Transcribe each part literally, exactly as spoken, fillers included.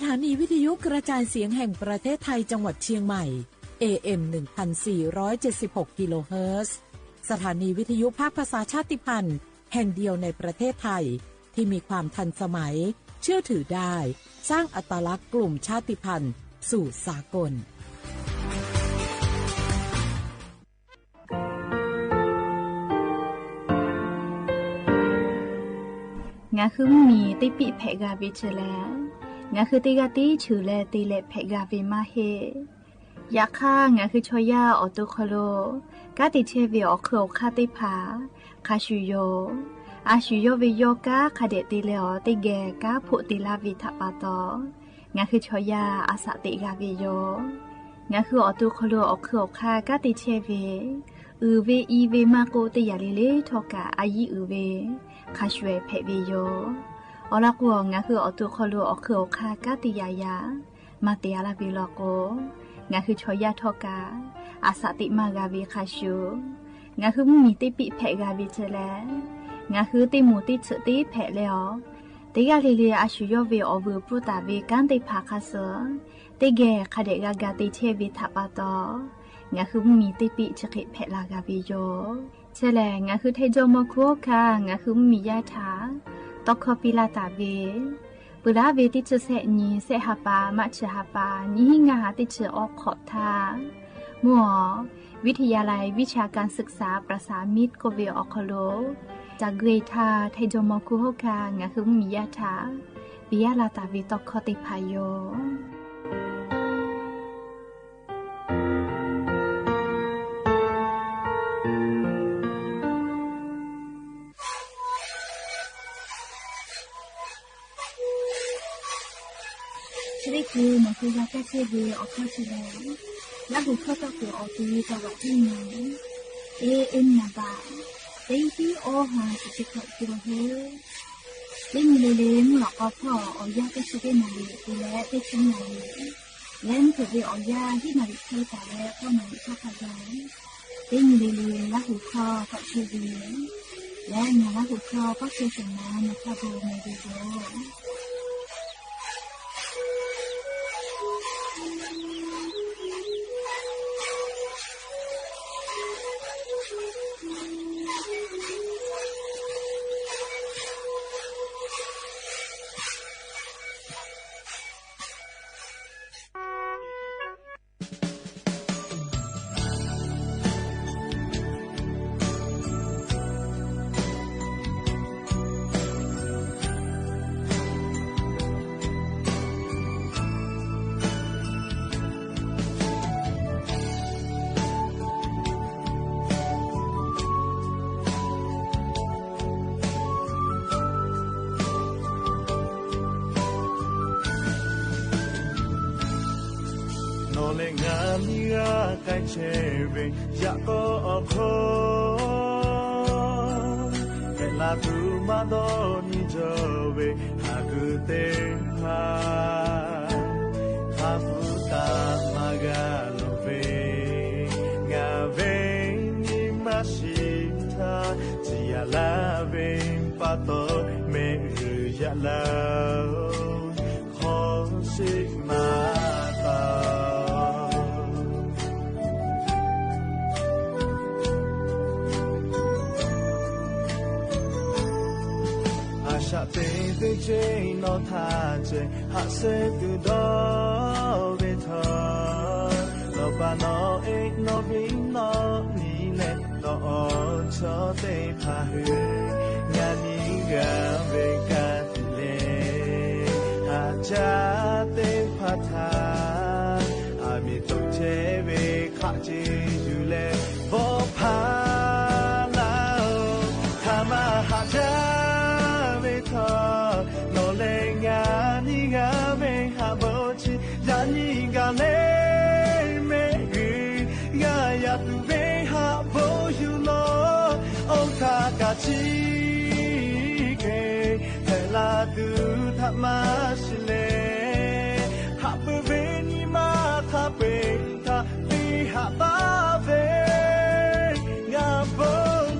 สถานีวิทยุกระจายเสียงแห่งประเทศไทยจังหวัดเชียงใหม่ เอเอ็ม หนึ่งพันสี่ร้อยเจ็ดสิบหก กิโลเฮิรตซ์ สถานีวิทยุภาคภาษาชาติพันธุ์แห่งเดียวในประเทศไทย ที่มีความทันสมัย เชื่อถือได้ สร้างอัตลักษณ์กลุ่มชาติพันธุ์สู่สากล ငါဃုမီၢ်တ့ပံၣ်ဖဲးဂၤဝဲဆၢလဲၣ်, ငါဃုတ့ဂၤတ့ဆၢလဲၣ် တ့လဲၣ်ဖဲးဂၤဝဲမးဟ့ၣ်. ယခါ ငါဃုဆီယါအီၣ်တူၢ်ခီၣ်လိာ် ကါတ့ဆဲးဝဲအီၣ်ခုးအီၣ်ခါတ့ၢ်ဖး ခါဆူယိာ် အါဆူယိာ်ဝဲယိာ်ကါ ခါဒဲးတ့လဲၣ်အီၤ တ့ၢ်ဂဲၤကါဖိးတ့လၢဝဲထးပာ်တီၤ ငါဃုဆီယါအသးတ့ဂၤဝဲယိာ်. ငါဃုအီၣ်တူၢ်ခီၣ်လိာ် အီၣ်ခုးအီၣ်ခါ ကါတ့ဆဲးဝဲ အုၣ်ဝဲအံၤဝဲမးကိးတ့ၢ်ယၤလံလၢထီၣ်ကး အယံၤအုၣ်ဝဲ ခါဆူအဖဲးဝဲယိာ်. အီၤလီၤကိး ငါဃုအီၣ်တူၢ်ခီၣ်လိာ် အီၣ်ခုးအီၣ်ခါ ကါတ့ၢ်ယၤယၤ မၤတ့ၢ်အါလၢဝဲလီၤကိး ငါဃုဆီယါထီၣ်ကး အသးတ့မးဂၤဝဲခါဆူ ငါဃုမီၢ်တ့ပံၣ်ဖဲးဂၤဝဲဆၢလဲၣ်, ငါဃုတ့မိၢ်တ့ဆၢတ့ဖဲးလဲၣ်အီၤ, တ့ဂၤလံလံ အါဆူယိာ်ဝဲအီၣ်ဝဲအပုၢ်တၢ်ဝဲ ကါတ့ၢ်ဖးခါဆၢ တ့ၢ်ဂဲၤခါဒဲးဂၤဂၤတ့ဆဲးဝဲထးပာ်တီၤ ငါဃုမီၢ်တ့ပံၣ်ဆၢဃ့ဖဲးလၢဂၤဝဲယိာ်. ဆၢလဲၣ် ငါဃုထဲဒိၣ်မီၤခူဟီၣ်ခါ ငါဃုမီၢ်ယါထး တီခီပံလၢတၢ်ဝဲ ပှၤလၢဝဲတ့ဆၢဆဲးနံၤ ဆဲးဟးပာ် မးဆၢဟးပာ် နံၤဟံးငါဟးတ့ဆၢအိၣ်ခိးထါ မုၢ်အီၤ วิทยาลัยวิชาการศึกษาประสานมิตร ကိးဝဲအီၣ်ခီၣ်လိာ် တၢ်ဂ့ၢ်ထါ ထဲဒိၣ်မီၤခူဟီၣ်ခါ ငါဃုမီၢ်ယါထး ပယါလၢတၢ်ဝဲတီခီတ့ၢ်ဖးယိာ်. ဆၢဒ့ၣ်ကူ မီၤကူဂၤကဲဆ့ဝဲအီၣ်ခီၣ်ဆၢလဲၣ်, လၢဟူၣ်ခီၣ်သီၣ်ကူအီၤ တံၤတဝးတံၤနၤ เอเอ็ม နဘၣ် တံၤတံၤအီဟး တံၤတံၤခီၣ်ကူဟဲ လၢနံၤလၢလၢ မုၢ်လီၤကီဖီၣ် အီၣ်ယၢ်တဆံတ့ၢ်နၤလံ ပူၤလဲၣ်တဆံနၤလံ လၢနုာ်ထီၣ်ဝဲအီၣ်ယၢ် ဟံၣ်နၤလံခဲတၢ်လၢ ပီၢ်နၤလံခီၣ်ခါဂၤ တံၤနံၤလၢလၢ လၢဟူၣ်ခီၣ်သီၣ်ဆၢဝဲ လၢနၤလၢဟူၣ်ခီၣ် ပီၢ်ဆၢၣ်စၢၣ်နၤ နခီၣ်ဘိမ့ၢ်ဂ့ၤဂ့ၤ နီၢ်လဲၢ်ငါနံၣ်ဂၤ ကဲဆ့ဝဲ ယၣ်ကိာ်အီၣ်ခိၣ် ဖဲလၢသူမၤဒီးနံၣ်ကီဝဲ ဟးဂုာ်သ့ၣ်တဖၣ် ဟးပူၤတၢ်မၤဂၤလိာ်ဝဲ ငါဝဲနံၣ်မၤဆံးထါ စံးယၤလၢဝဲပာ်တီၢ် မ့ၢ်ဂ့ၤယၤလၢ ခီဆံးမၤတၢ် အစၢ်သ့ၣ်သ့ၣ်က့နီၢ်ထါက့ ဟးဆၢတုၤဒီးဝဲထီၣ် နီၢ်ပၢ်နီၢ်အ့ၣ်နီၢ်ဘံနီၢ်နံၤလဲၣ် ဒီးအီၤဆီသ့ၣ်တဖၣ်ဧၢ ငါနံၣ်ဂၤဝဲကါသ့ၣ်လဲၣ် ဟးစၢ်သ့ၣ်တဖၣ်ထါ အမ့ၢ်တိၣ်ထဲဝဲ ခးက့ၤယူၤလဲၣ် ဘီဖးလၢ် ထးမၤဟးစၢ်ဝဲထီၣ် နီၢ်လဲၢ်ငါနံၣ်ဂၤ မ့ၢ်ဟးဘၣ်ဆံး ယၤနံၣ်ဂၤလဲၣ် မ့ၢ်ဂ့ၤ ယၤယၤတုၤဝဲဟးဘၣ်ယူၤလီၤ အိၣ်ထးကဆံးက့ၤ ဖဲလၢတုၤထးမၤဆံးလဲၣ် ဟးပၢၢ်ဝဲနံၣ်မၤထးပှဲၤထး သ့ဟးဘၣ်ဝဲ ငါဘီ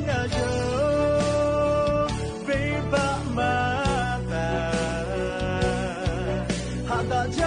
နၤယိာ် ဝဲဘၣ်မၤတၢ် ဟးဒၣ်က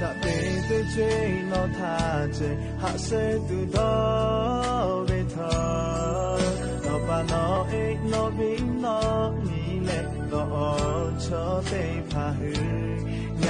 တၢ်ပ့ၤတကၠ့ၣ်နီၣ်ထးစဲး ဟးဆၢတုၤဒီးဝ့ၢ်ထီၣ် နီၢ်ပၢ်နီၢ်အဲၣ်နီၢ်ဘံၣ်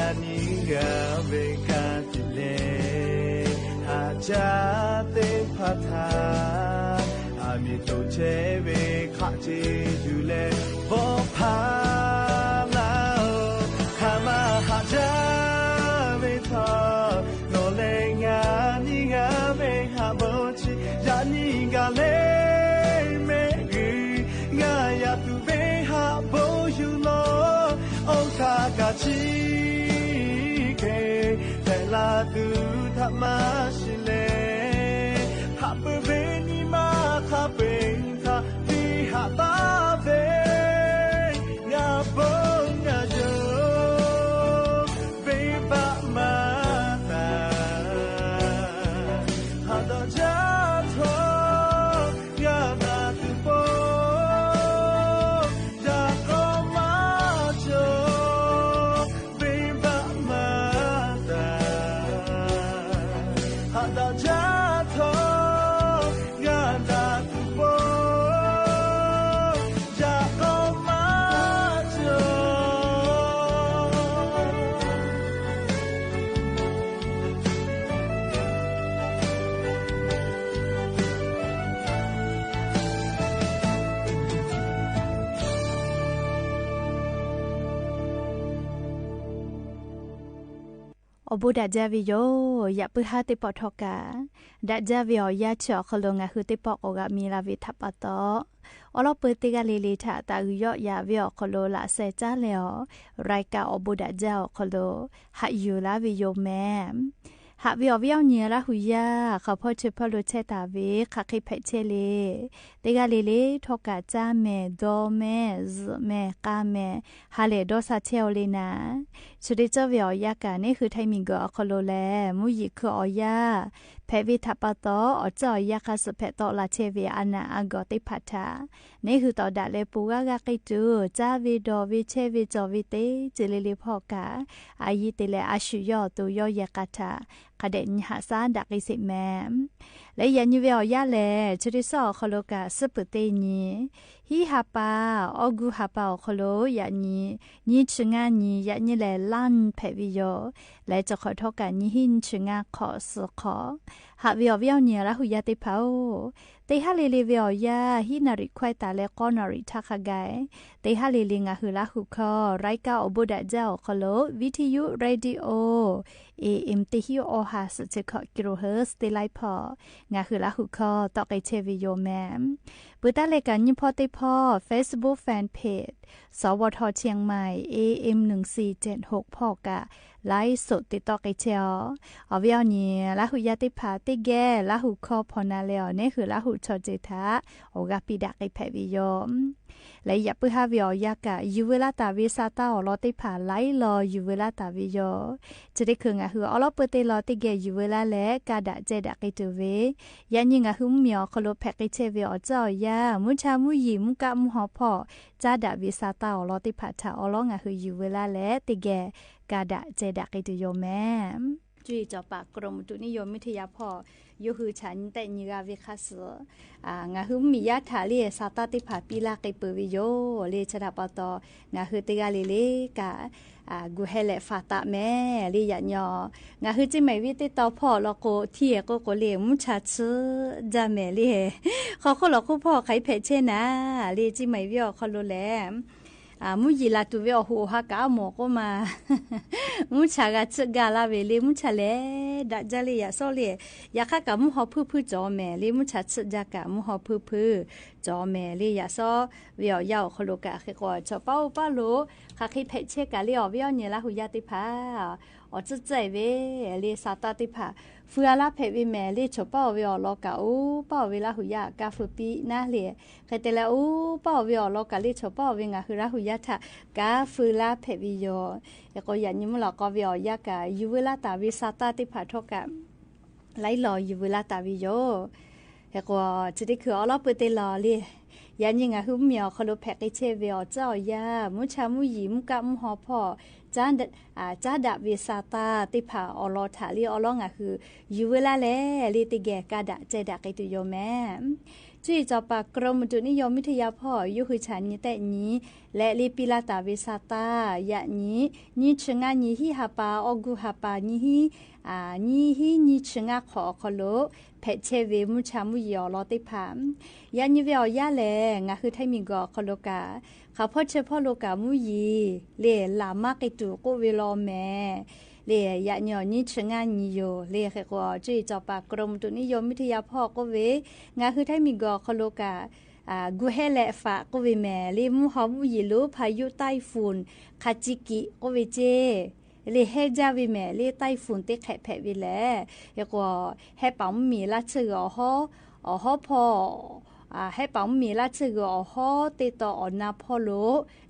နီၢ်နံၤလဲၣ် ဒီးအီၤဆီသ့ၣ်တဖၣ်ဟု ညါနံၤဂၤဝ့ၢ်ကါတံာ်လဲၣ် ဟးစၢ်သ့ၣ်တဖၣ်ထၢ အမ့ၢ်တိၣ်ထဲဝ့ၢ်ခးစ့ဒုးလဲၣ် ဘီဖးလၢ်အိၣ် ခးမၤဟးစၢ်ဝ့ၢ်ထီၣ် နီၢ်လဲၣ် ညါနံၤဂၤဝ့ၢ်ဟးဘိဆံး ယၤနံၤဂၤလၢမဲာ်ဂံၢ် ငါယၤသူၣ်ဘ့ဟးဘိယူၢ်လီၤ အိၣ်ခးကဆံးက့ၤ ဖဲလၢ်သူၣ်ထးမၤဆံးလဲၣ် ဟးပၢၢ်ဘ့နံၤမၤခးပ့ၤထး ပံဟးဘၣ်ဘ့ ညါဘိညါယိၤ ဘ့ဘၣ်မၤတၢ် ဟးဒီးယၤထီၣ် ယၤဘၣ်သူၣ်ဘိ ယၤကီမၤစၢၤ ဘ့ဘၣ်မၤတၢ် ဟးဒီးယၤထီၣ် ယၤဘၣ်သူၣ်ဘိ ယၤကီမၤစၢၤ အိၣ်ဘူးဒၣ်စၢ်ဝဲယိၤ ယပုၢ်ဟါသ့ၣ်တဖၣ်ထီၣ်ကး ဒၣ်စၢ်ဝဲအီၤ ယါဆၢအီၤခီလိာ် ငါဟုသ့ၣ်တဖၣ်ကိးဂၤမံၤလၢ်ဝဲထးပာ်တီ အိၣ်လီၤပၢၢ်တ့ၢ်ဂၤလံၤလံၤထး တၢ်ဂုာ်ယီၣ်ယၤဝဲအီၤခီလိာ် လၢ်စဲးကၠါလဲအီၤ ရၢးကၣ်အိၣ်ဘူးဒၣ်စၢ်အီၤခီလိာ် ဟးယူၢ်လၢ်ဝဲယိၤမဲာ် ဟးဝဲအီၤဝဲအီၤညံၤလၢ်ဟူယၤ ခီဖီဆၢဖီလိာ်ဆဲးတၢ်ဝဲ ခးဃ့ဖဲးဆဲးလံ တ့ၢ်ဂၤလံၤလံၤ ထီၣ်ကး ကၠါမဲာ် ဒီမဲာ် စၢးမဲာ် ကါမဲာ် ဟးလဲၢ်ဒီးစးဆဲးအီၤလံနၤ ဆိတ့ၢ်ကၠီၣ်ဝဲအီၤယါကး န့ၣ်ဃုထၢမံၤကီးအီၤခီလိာ်လဲၣ် မူယံၤခုအီၤယါ ဖဲးဝဲထးပာ်တီ အီၣ်စၢၣ်အီၤယါခါစၢးဖဲးတီလၢ်ဆဲးဝဲအနၢ်အါဂီၢ်သ့ၣ်တဖၣ်ထၢ န့ၣ်ဃုာ်ဒီးဒၣ်လဲာ်ပူၤဂၤဂၤက့ၤတုၤ ကၠါဝဲဒီးဝဲဆဲးဝဲကၠီၣ်ဝဲတ့ၢ် စ့လ့လ့ဖီၣ်ကး အယံၤတ့ၢ်လၢအဆူၣ်ယီၣ် အသိယီၣ်ယဲၢ်ကးထၢ ကဒဲးနံၤဟးစၢ်ဒၣ်က့ၤစ့ၢ်မဲာ် လၢယၤညံၤဝဲအီၤယါလဲၣ် ဆိတ့ၢ်ကၠီၣ်အီၤခီလိာ်ကး စ့ၢ်ပၢၢ်တ့ၢ်နံၤ ဟံးဟးပာ် အီကူးဟးပာ်အီၤခီလိာ် ယၤနံၤ နံၣ်ဆံငါနံၤ ယၤနံၤလဲၣ် လါနံၤဖဲးဝဲယိၤ လဲၤကၠီၣ်ခီၣ်ထီၣ်ကး နံၣ်ဟံၣ်နံၣ်ဆံငါခီၣ်စ့ၢ်ခီၣ် ဟးဝဲအီၤဝဲအီၤညံၤလၢ်ဟူယၤသ့ၣ်တဖၣ် တ့ၢ်ဟးလ့လ့ဝဲအီၤယါ ဟံးနၣ်ရံၣ်ခွဲးတၢ်လၢ ဃိးနၣ်ရံၣ်ထးခါဂၤ တ့ၢ်ဟးလ့လ့ ငါဟုလၢ်ဟူခီ ရၢးကၣ်အိၣ်ဘူးဒၣ်စၢ်အီၤခီလိာ် ဝံထယု ရေဒီယို အ့ဢ့မ် တဟံၣ်အီၣ်ဟး စံးဆံခီၣ် ကံရိၣ်ဟၢး တ့ၢ်လါဖီၣ် ငါဟုလၢ်ဟူခီ တီၣ်က့ၤဆဲးဝဲယိၤမဲာ် ပၢတၢ်လဲၤကး နံၣ်ဖီသ့ၣ်တဖၣ် Facebook Fan Page သဝထ เชียงใหม่ เอเอ็ม หนึ่งสี่เจ็ดหก ဖီၣ်ကး ไลฟ์สด တ့ၢ်တီၣ်က့ၤဆဲးအီၤ အီၤဝဲအီၤညံၤ လၢ်ဟူယၤသ့ၣ်တဖၣ် တ့ၢ်ဂဲၤ လၢ်ဟူခီဖီၣ်နၤလဲၣ်အီၤ န့ၣ်ဃုာ်လၢ်ဟူဆီၣ်စ့ၢ်ထၢ အိၣ်ဂၤပံးဒၣ်က့ၤဖဲးဝဲယိၤ လၢယပုၢ်ဟါဝဲအီၤယါကး ယူၢ်ဝဲလၢ်တၢ်ဝဲ စးတၢ်အီၣ်လီၤသ့ၣ်တဖၣ် လၢလီၤယူၢ်ဝဲလၢ်တၢ်ဝဲယိၤ ဆိတ့ၢ်ခုၣ် ငါဟုအီလီၤပၢၢ်တ့ၢ်လီၤ တ့ၢ်ဂဲၤယူၢ်ဝဲလၢ်လဲၣ် ကါဒၣ်စဲးဒၣ်က့ၤတုၤဝဲ ယၤညံၤ ငါဟုမုၢ်မံၤအီၤခီလိာ် ဖဲးက့ၤဆဲးဝဲအီၤ ကၠီၣ်အီၤယါ မူဆါမူယံာ် မူကးမူဟီၣ်ဖီၣ် ကၠါဒၣ်ဝဲ စးတၢ်အီၣ်လီၤသ့ၣ်တဖၣ်ထၢ်အီၤလီၤ ငါဟုယူၢ်ဝဲလၢ်လဲၣ် တ့ၢ်ဂဲၤ ကါဒၣ်စဲးဒၣ်က့ၤတုၤယိၤမဲာ် ကၠုၢ်ကၠီၣ်ပာ် ကရူၢ်မုတု နံယိၤမုၢ်ထံယါဖီၣ် ယိၤဟုၣ်ဆၣ် နံတ့ၢ်နံၤဂၤဝဲခါဆူ ငါဟုမုၢ်မံၤယါထၢ်လံ စးတၢ်သ့ၣ်တဖၣ်ပံးလၢ်က့ၤပၢၢ်ဝဲယိၤ လံ ဆၢဒၣ်ပာ်တီ ငါဟုတ့ၢ်ဂၤလံၤလံၤကး ဂုာ်ဟဲလဲၤဖးသးမဲာ် လံယၤညီ ငါဟုကၠံမဲာ်ဝံသ့ၣ်တီဖီၣ်လီၤကိးထံၣ်ကိးကိးလံ မူဆါဆၢဒၣ်မဲာ်လံ ဃီခိၣ်လီၤခိၣ်ဖီၣ် ခးဖဲးဆဲးနၤ လံကၠံမဲာ်ဝံအီၤခီလိာ်လဲၣ် မူယံာ်လၢ်တူၢ်ဝဲအီၣ်ဟူးအီၣ်ဟးကးအမိၢ်ကိးမး မူဆါဂၤဆၢဒၣ်လၢ်ဝဲလံ မူဆါလဲၤဒၣ်ဒၣ်လံ ယၤစီလံ ယခါကးမူဟီၣ်ဖုၣ်ဖုၣ်ကၠီၣ်မဲာ်လံ မူဆါဆၢဒၣ်ကးမူဟီၣ်ဖု၁ုၣ်ဖုၣ်ကၠီၣ်မဲာ်လံ ယၤစီ ဝဲအီၤယါအီၤခီလိာ်ကး ဃ့ကီးဆီၣ်ပာ်အိၣ်ပာ်လိၤ ခးဃ့ဖဲးဆဲးကးလံ အီၤဝဲအီၤညံၤလၢ်ဟူယါသ့ၣ်တဖၣ် အီၤစ့ၢ်ကီးဝဲလံ စးတၢ်သ့ၣ်တဖၣ် ဖုအါလၢ်ဖဲးဝဲမဲာ်လံ ဆီၣ်ပာ်အိၣ်ဝဲအီၤလီၤကး အိၣ်ပာ်အိၣ်ဝဲလၢ်ဟူယါ ကါဖုးပံနါလံ ဃဲတဲလၢအိၣ်ပာ်အိၣ်ဝဲအီၤလီၤကးလံ ဆီၣ်ပာ်အိၣ်ဝဲ ငါဟုလၢ်ဟူယါထၢ် ကါဖုးလၢ်ဖဲးဝဲယိၤ ဟဲကီးယၤညံၤမုၢ်လီၤကီးဝဲအီၤယါကး ယူၢ်ဝဲလၢ်တၢ်ဝဲ စးတၢ်သ့ၣ်တဖၣ်ထီၣ်ကး လၢလီၤယူၢ်ဝဲလၢ်တၢ်ဝဲယိၤ ဟဲကီး ဆိတ့ၢ်ခုၣ် အီလီၤပၢၢ်တ့ၢ်လီၤလံ ယၤနံၤ ငါဟု မီၤ ခီလိ ဖဲးက့ၤဆဲးဝဲ အီၤ ကၠၢ်အီၤယၤ မူဆါမူယံၤ မူကၣ်မူဟီၣ်ဖီၣ် ကၠၢ်ဒၣ် အၣ် ကၠၢ်ဒၣ်ဝဲ စာသား သ့ၣ်တဖၣ် အီၤလီၤထးလံ အီၤလီၤ ငါဟု ယူၤဝဲလၢ်လဲၣ် လၢတဂဲၤကဒါ ကဲဒၣ်က့ၤတုၤယိာ်မဲာ် ကၠုအီၤ စီၤပၤ กรมอุตุนิยมวิทยา ဖီၣ် ယိၤဃုဆၣ် နံၤတၢနံၤ လဲၤလၢ ပံလၢ်တၢ်ဝဲ စာသား ယၤနံၤ နံၣ်ဆၢၣ်ငါနံၤ ဟံၣ်ဟးပာ် အီၣ်ဂူၢ်ဟးပာ် နံၣ်ဟံၣ် အၣ် နံၣ်ဟံၣ် နံၣ်ဆၢၣ်ငါခီ အခီလိ ဖဲးဆဲးဝဲ မူဆါမူယံၤ အီၤလီၤသ့ၣ်တဖၣ် ယၤနံၤ ဝဲအီၤယၤလဲၣ် ငါဟု ထၢၣ်မံၤကီၢ် အခီလိကၣ် ဃးဖီၣ်ဆၢဖီၣ်လိကၣ် မူယံၤ လၢ လၢ်မၢ်က့ၤတုၤ ကိးဝဲလီၤမဲာ် လၢ ယၤနံၤ နံၣ်ဆၢၣ်ငါနံၤယိာ် လၢဃဲၤဃီ ကၠုအီၤ စီၤပၤ กรมอุตุนิยมวิทยา ဖီၣ် ကိးဝဲ ငါဟု ထၢၣ်မံၤကီၢ် အခီလိကၣ် အၣ် ဂူၤဟဲလဲး ฝาก ကိးဝဲမဲာ် လၢမူဟီၣ်မူယံၤ လိၤဖးယိၣ် ไต้ฝุ่น ခးကံကံး ကိးဝဲကၠ့ လၢဟဲဒ်ဝဲမဲာ် လၢ ไต้ฝุ่น သ့ၣ်တဖၣ်ဖဲးဝဲလဲၣ် ဃဲၤဃီ ဟဲပာ်မူမံၤ လၢဆၢၣ်ဂုၤ အီၣ်ဟီၣ် အီၣ်ဟီၣ်ဖီၣ် အၣ် ဟဲပာ်မူမံၤ လၢဆၢၣ်ဂုၤ အီၣ်ဟီၣ် သ့ၣ်တီ အီၣ်နၢ်ဖီၣ်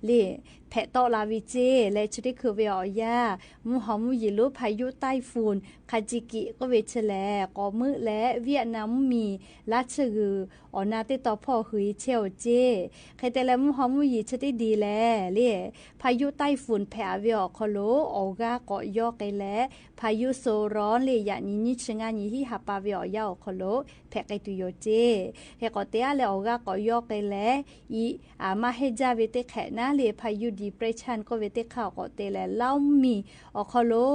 လိ လၢ ဖဲးတီလၢ်ဝဲကၠ့ လၢ ဆၢထၢၣ်ခုးဝဲအီၤယၤ မူဟီၣ်မူယံၤ လိၤဖးယိၣ် ไต้ฝุ่น ခးကံကံး ကိးဝဲ ဆဲးလဲၣ် ကိးမုၢ်လဲၣ် ဝံယၣ်နၢမ် မူမံၤ လၢဆၢၣ်ဂုၤ အီၣ်နၢ်သ့ၣ်တီဖီၣ် ဟုးဆဲးအီၤကၠ့ ဃဲၤတဲလဲၣ် မူဟီၣ်မူယံၤ ဆၢထၢၣ်ဒ်လဲၣ် လၢ ဖးယိၣ် ไต้ฝุ่น ဖဲးအါဝဲအီၤ အခီလိ အီၣ်ဂၤကိးယီၢ်က့ၤလဲၣ် ဖးယိၣ် โซนร้อน လၢ ယၤနံၤ နံၣ်ဆၢၣ်ငါနံၤ ဟံၣ်ဟးပာ်ဝဲအီၤယၤ အခီလိ ဖဲးက့ၤတုၤယိာ်ကၠ့ ဃဲၤဃီ တဲအါလဲၣ် အီၣ်ဂၤကိးယီၢ်က့ၤလဲၣ် အံၤ အၣ် မၢ်ဟဲဒ်ဝဲသ့ၣ်တဖၣ်နၤ လၢ พายุดีเปรสชัน ကိးဝဲသ့ၣ်တဖၣ် အီၣ်ကိးတဲလဲၣ် လီမံၤ အခီလိ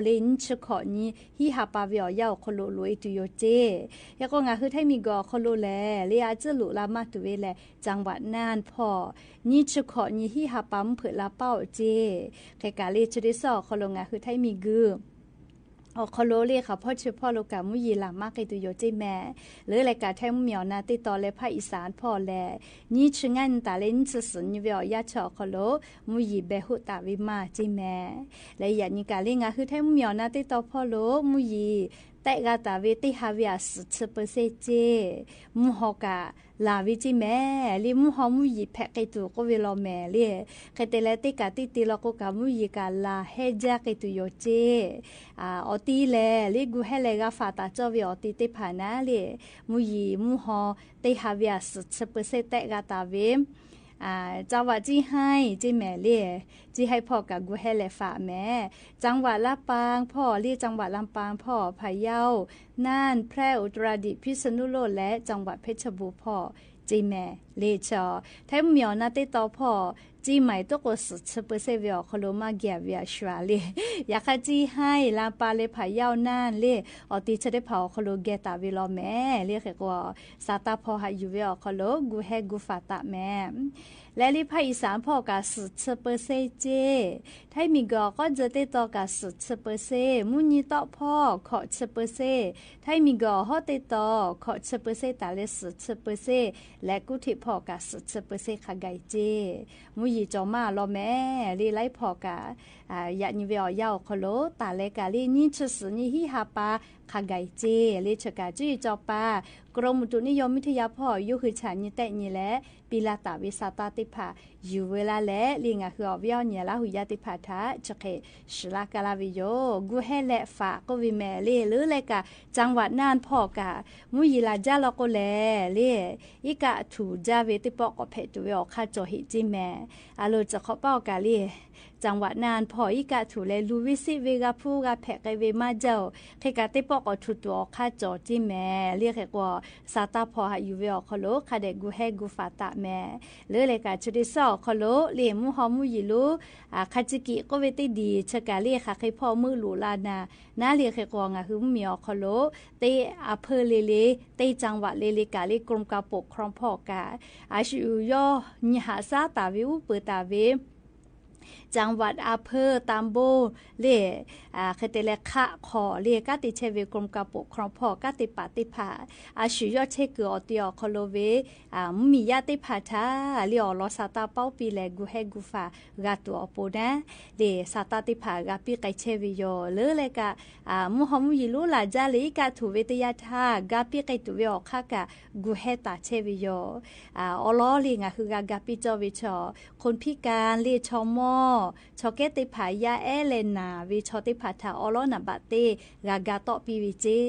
လၢ နံၣ်ဆၢၣ်ခီနံၤ ဟံၣ်ဟးပာ်ဝဲအီၤယၤ အခီလိ လိၤအ့ၣ်တုၤယိာ်ကၠ့ ဃဲၤဃီ ငါဟု ထၢၣ်မံၤကီၢ် အခီလိလဲၣ် လၢအစၢၣ်လိာ်လၢ်မၢ်တုၤဝဲလဲၣ် จังหวัดน่าน ဖီၣ် နံၣ်ဆၢၣ်ခီနံၤ ဟံၣ်ဟးပာ် မုၢ်ဖုးလၢ်ပၢၢ်အီၤကၠ့ ဃဲၤကၣ်လၢ ဆၢထၢၣ်စီၤ အခီလိ ငါဟု ထၢၣ်မံၤဂုၤ အခီလိလၢ ဃးဖီၣ်ဆၢဖီၣ်လိကၣ် မူယံၤ လၢ်မၢ်က့ၤတုၤယိာ်ကၠ့မဲာ် လၢလဲၤကၣ် ထၢၣ်မူမံၤ အီၣ်နၢ်သ့ၣ်တီ လၢ ภาคอีสาน ဖီၣ်လဲၣ် နံၣ်ဆၢၣ်ငါနံၤ တၢ်လၢ နံၣ်ဆၢၣ်သၢနံၤ ဝဲအီၤယၤ ဆၢၣ် အခီလိ မူယံၤ ဘဲဟူးတၢ်ဝဲမၢ်ကၠ့မဲာ် လၢယၤနံၤကၣ်လၢ ငါဟု ထၢၣ်မူမံၤ အီၣ်နၢ်သ့ၣ်တီ ဖီၣ်လိ မူယံၤ သဲးဂၤတၢ်ဝဲ သ့ၣ်ဟးဝဲအစူၣ် ဆၢၣ်ပၢၣ်စ့ၣ်ကၠ့ မူဟီၣ်ကၣ် လၢ်ဝဲကၠ့မဲာ် လၢမူဟီၣ်မူယံၤ ဖဲးက့ၤတုၤ ကိးဝဲလီၤမဲာ် လၢ ဃဲၤတဲလဲၣ် သ့ၣ်ကၣ်သ့ၣ်တ့လီၤကိးကၣ် မူယံၤကၣ် လၢ်ဟဲဒ်က့ၤတုၤယိာ်ကၠ့ အၣ် အီၤတံၢ်လဲၣ် လၢဂူၤဟဲလဲး ဂၤ ฝาก တၢ်ကၠီဝဲအီၤတံၢ်သ့ၣ်တဖၣ်နၤ လၢ မူယံၤ မူဟီၣ် သ့ၣ်ဟးဝဲအစူၣ် ဆၢၣ်ပၢၣ်စ့ၣ် သဲးဂၤတၢ်ဝဲ အၣ် จังหวัดเชียงราย ကၠ့မဲာ် လၢ ကၠ့ဟဲဖီၣ်ကၣ် ဂူၤဟဲလဲး ฝาก မဲာ် จังหวัดลำปาง ဖီၣ် လၢ จังหวัดลำปาง ဖီၣ် พะเยา น่าน แพร่ อุตรดิตถ์ พิษณุโลก လၢ จังหวัดเพชรบูรณ์ ဖီၣ် ကၠ့မဲာ် လၢဆၢၣ် ထၢၣ်မူမံၤ အီၣ်နၢ်သ့ၣ်တီ ဖီၣ် เชียงใหม่ တကိးစူၣ် ဆၢၣ်ပၢၣ်စ့ၣ်ဝဲအီၤ အခီလိ မၢ်ဂဲၤဝဲအစှၤလၢ ယခါ เชียงราย ลำปาง လၢ พะเยา น่าน လၢ အီၤတံၢ်ဆၢထၢၣ်တဖၣ် အခီလိ ဂဲၤတၢ်ဝဲလီၤမဲာ် လၢဃဲၤဃီ စာသား ဖီၣ် ဟးယူၤဝဲအီၤ အခီလိ ဂူၤဟဲဂူၤ ฝาก မဲာ် လၢလံ ภาคอีสาน ဖီၣ်ကၣ် စူၣ် ဆၢၣ်ပၢၣ်စ့ၣ်ကၠ့ ထၢၣ်မံၤကီၢ် ကီၢ်စဲၣ်သ့ၣ်တီ ကၣ် စူၣ် ဆၢၣ်ပၢၣ်စ့ၣ် မုၢ်နံၤတီၣ် ဖီၣ် ခိး ဆၢၣ်ပၢၣ်စ့ၣ် ထၢၣ်မံၤကီၢ် ဟီၣ်သ့ၣ်တီ ခိး ဆၢၣ်ပၢၣ်စ့ၣ် တၢ်လၢ စူၣ် ဆၢၣ်ပၢၣ်စ့ၣ် လၢကူၣ်ထံး ဖီၣ်ကၣ် စူၣ် ဆၢၣ်ပၢၣ်စ့ၣ် ခးဂၤကၠ့ မုၢ်ယံၤ ကၠီမးလီၤမဲာ် လၢလံဖီၣ်ကၣ် အၣ် ယၤနံၤဝဲအီၤယၤ အခီလိ တၢ်လဲၤကၣ်လၢ နံၣ်ဆၢၣ်သၢနံၤ ဟံၣ်ဟးပာ် ခးဂၤကၠ့ လၢဆၢၣ်ကၣ် ကၠ့စီၤပၤ กรมอุตุนิยมวิทยา ဖီၣ် ယိၤဃုဆၣ် နံၤတၢနံၤလၢ ပံၤလၢ်တၢ်ဝဲ စာသား သ့ၣ်တဖၣ် ယူၤဝဲလၢ်လဲၣ် လၢငါဟု အီၣ်ဝဲအီၣ်ညၣ် လၢဟူးယါသ့ၣ်တဖၣ်ထၢၣ် ဆၢၣ်ဃ့ၣ် စှၤလၢ်ကလၢ်ဝဲယိၤ ဂူၤဟဲလဲး ฝาก ကိးဝဲမဲာ် လၢ လၢလဲၤကၣ် จังหวัดน่าน ဖီၣ်ကၣ် မုၢ်ယံၤ လၢ်ဒ်လီၤကိးလဲၣ် လၢ အံၤကၣ်ထူၣ်ဒ်ဝဲ သ့ၣ်ပီၣ်ကိးဖဲးတုၤဝဲ အီၣ်ခါကၠီၣ်ဟ့ၣ်ကၠ့မဲာ် အလိၤ စၢၣ်ခီပၣ်အီၤကၣ်လၢ จังหวัดน่าน ဖီၣ် အံၤကၣ်ထူၣ်လဲၤလူၤဝဲစ့ၣ်ဝဲ ဂၤဖုဂၤဖဲးကဲဝဲမးကၠိ ဃ့ကၣ်သ့ၣ်ပီၣ်ကိးထူၣ်တုၤ အီၣ်ခါကၠီၣ်ကၠ့မဲာ် လၢဃဲၤဃီ စာသား ဖီၣ် ဟးယူၤဝဲအီၤ အခီလိ ခးဒဲး ဂူၤဟဲဂူၤ ฝาก မဲာ် လၢလဲၤကၣ် ဆၢထၢၣ်စီၤ အခီလိ လၢမုၢ်ဟီၣ်မုၢ်ယံၤလိၤ အၣ် ခးကၠ့ကၠ့ ကိးဝဲသ့ၣ်ဒံး ဆၢၣ်ကၣ်လၢ ဃးဃ့ၢ်ဖီၣ် မုၢ်လူၤလၢ်နၤ နၤလၢဃဲၤဃီ ငါဟု မုၢ်မံၤ အခီလိ သ့ၣ်အဖၢလၢလၢ သ့ၣ် จังหวัด လၢလၢ ကၣ်လၢ กรมการปกครอง ဖီၣ်ကၣ် အၣ် ဆူၣ်ယီၢ် ညၣ်ဟးစၢ်တၢ်ဝဲ အူပၢၤတၢ်ဝဲ จังหวัด อำเภอ ตำบล လၢ အၣ် ဃဲၤတဲလဲၣ် ခးခီၣ် လၢ ကၣ်သ့ၣ်ဆဲးဝဲ กรมการปกครอง ဖီၣ် ကၣ်သ့ၣ်ပာ်သ့ၣ်တဖၣ် အၣ် ဆူၣ်ယီၢ်ဆဲးကုၢ်အီၤတ့ၢ်အီၤ အခီလိဝဲ အၣ် မုၢ်မံၤယၣ်သ့ၣ်တဖၣ်ထၢၣ် လၢအီၣ်လီၤ စာသား ပီၣ်ပံၤလဲၣ် ဂူၤဟဲဂူၤ ฝาก ဂၤတုၤအီၤပူၤနၤ လၢ စာသား သ့ၣ်တဖၣ် ဂၤပံးကဲဆဲးဝဲယိၤ လၢလဲၤကၣ် အၣ် မုၢ်ဟီၣ်မုၢ်ယံၤလိၤ လၢ်ဒ်လၢ အံၤကၣ်ထူၣ်ဝဲတယၢ်ထၢၣ် ဂၤပံးကဲတုၤဝဲအီၣ်ခါကၣ် ဂူၤဟဲတၢ်ဆဲးဝဲယိၤ အၣ် အီၤလီၤလၢ ငါဟု ဂၤပံးကၠီဝဲဆီၣ် คนพิการ လၢဆီၣ်မီ อ้อ ชอแก๊สเตยผ่า ยาแอ๊แลหนา เวชอเตยผ่า ถาออล้อหนาบาดเต้ กากาต้อปี้เวเจ๊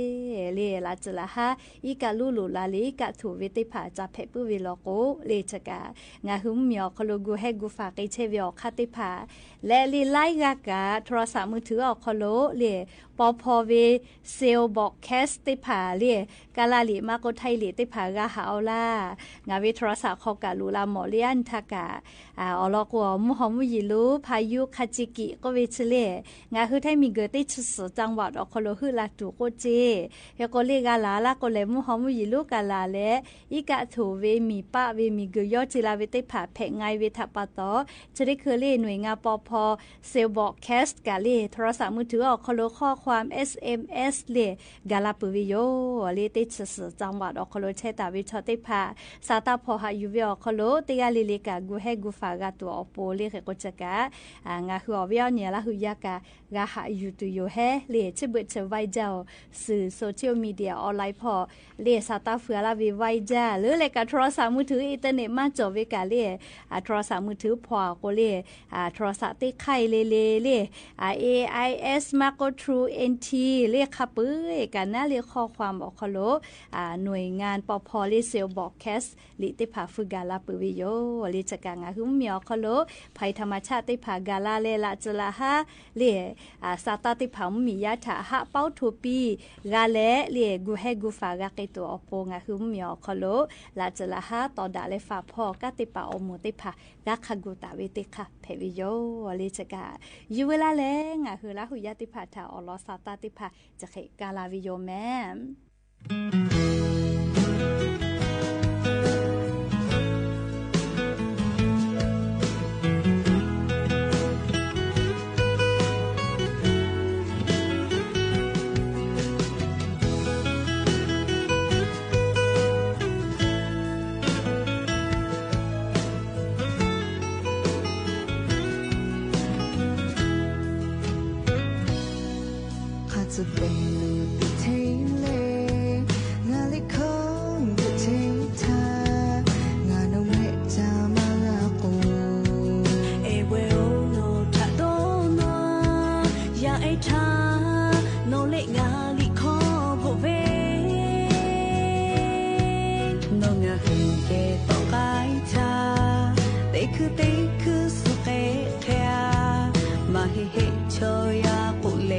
เล่ ละจื้อละฮะ อิกะลู่หลูหลา เล่ อิกะถูกเวเตยผ่า จะแผะปื้อเวลอโก เล่ จะกะ งาหื้อหมีออคอโล กูแฮกูฝากเกเชเวออกค่าเตยผ่า และเล่ ไลก์กากะ โทรศัพท์มือถือออคอโล เล่ ปอพอเว เซลล์บอดแคสต์เตยผ่า เล่ กาลาหลีมาโกไทยหลีเตยผ่า กาหาเอาล่า งาเวโทรศัพท์คอกะหลูหลาหมอ เล่ อันทากะ อ่า ออลอกั๋ว หมู่ฮอมู่หยีหลู พายุคาจิกิ ก็เวชเล่ งาหื้อไทยหมิงเก๋อเต๊ะ ชื่อสื่อจังหวัดออคอโล หื้อลาตั๋วโกเจ เฮโกเล่ กาลาละโกแล หมู่ฮอมู่หยีหลู กาลาและ อิกะถูกเวหมีปะ เวหมีเก๋อ ยอดจิลา เวเตยผ่า แผะไง เวถะปาตอ จะได้คือเล่ หน่วยงาน ปอพอ เซลล์บอดแคสต์กะเล่ โทรศัพท์มือถือออคอโล ข้อความ เอสเอ็มเอส เล่ กาลาปื้อเวโย เล่ เต๊ะ ชื่อสื่อจังหวัดออคอโล แชร์ต๋าเวชอเตยผ่า สาตาผ่อหาอยู่เวออคอโล เตยกาเล่เล่กะ กูแฮกูฝากกาตั๋วออโป เล่ เฮโกจะกะ อ่า งาหื้อออเวอเนี่ย ละหื้อยากะ กาหาอยู่ตั๋วโยแฮ เล่ ชื่อเบิดเชอไวเจ้า สื่อโซเชียลมีเดียออนไลน์ผ่อ เล่ สาตาเฟือละเวไวจ้า เล่ และกะโทรศัพท์มือถือ อินเทอร์เน็ตมาจ๋อเวกะเล่ อ่า โทรศัพท์มือถือผ่อโกเล่ อ่า โทรศัพท์เต๊ะไข้เล่เล่ เล่ อ่า เอไอเอส มาโก ทรู เอ็นที เล่ ค่ะปื้อกะนะ เล่ ข้อความออคอโล อ่า หน่วยงาน ปอพอ เล่ เซลล์บอดแคสต์ หลีเตยผ่า หื้อกาลาปื้อเวโย เล่ จะกะ งาหื้อหมีออคอโล ภัยธรรมชาติเตยผ่า กาลาและ ละจื้อละฮะ เล่ อ่า สาตาเตยผ่า หมียาถะ ฮะเป้าถูปี กาและ เล่ กูแฮกูฝากกาเกตั๋วออโป งาหื้อหมีออคอโล ละจื้อละฮะ ต่อดะและฝากผ่อ กาเตยป่าออหมู่เตยผ่า กาคากูตะเวเตยค่ะ แผะเวโย เล่ จะกะ อยู่เวลาแล งาหื้อละหื้อยาเตยผ่า ถาออลอสาตาเตยผ่า จะเขะกาลาเวโยแมม ข้าจะเป๋นลูกติเทเล งาลิคงติเททา งาโนเมะจามาลาโก เอเวโอโนทะโดโน ยาเอทา โนเละงาลิคงโบเว โนงาหื้อเกตอกายทา เตคือเตคือสุเกเทา มาเฮเฮ โชยากุเล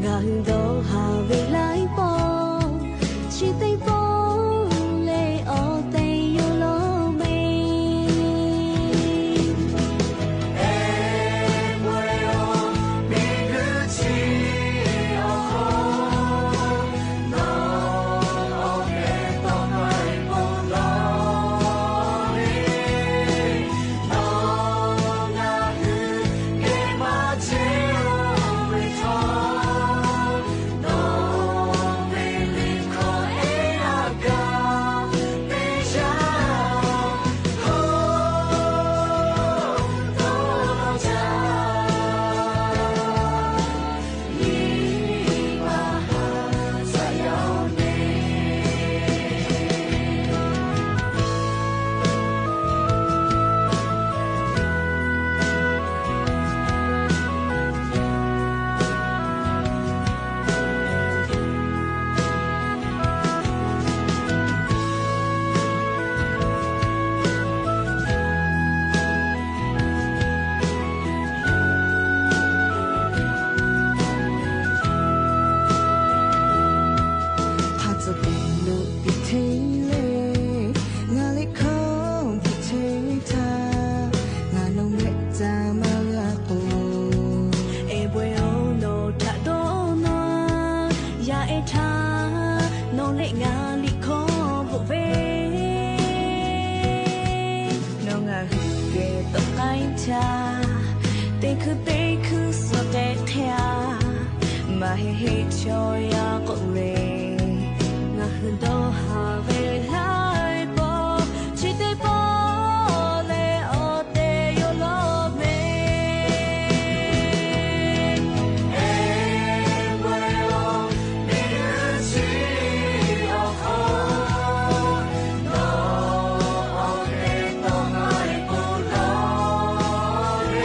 งาหื้อโดหาเวลาปอ ชิเตปอเลออเตโยโลเม ข้าจะเป๋นลูกติเทเล งาลิคงติเททา งาโนเมะจามาลาโก เอเวโอโนทะโดโน ยาเอทา โนเละงาลิคงโบเว โนงาหื้อเกตอกายทา เตคือเตคือสุเกเทา มาเฮเฮโชยากุเล งาหื้อโดหาเวลาปอ ชิเตปอเลออเตโยโลเม เอเวโอ เม เอ ชี โอ โค โน โอ เต โต ไม ปู โล เล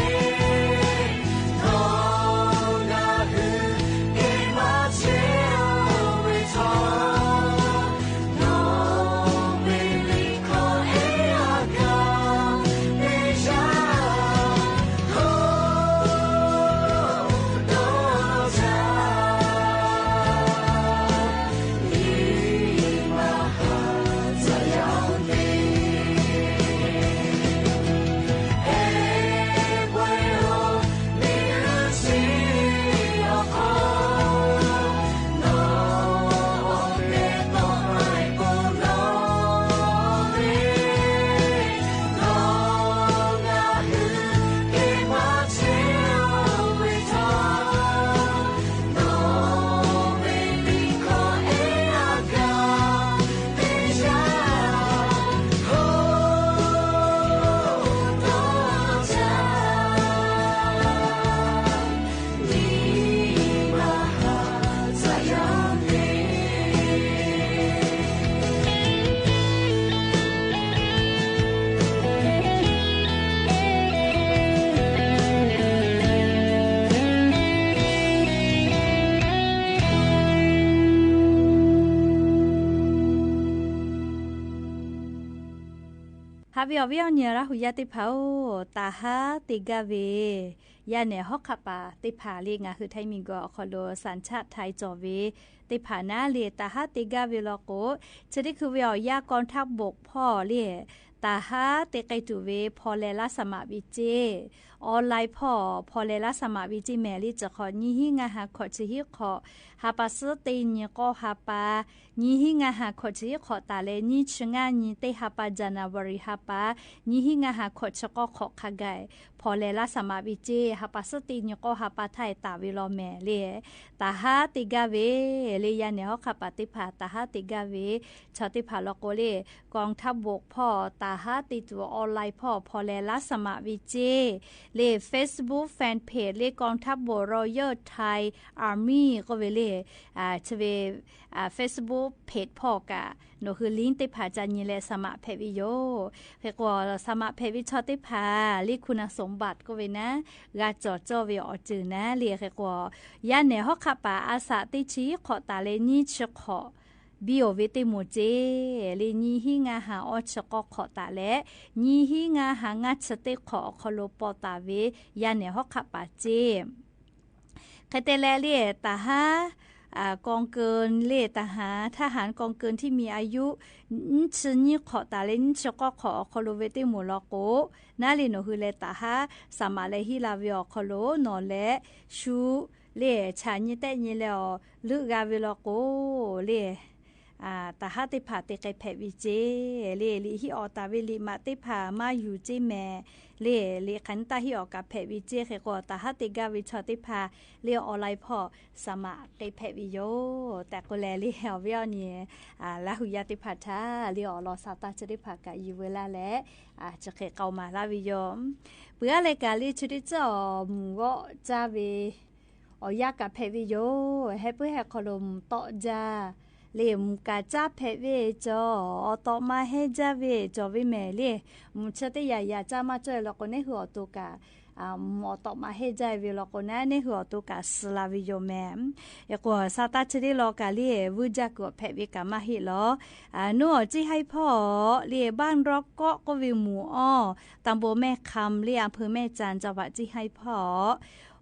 ဟးဝီ အီၤဝီအီၤ ညီ လႃးဟူယၢ သ့ၣ်တဖၣ်ဧၢ, တၢ်ဟးတ့ၢ်ကါဝေ ယၢ်နဲၣ်ဟီၣ်ခးပာ်သ့ၣ်တဖၣ်လၢ ငါဟုးထႆးမံၤကီၢ် အခီၣ်လိၤ สัญชาติไทย စီၣ်ဝဲသ့ၣ်တဖၣ်နၤလၢ တၢ်ဟးတ့ၢ်ကါဝေလီၤကိး ဆၢဒ့ခုဝဲအီၤ ယၢ် กองทัพบก ဖီၣ်လၢ တၢ်ဟးတ့ၢ်ကဲတူာ်ဝဲ ဖီၣ်လဲၤလါ สมัคร ဝံၤစ့ online ဖီၣ် ဖီၣ်လဲၤလါ สมัคร ဝံၤစ့ မဲာ်လၢ စှၤခီၣ် နံၣ်ဟံးငါးဟး ခွံဆံဟံးခွံ ဟးပာ်သီတ့ၢ် နံၣ်ဃိးဟးပာ် နံၣ်ဟံးငါးဟး ခွံဆံဟံးခွံ တၢ်လဲၣ် နံၣ်ဆံငါ နံၣ်တ့ၢ်ဟးပာ် January ဟးပာ် နံၣ်ဟံးငါးဟး ခွံဆံဃိးခွံ ခါဂၤ ဖီၣ်လဲၤလါ สมัคร ဝံၤစ့ ဟးပာ်သီတ့ၢ် နံၣ်ဃိးဟးပာ် ထါအံၤတၢ်ဝံၤလီၤ မဲာ်လၢ တၢ်ဟးတ့ၢ်ကါဝေ လၢ ယၢ်နဲၣ်ဟီၣ်ခးပာ်သ့ၣ်တဖၣ် တၢ်ဟးတ့ၢ်ကါဝေ ဆီၣ်သ့ၣ်တဖၣ်လီၤကိးလၢ กองทัพบก ဖီၣ် တၢ်ဟးတ့ၢ်တူာ် online ဖီၣ် ဖီၣ်လဲၤလါ สมัคร ဝံၤစ့ လၢ Facebook Fanpage လၢ กองทัพบก Royal Thai Army ကိးဝဲလၢ ဆၢဝဲ Facebook Page ဖီၣ်ကး နီၣ်ဃု link သ့ၣ်တဖၣ် ကၢ်ညီလဲ สมัคร ဖဲးဝံၤယိၤ ဃဲၤကွီၢ် สมัคร ဖဲးဝံၤဆီၣ်သ့ၣ်တဖၣ် လၢ คุณสมบัติ ကိးဝဲနၤ ဂၤစီၣ်ကၠီဝဲအီၤစၢၤနၤလၢ ဃဲၤကွီၢ် ယၢ်နဲၣ်ဟီၣ်ခးပာ် အစးတ့ၢ်ဆံခွံ တၢ်လဲၣ် နံၣ်ဆံခွံ ဘံအိၣ်ဝဲတ့ၢ်မိၢ်စ့ လၢ နံၣ်ဟံးငါးဟး အီဆံဃိးခွံ တၢ်လဲၣ် နံၣ်ဟံးငါးဟး ငါးဆံတ့ၢ်ခွံ အခီၣ်လိၤ ပိာ်သးဝဲ ယၢ်နဲၣ်ဟီၣ်ခးပာ်စ့ ဃဲၤတဲလဲၣ်လၢ တၢ်ဟး กองเกณฑ์ လၢ ทหาร ทหารกองเกณฑ์ ที่มีอายุ နံၣ်ဆံနွံခွံ တၢ်လဲၣ် နံၣ်ဆံဃိးခွံ အခီၣ်လိၤဝဲတ့ၢ်မိၢ်လီၤကိး နၤလၢ နီၣ်ဃုလဲၤ တၢ်ဟး สมัคร လဲၤဟံးလၢ်ဝဲအီၤ အခီၣ်လိၤ နီၣ်လဲၤ ဆူ လၢ ဆၣ်ညံတဲာ်ညံလဲၣ်အီၤ လုၢ်ဂၤဝဲလီၤကိး လၢ တၢ်ဟးသ့ၣ်တဖၣ်တ့ၢ်ကဲဖဲးဝံၤစ့ လၢ လံာ်ဟံးအီၣ်တၢ်ဝဲ လံာ်မးသ့ၣ်တဖၣ် မၤယူၤစ့ မဲာ်လၢ လံာ်ဃာ်နတၢ်ဟံးအီၣ်ကးဖဲးဝံၤစ့ ဃဲၤကွီၢ် တၢ်ဟးတ့ၢ်ကါဝဲဆီၣ်သ့ၣ်တဖၣ် လၢ online ဖီၣ် สมัคร ကဲဖဲးဝံၤယိၤ တၢ်ကိးလဲၣ်လၢ အီၤဝဲအီၤန့ၣ် လၢဟူယၢ်သ့ၣ်တဖၣ်ထါ လၢအီၤလီၤစးတၢ်ဆၢသ့ၣ်တဖၣ် ကးယံၤဝဲလၢ်လဲၣ် ဆၢဃဲၤကီးမၤလၢ်ဝံၤယိၤ ပှၤလဲၤကးလၢ ဆၢဒ့စၢ်အီၤ မုၢ်ဂီၢ်စၢ်ဝဲ အီၣ်ယၢ်ကးဖဲးဝံၤယိၤ ဟဲပုၢ်ဟဲခီၣ်လိၤ မုၢ်တီၣ်စၢ် လၢ မုၢ်ကးစၢ်ဖဲးဝဲကၠီ အီၣ်တီးမါဟဲစၢ်ဝဲကၠီဝဲ မဲာ်လၢ မုၢ်ဆၢသ့ၣ်ယၤယၤ စၢ်မၤစၢၤလီၤကိး နဟ့ၣ်အီၤတိကး မုၢ်အီၣ်တီးမါဟဲစၢ်ဝဲလီၤကိးနၤ နဟ့ၣ်အီၤတိကး စှၤလၢ်ဝံၤယိၤ မဲာ် ဃဲၤကွီၢ် စးတၢ်ဆၢသ့ၣ်လီၤကးလၢ ဝုၢ်စၢ်ကွံာ်အီၤဖဲးဝဲကး မၤဟ့ၣ်လီၤ နအိၣ်စံၣ်ဟဲဖီၣ် လၢ บ้านร้อกเกาะ ကိးဝဲမုၢ်အီၣ် ตำบลแม่คำ လၢ อำเภอแม่จันทน์ จังหวัดเชียงราย ဖီၣ်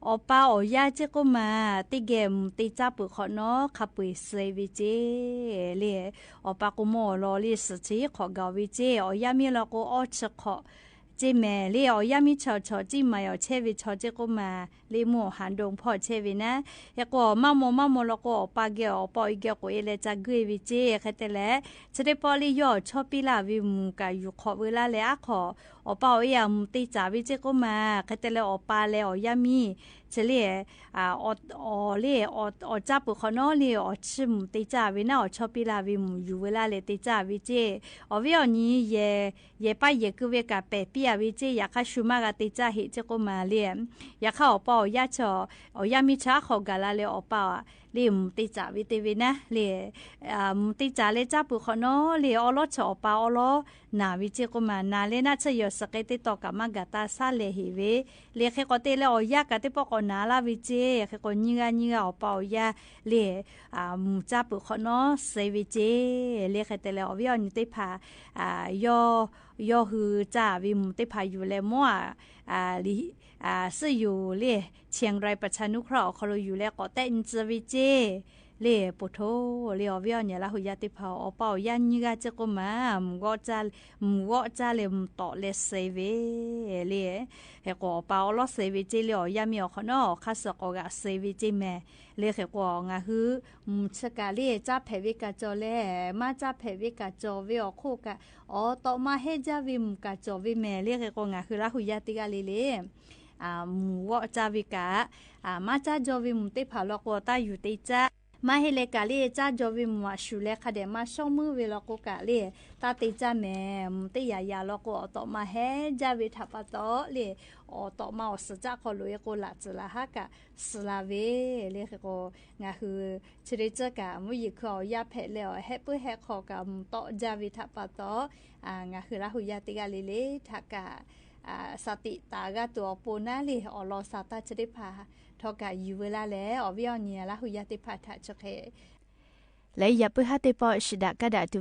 အီၣ်ပၢ်အီၣ်ယၢ်စ့ၢ်ကိးမး တ့ၢ်ဂဲၤမုၢ်တ့ၢ်စၢ်ပှဲၤခီၣ်နီၤ ခးပှ့ၤစ့ဝဲစ့ လၢ အီၣ်ပၢ်ကိးမုၢ်အီၣ်လီၤလၢ စံးဆံဃိးဂၤဝဲစ့ အီၣ်ယၢ်မံလီၤကိး အီဆံဃိး စ့ မဲာ်လၢ အီၣ်ယၢ်မံဆီၣ်ဆီၣ် စံၣ်မၤအီၣ်ဆဲဝဲဆီၣ်စ့ၢ်ကိးမး လၢမုၢ်ဟၣ်ဒိၣ်ဖီၣ်ဆဲဝဲနၤ ဃဲၤကွီၢ် မၤမိၢ်မၤမိၢ်လီၤကိး အီၣ်ပၢ်ဂဲၤ အီၣ်ပၢ်အီၣ်ဂဲၤကိး အ့လဲၤစၢ်ဂ့ၢ်ဝဲစ့ ဃဲၤတဲလဲၣ် ဆၢသ့ၣ်ပီၣ်လၢယီၢ်အီၤဆီၣ်ပံလၢ်ဝံၤ မုၢ်ကးယူၤခီၣ်ဝဲလၢ်လဲၣ် အါခီၣ် အီၣ်ပၢ်အီၣ်ယၢ်မုၢ်တ့ၢ်စၢ်ဝဲစ့ၢ်ကိးမး ဃဲၤတဲလဲၣ် အီၣ်ပၢ်လဲၤအီၣ်ယၢ်မံ ဆၢလၢ အီၣ်လၢ အီၣ်စၢ်ပှဲၤခီၣ်နီၤလၢ အီၣ်ဆံမုၢ်တ့ၢ်စၢ်ဝဲနၤ အီၣ်ဆီၣ်ပံလၢ်ဝံၤ မုၢ်ယူၤဝဲလၢ်လဲၣ် တ့ၢ်စၢ်ဝဲစ့ အီၣ်ဝဲအီၤန့ၣ် ယဲၢ်ပၢ်ယဲၢ်ကုဝဲကး ပဲာ်ပံအဝဲစ့ ယခါဆူမၤဂၤတ့ၢ်စၢ်ဟ့ၣ်စ့ၢ်ကိးမးလၢ ယခါအီၣ်ပၢ်အီၣ်ယၢ်ဆီၣ် အီၣ်ယၢ်မံဆီၣ်အါခီၣ်ဂၤလၢ်လၢ အီၣ်ပၢ်အီၣ် လၢမုၢ်တ့ၢ်စၢ်ဝဲတ့ၢ်ဝဲနၤ လၢ မုၢ်တ့ၢ်စၢ်လၢစၢ်ပှဲၤခီၣ်နီၤလၢ အီၣ်လီၤဆီၣ်အီၣ်ပၢ်အီၣ်လီၤ နၢ်ဝဲစ့ၢ်ကိးမး နၢ်လၢနၢ်ဆၢယီၢ်စဲးကဲသ့ၣ်တီကး မၤဂၤတၢ်ဆါလဲၤဟ့ၣ်ဝဲ လၢဃဲၤကွီၢ်တဲလဲၣ် အီၣ်ယၢ်ကးသ့ၣ်ပီၣ်ကိးနၤလၢ်ဝဲစ့ ဃဲၤကွီၢ် နံၤဂၤနံၤဂၤ အီၣ်ပၢ်အီၣ်ယၢ်လၢ မုၢ်စၢ်ပှဲၤခီၣ်နီၤစဲဝဲစ့ လၢဃဲၤတဲလဲၣ် အီၣ်ဝဲအီၤန့ၣ်သ့ၣ်တဖၣ် ယီၢ် ယီၢ်ဟုးစၢ်ဝံၤ မုၢ်သ့ၣ်တဖၣ်ယူၤလဲၤမိၢ် လံာ် စံၣ်ယူၤလၢ เชียงรายประชานุเคราะห์ အခီၣ်လိၤ ယူၤလဲၤကိးတဲနစၢၤဝဲစ့ လၢပိာ်ထိၣ်လၢ အီၣ်ဝဲအီၤန့ၣ် လၢဟူယၢ်သ့ၣ်တဖၣ် အီၣ်ပၢ်အီၣ်ယၢ်နံၤဂၤစ့ၢ်ကိးမး မုၢ်ဂီၢ်စၢ်လဲၣ် မုၢ်တီၣ်လဲၣ်စဲဝဲ လၢ ဃဲၤကွီၢ် အီၣ်ပၢ်အီၣ်လီၤစဲဝဲစ့လၢ အီၣ်ယၢ်မံအီၣ်ခီၣ်နီၤ အခါစၢၤကိးဂၤစဲဝဲစ့ မဲာ်လၢဃဲၤကွီၢ် ငါဟု မုၢ်ဆၢကးလၢ စၢ်ဖဲးဝဲကးကၠီလဲၣ် မၤစၢ်ဖဲးဝဲကးကၠီဝဲအီၤခိၣ်ကး အီၣ်တီးမါဟဲစၢ်ဝံၤ မုၢ်ကးကၠီဝဲ မဲာ်လၢဃဲၤကွီၢ် ငါဟုးလၢဟူယၢ်တဂၤလံလၢ မုၢ်ဂီၢ်စၢ်ဝံၤကး မၤစၢ်ကၠီဝံၤ မုၢ်သ့ၣ်တဖၣ်လီၤကိး တၢ်ယူၤတ့ၢ်စၢ် မၤဟ့ၣ်လဲၤကးလၢ စၢ်ကၠီဝံၤ မုၢ်အဆူၣ်လဲၤခါဒဲး မၤဆီၣ်မုၢ်ဝဲလီၤကိးကးလၢ တၢ်တ့ၢ်စၢ် မဲာ် မုၢ်တ့ၢ်ယၤယၤလီၤကိး အီၣ်တီးမါဟဲစၢ်ဝဲထးပာ်တီလၢ အီၣ်တီးမါအီၣ်စၢၤစၢ်ခီၣ်လိၤ ဃဲၤကွီၢ် လၢ်စၢၤလၢ်ဟါကး စှၤလၢ်ဝဲ လၢဃဲၤကွီၢ် ငါဟုး ဆၢဒ့စၢ်ကး မုၢ်ယံၤခုအီၣ်ယၢ်ဖဲးလဲၣ်အီၤ ဟဲပုၢ်ဟဲခီၣ်ကး မုၢ်တီၣ်စၢ်ဝဲထးပာ်တီ ငါဟုးလၢဟူယၢ်တဂၤလံလၢ ထးကး စးတံးတၢ်အဂၤတုၤအီၤပိာ်နၤလၢ အီၣ်လီၤစၢ်တၢ်ဆၢသ့ၣ်တဖၣ် ထီၣ်ကးယူၤဝဲလၢ်လဲၣ် အီၣ်ဝဲအီၤန့ၣ် လၢဟူယၢ်သ့ၣ်တဖၣ်ထးဆၢဃဲၤ လႄႈ ယၢပ်ၢၵ်ႈႁၢၼ်တေပေႃး ရှုဒၣ်ကၢ်ဒၣ်တုၤဝဲဢေႃႈ လီၤသးတၢ်သ့ၣ်တဖၣ် ဆၢၶႆႈမႆႈ ၸႂ်ဒၣ်ယိုၼ်းမႄႈ ဂၢၵ်ႈဂၢၵ်ႈ ဖီၼ်ၼၼ်ၼႆႉဢေႃႈ။ ဢေႃႈ ဂၢၵ်ႈပီႈလၢတ်ႈသေဝေႇ ငၢႆႈႁိုဝ် ရႃႇႁူႇယႃႇ တၢင်းဂၢၼ်လႄႈလႄႈ ၵႃႈ ဢေႃႈ ၽူႈၸၢၼ်းမႄႈ တၢင်းဂၢၼ်လႄႈလႄႈ ၸိုဝ်ႈမႄႈ ၵႃႈမႄႈ ၶျႄႇသႃႇ ၸေႃႇသႃႇ ႁႃလႄႈ တေႃႇသႃႇပီႈ ဢိူဝ်ႈ သေ ထိူဝ်ႈမႃး ယႂ်ႇမႃး လႃႈဝေႇမႄႈ ငႃးၸိူဝ်းၼႆႉ ၵေႃႈ ၼႆႉ တေမႃးၸႂ်ႉဝေႇ မႃးႁႄႉမႄႈ ငႃး ဢေႃႈ ၸေႃႇ ဢီႈ ဢေႃႈ လွႆးတႃႇတေႃႇလူး ဢီႈ တေၵႄႇ ဢီႈ ၵႃႈမႃး ဢူဝ်ႈ ဢီႈ တေႃႇတႃႇလႄႈ တေႃႇၸေႃႇ ဢီႈ ၼႄမႃးသႃႇလႄႈ ငႃးၵႄႇသိူဝ်ႇ ဢီႈ သိူဝ်ႇ ဢီႈ မိုဝ်း ငႃးဝေႇတေႇ ငႃးၼႄႇ ဢေႃႈ ဢေႃႈ ၸေႃႇ ဢီႈ ဢေႃႈ လွႆး ဢူဝ်ႈ ဢီႈ လႄႈ ၵေႃႈ ပိုတ်ႇသိုပ်ႇၽႄႈ ဢီႈ ထိူဝ်ႈမႃး ဢီႈ ယႂ်ႇမႃး မႃးတႃႇ ဢီႈ တႃႇ ဢီႈ ၵေႃႈ ဢီႈ လႄႈ ၸေႃႇ ဢီႈ ၼႄႇ ပႃႇမီႇမႃး ဢီႈ ၸိုဝ်ႈ မႃးၵေႃႈ ထႃႇ ဢီႈ ၵႃႈမႃး ၸႄႈဝေႇ ဢီႈ မႃးႁႄႉလႄႈ ဢီႈ ငႃး ၼႄႇ မႃးလႄႈ ဢူဝ်ႈ ဢေႇ ပေႃႈလႄႈ လီၽူႈ ဢီႈ ထႃႇၽူႈ ဢီႈ ထႃႇမႄႈ ဢီႈ ၵေႃႈ မႃးၵႃႈတီႈ ဢီႈ ငႃး ၼႄႇ ၵေႃႈ ၼႄ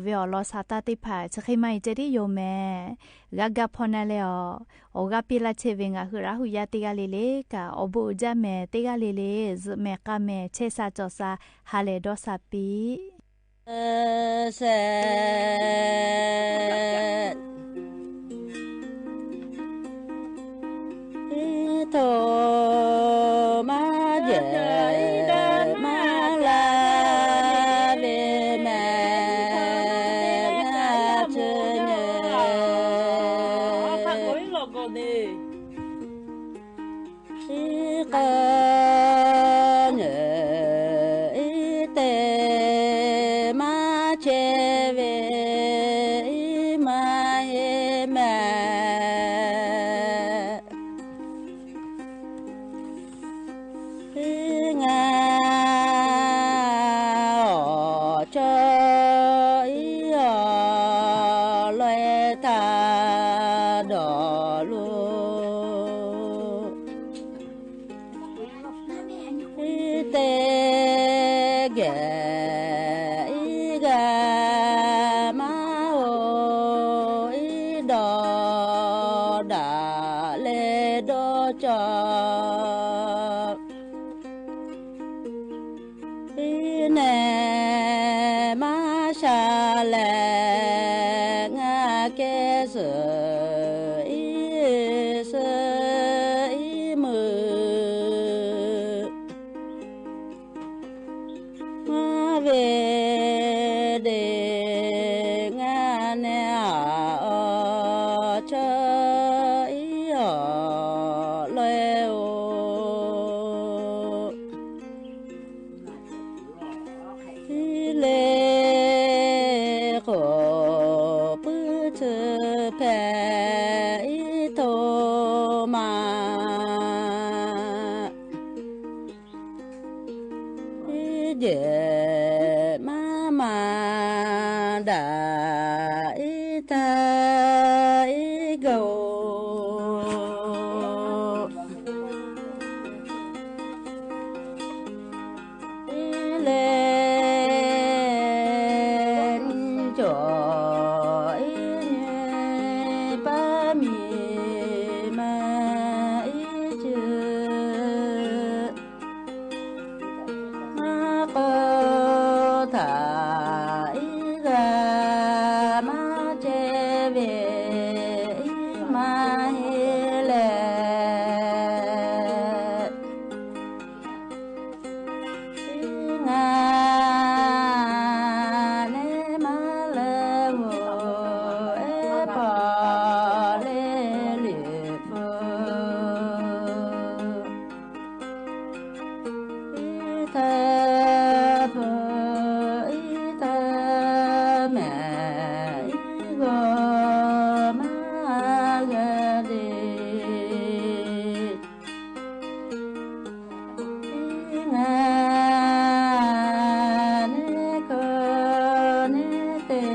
ႇ တေ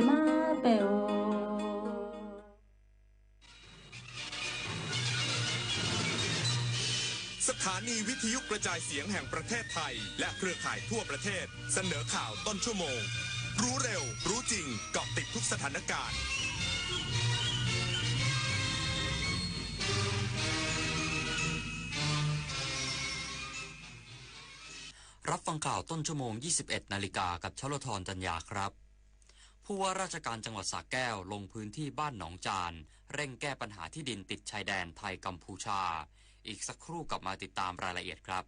မႃးပဵဝ်ႈ สถานีวิทยุกระจายเสียงแห่งประเทศไทย และเครือข่ายทั่วประเทศ เสนอข่าวต้นชั่วโมง รู้เร็ว รู้จริง เกาะติดทุกสถานการณ์ รับฟังข่าวต้นชั่วโมง ยี่สิบเอ็ดนาฬิกา กับชลธร จันยาครับ ผู้ว่าราชการจังหวัดสระแก้วลงพื้นที่บ้านหนองจาน เร่งแก้ปัญหาที่ดินติดชายแดนไทยกัมพูชา อีกสักครู่กลับมาติดตามรายละเอียดครับ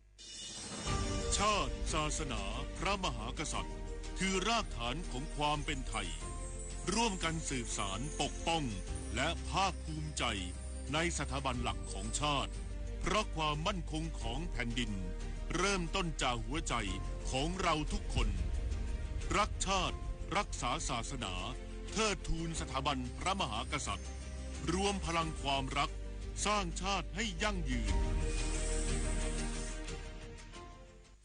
ชาติ ศาสนา พระมหากษัตริย์ คือรากฐานของความเป็นไทย ร่วมกันสืบสาน ปกป้อง และภาคภูมิใจในสถาบันหลักของชาติ เพราะความมั่นคงของแผ่นดิน เริ่มต้นจากหัวใจของเราทุกคน รักชาติ รักษาศาสนา เทิดทูนสถาบันพระมหากษัตริย์ รวมพลังความรัก สร้างชาติให้ยั่งยืน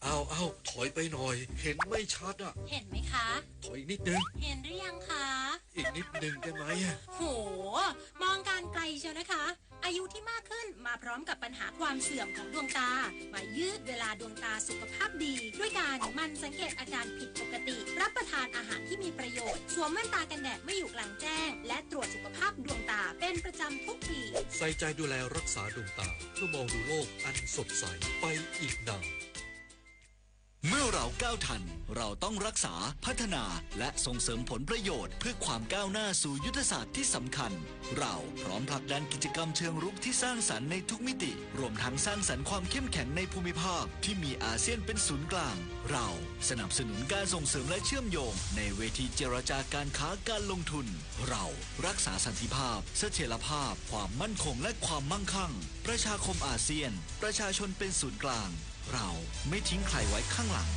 เอาเอาถอยไปหน่อย เห็นไม่ชัดอะ เห็นไหมคะ ถอยอีกนิดนึง เห็นหรือยังคะ อีกนิดนึงได้ไหมอะ โห มองการไกลเชียวนะคะ อายุที่มากขึ้นมาพร้อมกับปัญหาความเสื่อมของดวงตา มายืดเวลาดวงตาสุขภาพดี ด้วยการหมั่นสังเกตอาการผิดปกติ รับประทานอาหารที่มีประโยชน์ สวมแว่นตากันแดดเมื่ออยู่กลางแจ้ง และตรวจสุขภาพดวงตาเป็นประจำทุกปี ใส่ใจดูแลรักษาดวงตา เพื่อมองดูโลกอันสดใสไปอีกนาน เมื่อเราก้าวทัน เราต้องรักษา พัฒนา และส่งเสริมผลประโยชน์ เพื่อความก้าวหน้าสู่ยุทธศาสตร์ที่สำคัญ เราพร้อมผลักดันกิจกรรมเชิงรุกที่สร้างสรรค์ในทุกมิติ รวมทั้งสร้างสรรค์ความเข้มแข็งในภูมิภาคที่มีอาเซียนเป็นศูนย์กลาง เราสนับสนุนการส่งเสริมและเชื่อมโยงในเวทีเจรจาการค้าการลงทุน เรารักษาสันติภาพ เสถียรภาพ ความมั่นคง และความมั่งคั่ง ประชาคมอาเซียน ประชาชนเป็นศูนย์กลาง เราไม่ทิ้งใครไว้ข้างหลัง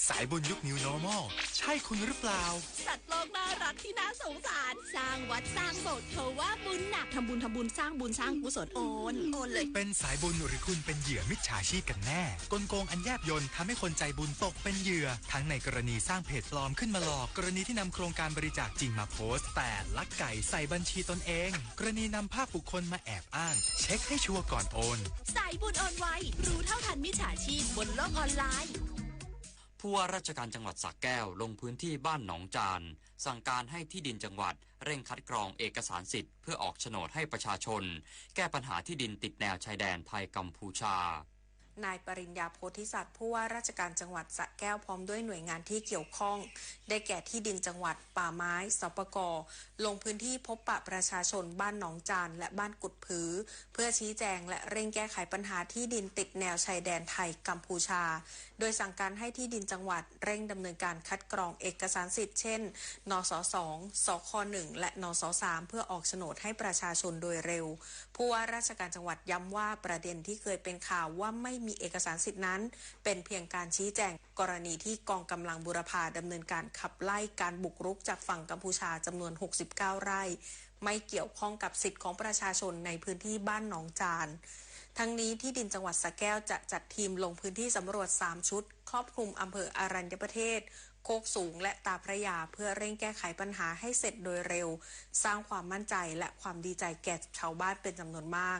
สายบุญยุค New Normal ใช่คุณหรือเปล่า สัตว์โลกน่ารักที่น่าสงสาร สร้างวัดสร้างโบสถ์เขาว่าบุญหนัก ทำบุญ ทำบุญ สร้างบุญ สร้างกุศล โอน โอนเลย เป็นสายบุญหรือคุณเป็นเหยื่อมิจฉาชีพกันแน่ กลโกงอันแยบยลทำให้คนใจบุญตกเป็นเหยื่อ ทั้งในกรณีสร้างเพจปลอมขึ้นมาหลอก กรณีที่นำโครงการบริจาคจริงมาโพสต์ แต่ลักไก่ใส่บัญชีตนเอง กรณีนำภาพบุคคลมาแอบอ้าง เช็คให้ชัวร์ก่อนโอน สายบุญโอนไว รู้เท่าทันมิจฉาชีพบนโลกออนไลน์ ผู้ว่าราชการจังหวัดสระแก้วลงพื้นที่บ้านหนองจาน สั่งการให้ที่ดินจังหวัดเร่งคัดกรองเอกสารสิทธิ์เพื่อออกโฉนดให้ประชาชน แก้ปัญหาที่ดินติดแนวชายแดนไทยกัมพูชา นายปริญญา โพธิสัตว์ ผู้ว่าราชการจังหวัดสระแก้วพร้อมด้วยหน่วยงานที่เกี่ยวข้อง ได้แก่ที่ดินจังหวัด ป่าไม้ สปก ลงพื้นที่พบปะประชาชนบ้านหนองจานและบ้านกุดผือ เพื่อชี้แจงและเร่งแก้ไขปัญหาที่ดินติดแนวชายแดนไทยกัมพูชา โดยสั่งการให้ที่ดินจังหวัดเร่งดำเนินการคัดกรองเอกสารสิทธิ์ เช่น นส สอง สค หนึ่ง และ นส สาม เพื่อออกโฉนดให้ประชาชนโดยเร็ว ผู้ว่าราชการจังหวัดย้ำว่าประเด็นที่เคยเป็นข่าวว่าไม่มีเอกสารสิทธิ์นั้น เป็นเพียงการชี้แจง กรณีที่กองกำลังบูรพาดำเนินการขับไล่การบุกรุกจากฝั่งกัมพูชาจำนวน หกสิบเก้า ไร่ ไม่เกี่ยวข้องกับสิทธิ์ของประชาชนในพื้นที่บ้านหนองจาน ทั้งนี้ที่ดินจังหวัดสระแก้วจะจัดทีมลงพื้นที่สำรวจ สาม ชุด ครอบคลุมอำเภออรัญญประเทศ โคกสูง และตาพระยา เพื่อเร่งแก้ไขปัญหาให้เสร็จโดยเร็ว สร้างความมั่นใจและความดีใจแก่ชาวบ้านเป็นจำนวนมาก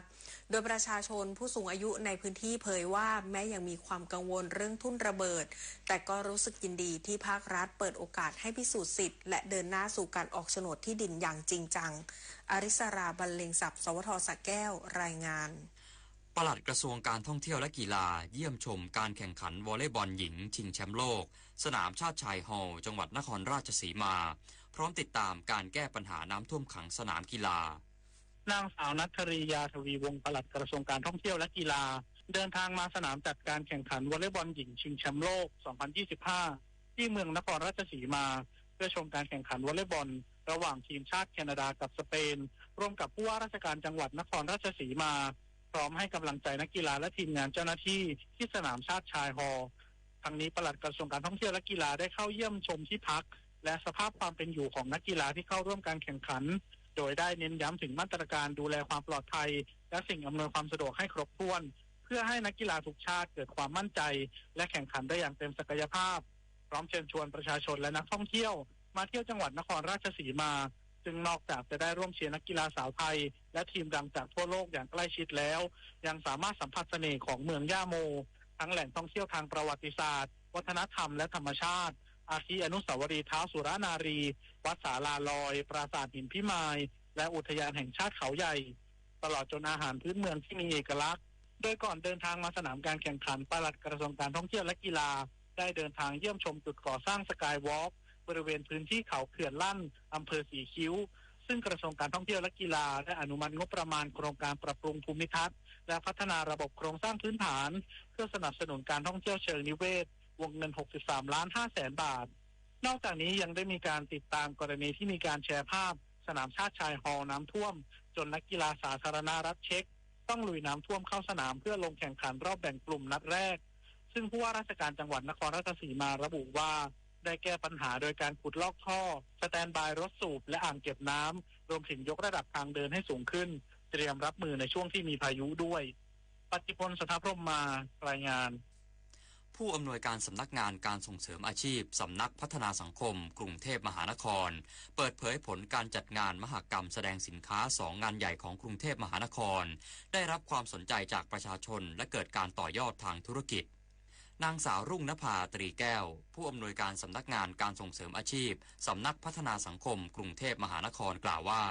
โดยประชาชนผู้สูงอายุในพื้นที่เผยว่าแม้ยังมีความกังวลเรื่องทุ่นระเบิด แต่ก็รู้สึกยินดีที่ภาครัฐเปิดโอกาสให้พิสูจน์สิทธิ์ และเดินหน้าสู่การออกโฉนดที่ดินอย่างจริงจัง อริสรา บรรเลงศัพท์ สวท สระแก้ว รายงาน ปลัดกระทรวงการท่องเที่ยวและกีฬาเยี่ยมชมการแข่งขันวอลเลย์บอลหญิงชิงแชมป์โลก สนามชาติชายฮอลล์ จังหวัดนครราชสีมา พร้อมติดตามการแก้ปัญหาน้ำท่วมขังสนามกีฬา นางสาว ณัฐรียา ทวีวงศ์ ปลัดกระทรวงการท่องเที่ยวและกีฬา เดินทางมาสนามจัดการแข่งขันวอลเลย์บอลหญิงชิงแชมป์โลก สองพันยี่สิบห้า ที่เมืองนครราชสีมา เพื่อชมการแข่งขันวอลเลย์บอลระหว่างทีมชาติแคนาดากับสเปน ร่วมกับผู้ว่าราชการจังหวัดนครราชสีมา พร้อมให้กำลังใจนักกีฬาและทีมงานเจ้าหน้าที่ที่สนามชาติชายฮอลล์ ทั้งนี้ปลัดกระทรวงการท่องเที่ยวและกีฬาได้เข้าเยี่ยมชมที่พัก และสภาพความเป็นอยู่ของนักกีฬาที่เข้าร่วมการแข่งขัน โดยได้เน้นย้ำถึงมาตรการดูแลความปลอดภัย และสิ่งอำนวยความสะดวกให้ครบถ้วน เพื่อให้นักกีฬาทุกชาติเกิดความมั่นใจ และแข่งขันได้อย่างเต็มศักยภาพ พร้อมเชิญชวนประชาชนและนักท่องเที่ยว มาเที่ยวจังหวัดนครราชสีมา ซึ่งนอกจากจะได้ร่วมเชียร์นักกีฬาสาวไทย และทีมดังจากทั่วโลกอย่างใกล้ชิดแล้ว ยังสามารถสัมผัสเสน่ห์ของเมืองย่าโม ทั้งแหล่งท่องเที่ยวทางประวัติศาสตร์ วัฒนธรรม และธรรมชาติ อาทิอนุสาวรีย์ท้าวสุรนารี วัดศาลาลอย ปราสาทหินพิมาย และอุทยานแห่งชาติเขาใหญ่ ตลอดจนอาหารพื้นเมืองที่มีเอกลักษณ์ โดยก่อนเดินทางมาสนามการแข่งขัน ปลัดกระทรวงการท่องเที่ยวและกีฬา ได้เดินทางเยี่ยมชมจุดก่อสร้างสกายวอล์ก บริเวณพื้นที่เขาเขื่อนลั่น อำเภอสีคิ้ว ซึ่งกระทรวงการท่องเที่ยวและกีฬาได้อนุมัติงบประมาณโครงการปรับปรุงภูมิทัศน์ และพัฒนาระบบโครงสร้างพื้นฐาน เพื่อสนับสนุนการท่องเที่ยวเชิงนิเวศ วงเงิน หกสิบสามล้านห้าแสนบาท นอกจากนี้ยังได้มีการติดตามกรณีที่มีการแชร์ภาพสนามชาติชายฮอลล์น้ำท่วม จนนักกีฬาสาธารณรัฐเช็ก ต้องลุยน้ำท่วมเข้าสนามเพื่อลงแข่งขันรอบแบ่งกลุ่มนัดแรก ซึ่งผู้ว่าราชการจังหวัดนครราชสีมาระบุว่า ได้แก้ปัญหาโดยการขุดลอกท่อ สแตนด์บายรถสูบ และอ่างเก็บน้ำ รวมถึงยกระดับทางเดินให้สูงขึ้น เตรียมรับมือในช่วงที่มีพายุด้วย ปัตติพล สัทธพรหมมา รายงาน ผู้อำนวยการสำนักงานการส่งเสริมอาชีพ สำนักพัฒนาสังคมกรุงเทพมหานคร เปิดเผยผลการจัดงานมหกรรมแสดงสินค้าสองงานใหญ่ของกรุงเทพมหานคร ได้รับความสนใจจากประชาชน และเกิดการต่อยอดทางธุรกิจ นางสาวรุ่งนภา ตรีแก้ว ผู้อำนวยการสำนักงานการส่งเสริมอาชีพ สำนักพัฒนาสังคมกรุงเทพมหานคร กล่าวว่า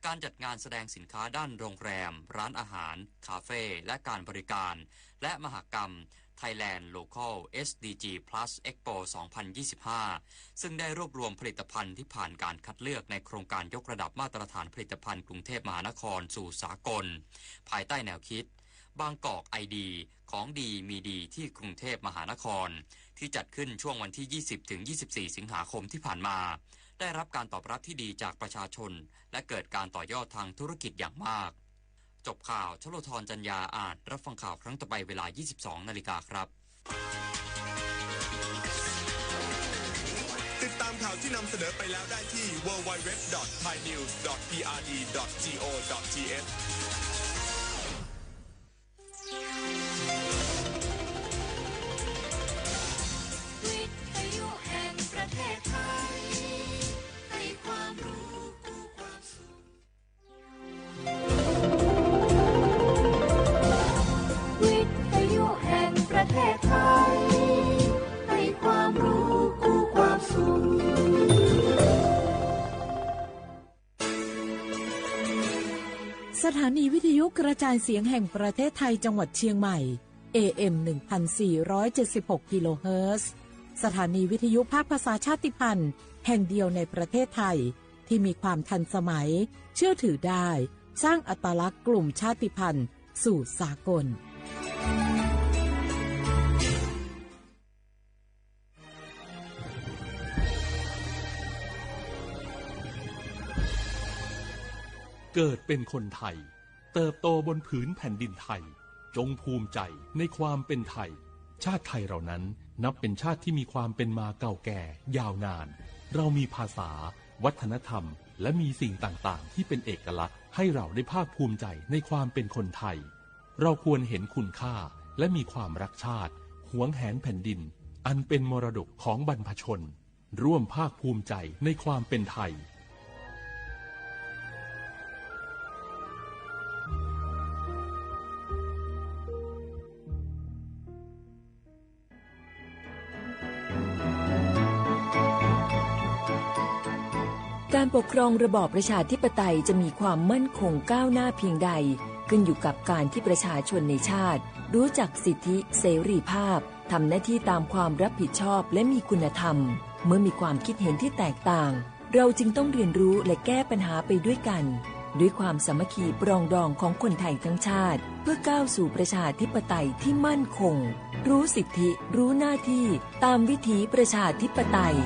การจัดงานแสดงสินค้าด้านโรงแรม ร้านอาหาร คาเฟ่ และการบริการ และมหกรรม Thailand Local เอส ดี จี Plus Expo สองพันยี่สิบห้า ซึ่งได้รวบรวมผลิตภัณฑ์ที่ผ่านการคัดเลือกในโครงการยกระดับมาตรฐานผลิตภัณฑ์กรุงเทพมหานครสู่สากล ภายใต้แนวคิด บางกอกไอดี ของดีมีดีที่กรุงเทพมหานคร ที่จัดขึ้นช่วงวันที่ ยี่สิบ ถึง ยี่สิบสี่ สิงหาคมที่ผ่านมา ได้รับการตอบรับที่ดีจากประชาชน และเกิดการต่อยอดทางธุรกิจอย่างมาก จบข่าว ชโลธร จันยา อ่าน รับฟังข่าวครั้งต่อไปเวลา ยี่สิบสอง นาฬิกาครับ ติดตามข่าวที่นำเสนอไปแล้วได้ที่ ดับเบิลยู ดับเบิลยู ดับเบิลยู ดอท ไทยนิวส์ ดอท พี อาร์ ดี ดอท จี โอ ดอท ที เอช วิทยุแห่งประเทศไทย ให้ความรู้คู่ความสุข วิทยุแห่งประเทศไทย ให้ความรู้คู่ความสุข สถานีวิทยุกระจายเสียงแห่งประเทศไทยจังหวัดเชียงใหม่ เอ เอ็ม หนึ่งพันสี่ร้อยเจ็ดสิบหก กิโลเฮิรตซ์ สถานีวิทยุภาคภาษาชาติพันธุ์แห่งเดียวในประเทศไทย ที่มีความทันสมัย เชื่อถือได้ สร้างอัตลักษณ์กลุ่มชาติพันธุ์สู่สากล เกิดเป็นคนไทย เติบโตบนผืนแผ่นดินไทย จงภูมิใจในความเป็นไทย ชาติไทยเรานั้นนับเป็นชาติที่มีความเป็นมาเก่าแก่ยาวนาน เรามีภาษา วัฒนธรรม และมีสิ่งต่างๆ ที่เป็นเอกลักษณ์ ให้เราได้ภาคภูมิใจในความเป็นคนไทย เราควรเห็นคุณค่า และมีความรักชาติ หวงแหนแผ่นดิน อันเป็นมรดกของบรรพชน ร่วมภาคภูมิใจในความเป็นไทย การปกครองระบอบประชาธิปไตยจะมีความมั่นคงก้าวหน้าเพียงใด ขึ้นอยู่กับการที่ประชาชนในชาติ รู้จักสิทธิเสรีภาพ ทำหน้าที่ตามความรับผิดชอบและมีคุณธรรม เมื่อมีความคิดเห็นที่แตกต่าง เราจึงต้องเรียนรู้และแก้ปัญหาไปด้วยกัน ด้วยความสามัคคีปรองดองของคนไทยทั้งชาติ เพื่อก้าวสู่ประชาธิปไตยที่มั่นคง รู้สิทธิ รู้หน้าที่ ตามวิถีประชาธิปไตย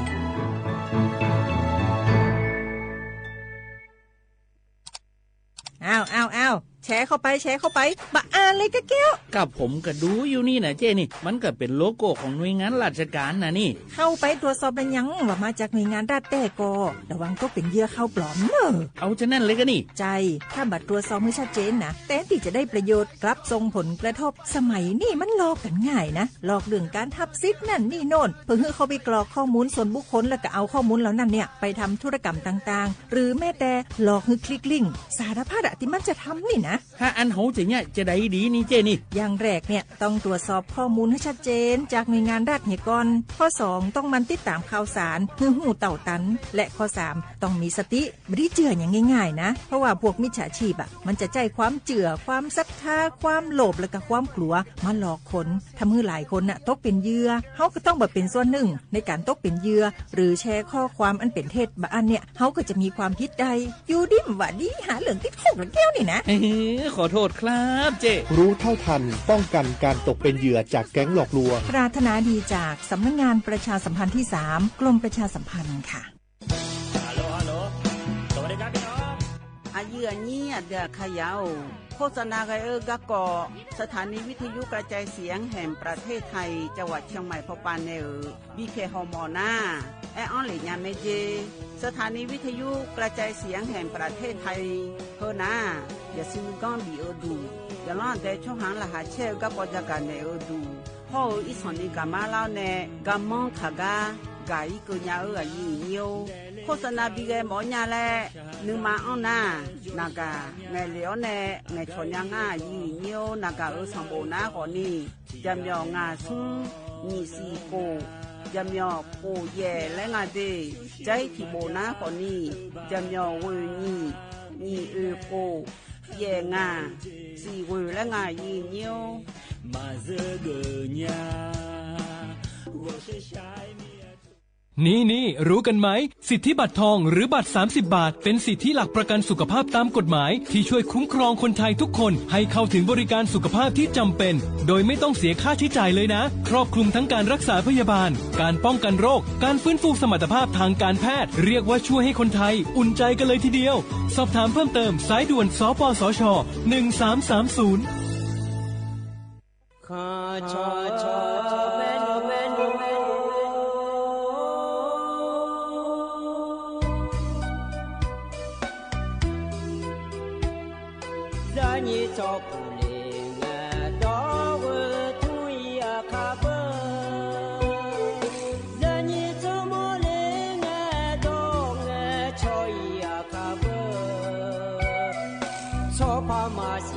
อ้าว อ้าว อ้าว แชร์เข้าไป แชร์เข้าไป บ่อ่านเลยกะแก้ว กับผมก็ดูอยู่นี่นะเจ้นี่ มันก็เป็นโลโก้ของหน่วยงานราชการนะนี่ เข้าไปตรวจสอบแล้วยังว่ามาจากหน่วยงานรัฐแต๊ก่อ ระวังตกเป็นเหยื่อข่าวปลอมเน่อ เอาจะนั้นเลยกะนี่ ใจ้ ถ้าบ่ตรวจสอบหื้อชัดเจนนะ แทนตี้จะได้ประโยชน์ กลับส่งผลกระทบ สมัยนี้มันหลอกกั๋นง่ายนะ หลอกเรื่องการฮับสิทธิ์นั่นนี่โน่น เพื่อหื้อเข้าไปกรอกข้อมูลส่วนบุคคล แล้วก็เอาข้อมูลเหล่านั้นเนี่ย ไปทำธุรกรรมต่างๆ หรือแม้แต่หลอกหื้อคลิกลิงก์ สารพัดอะตี้มันจะทำนี่นะ ถ้าอั้นเฮาจะเยียะจะใดดีนี่เจ้นี่ อย่างแรกเนี่ย ต้องตรวจสอบข้อมูลหื้อชัดเจนจากหน่วยงานรัฐเหียก่อน ข้อสอง ต้องหมั่นติดต๋ามข่าวสารหื้อฮู้เต้าตัน และข้อสาม ต้องมีสติ บ่ดีเจื้ออย่างง่ายๆ นะ เพราะว่าพวกมิจฉาชีพอะ มันจะใจ๊ความเจื้อ ความศรัทธา ความโลภ และก็ความกลัว มาหลอกคน ทำหื้อหลายคนน่ะ ตกเป็นเหยื่อ เฮาก็ต้องบ่เป๋นส่วนหนึ่งในก๋านตกเป็นเหยื่อ หรือแชร์ข้อความอันเป๋นเท็จ บ่อั้นเนี่ย เฮาก็จะมีความผิดได้ อยู่ดีบ่ดี หาเรื่องติดคุกละแก้วนี่นะ เอ้อ ขอโทษครับเจ้ รู้เท่าทัน ป้องกันการตกเป็นเหยื่อจากแก๊งหลอกลวง ปรารถนาดีจากสำนักงานประชาสัมพันธ์ที่สาม กรมประชาสัมพันธ์ค่ะ ฮัลโหล ฮัลโหล สวัสดีครับพี่น้อง อะเยื่อเยียะเดือเขย่า โฆษณากั๋นเอ้อ กะเกาะ สถานีวิทยุกระจายเสียงแห่งประเทศไทย จังหวัดเชียงใหม่ ผ่อปานแนเอ่อ บีเค ฮม นา แออั้นเหละยาแม่เจ สถานีวิทยุกระจายเสียงแห่งประเทศไทย เฮอนา อย่าซื้อก้อนบีเออดู อย่าล่อนแต่ช่องหางรหัสแช่กะปอจะกั๋นแนเออดู အိၣ်အီၤ အီၤ ဆံၣ်နီၤ ကမၣ်လီၤန့ၣ် ကမၣ်ထၣ်ကါ ကၣ်အံၤကၢၢ်ညါဧၢ အယံၤအညိ ခိၣ်သနၢဘံဂဲမီၢ်ညါလဲၣ် နုမၤအီၣ်နၤ နၢ်ကၢ် ငဲၤလီၤအီၤန့ၣ် ငဲၤဆီၣ်ညါငါ အယံၤအညိ နၢ်ကၢ်ဧၢ ဆၣ်ဘိၣ်နၤဃီၤနံၣ် ယဲၢ်မံၤ ငါးဆူ နံၣ်သီၣ်ကိၣ် ယဲၢ်မံၤ ပိၢ်ယဲၢ်လၢငါဒ့ၣ် ကၠဲထံၣ်ဘိၣ်နၤဃီၤနံၣ် ယဲၢ်မံၤ ဝ့ၢ်နံၣ် နံၣ်အုၣ်ကိၣ် ယဲၢ်ငါ သီၣ်ဝ့ၢ်လၢငါ အယံၤအညိ นี่ๆ รู้กันไหม สิทธิบัตรทองหรือบัตร สามสิบ บาท เป็นสิทธิหลักประกันสุขภาพตามกฎหมาย ที่ช่วยคุ้มครองคนไทยทุกคนให้เข้าถึงบริการสุขภาพที่จำเป็น โดยไม่ต้องเสียค่าใช้จ่ายเลยนะ ครอบคลุมทั้งการรักษาพยาบาล การป้องกันโรค การฟื้นฟูสมรรถภาพทางการแพทย์ เรียกว่าช่วยให้คนไทยอุ่นใจกันเลยทีเดียว สอบถามเพิ่มเติม สายด่วน สปสช หนึ่งสามสามศูนย์ မၤစၢ်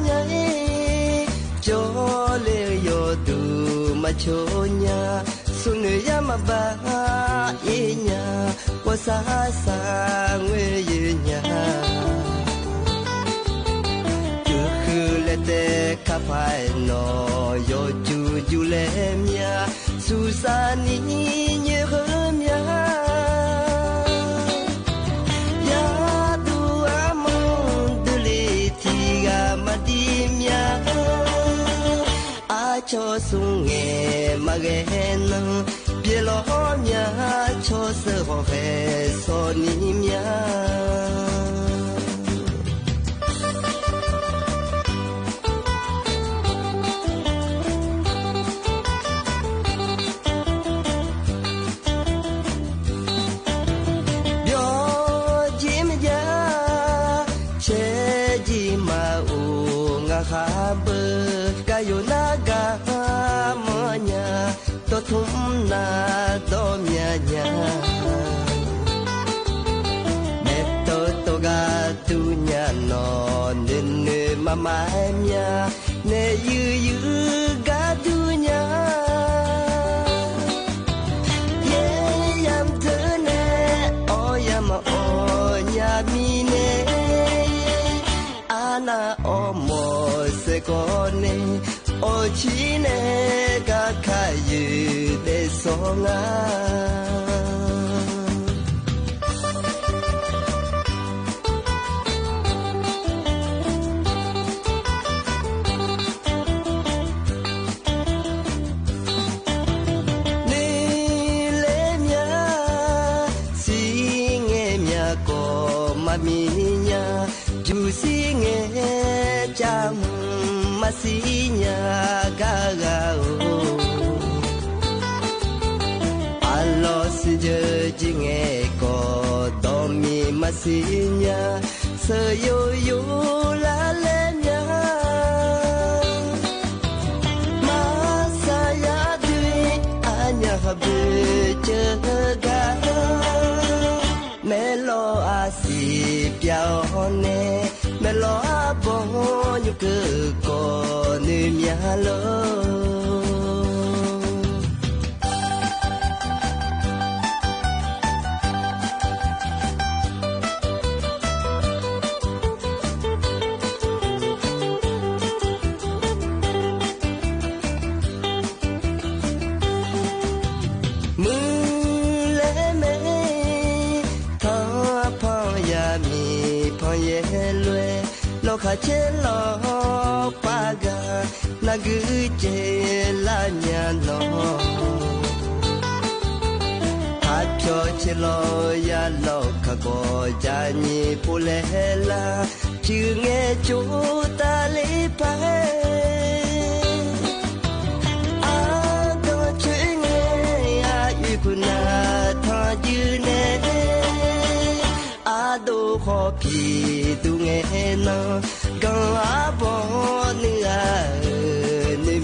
ညါအံၤ ကၠီလ့ယိၤဒုး မၤဆိညါ ဆူနုာ်ယါမၤဘၣ်အ့ၣ်ညါ ကွၢ်စၢ်စၢ်ငွေယုာ်ညါ တုၤဃုလၢတဲခါဖးနီၤ ယိၤကၠူယုၢ်လဲမၠါ ဆူစၢ်နံၤညိဃုမၠါ ယၤဒုးအမိၢ်ဒုးလံ ထံဂၤမၤဒံးမၠါ အါဆီဆူငဲမၤဂဲၤနၢၤ ပျဲလီၤမၠါ ဆီဆၢဟီၣ်ဃဲၤစီၤနံၤမၠါ ပျီကံမယါ ဆဲကံမၤအိၣ် ငါဃးဘၢ ကယိၤနါဂၤမီၢ်ညါ တီထူနၤဒီးမၠါညါ မဲာ်တီတီဂၤဒုးညါနီၤ နုာ်နုာ်မၤမၤမၠါ နဲယုၢ်ယုၢ်ဂၤဒုးညါ ယဲယၤမတၤနဲ အီယၤမၤအီၣ်ညါမံၤန့ၣ် အါနၤအီၣ်မီၢ်စ့ၢ်ကီးန့ၣ် အီၣ်ဆံးနဲ ကခါယုၢ်ဒဲးစီၤငါ မံညာ ယူႇသံငဲ ကၢမ် မၤသံညာ ကဂၤဧိၤ အလီၢ်သယၢၢ်ကၠံငဲကီၢ် ဒီးမံမၤသံညာ သယိယိလၢလဲၣ်မၠၣ် မၤသးယၤဒုး အညၣ်ဘၢၣ်စၢၤဂၤ မဲာ်လီၤအသံပျၢ်အီၤနဲ မဲာ်လီၤအဘီယူၤကၢကီၢ်နၢမၠၣ်လီၤ မုၢ်လဲၤမဲာ် ထီၣ်ဖီၣ်ယၤမံ ဖီၣ်ယဲလွဲ လီၤခၣ်ဆဲးလီၤပာ်ဂၤ နၢ်ဂ့ၤစဲးလၢညါနီၤ ဟးဖျိးဆဲးလီၤယၤလီၤခၣ်ကီၢ် ကၠၢ်နံၣ်ဖိလဲၤလၢ ဆူငဲကၠိတၢ်လ့ပၢ် အဒီဆူငဲ အအုၣ်ကနၣ်ထီၣ်ယုၢ်နဲ အဒိၣ်ဃီဖံးသူငဲနီၤ ကၢ်အဘီနုၢ်အါ နၢမၠၣ်လီၤ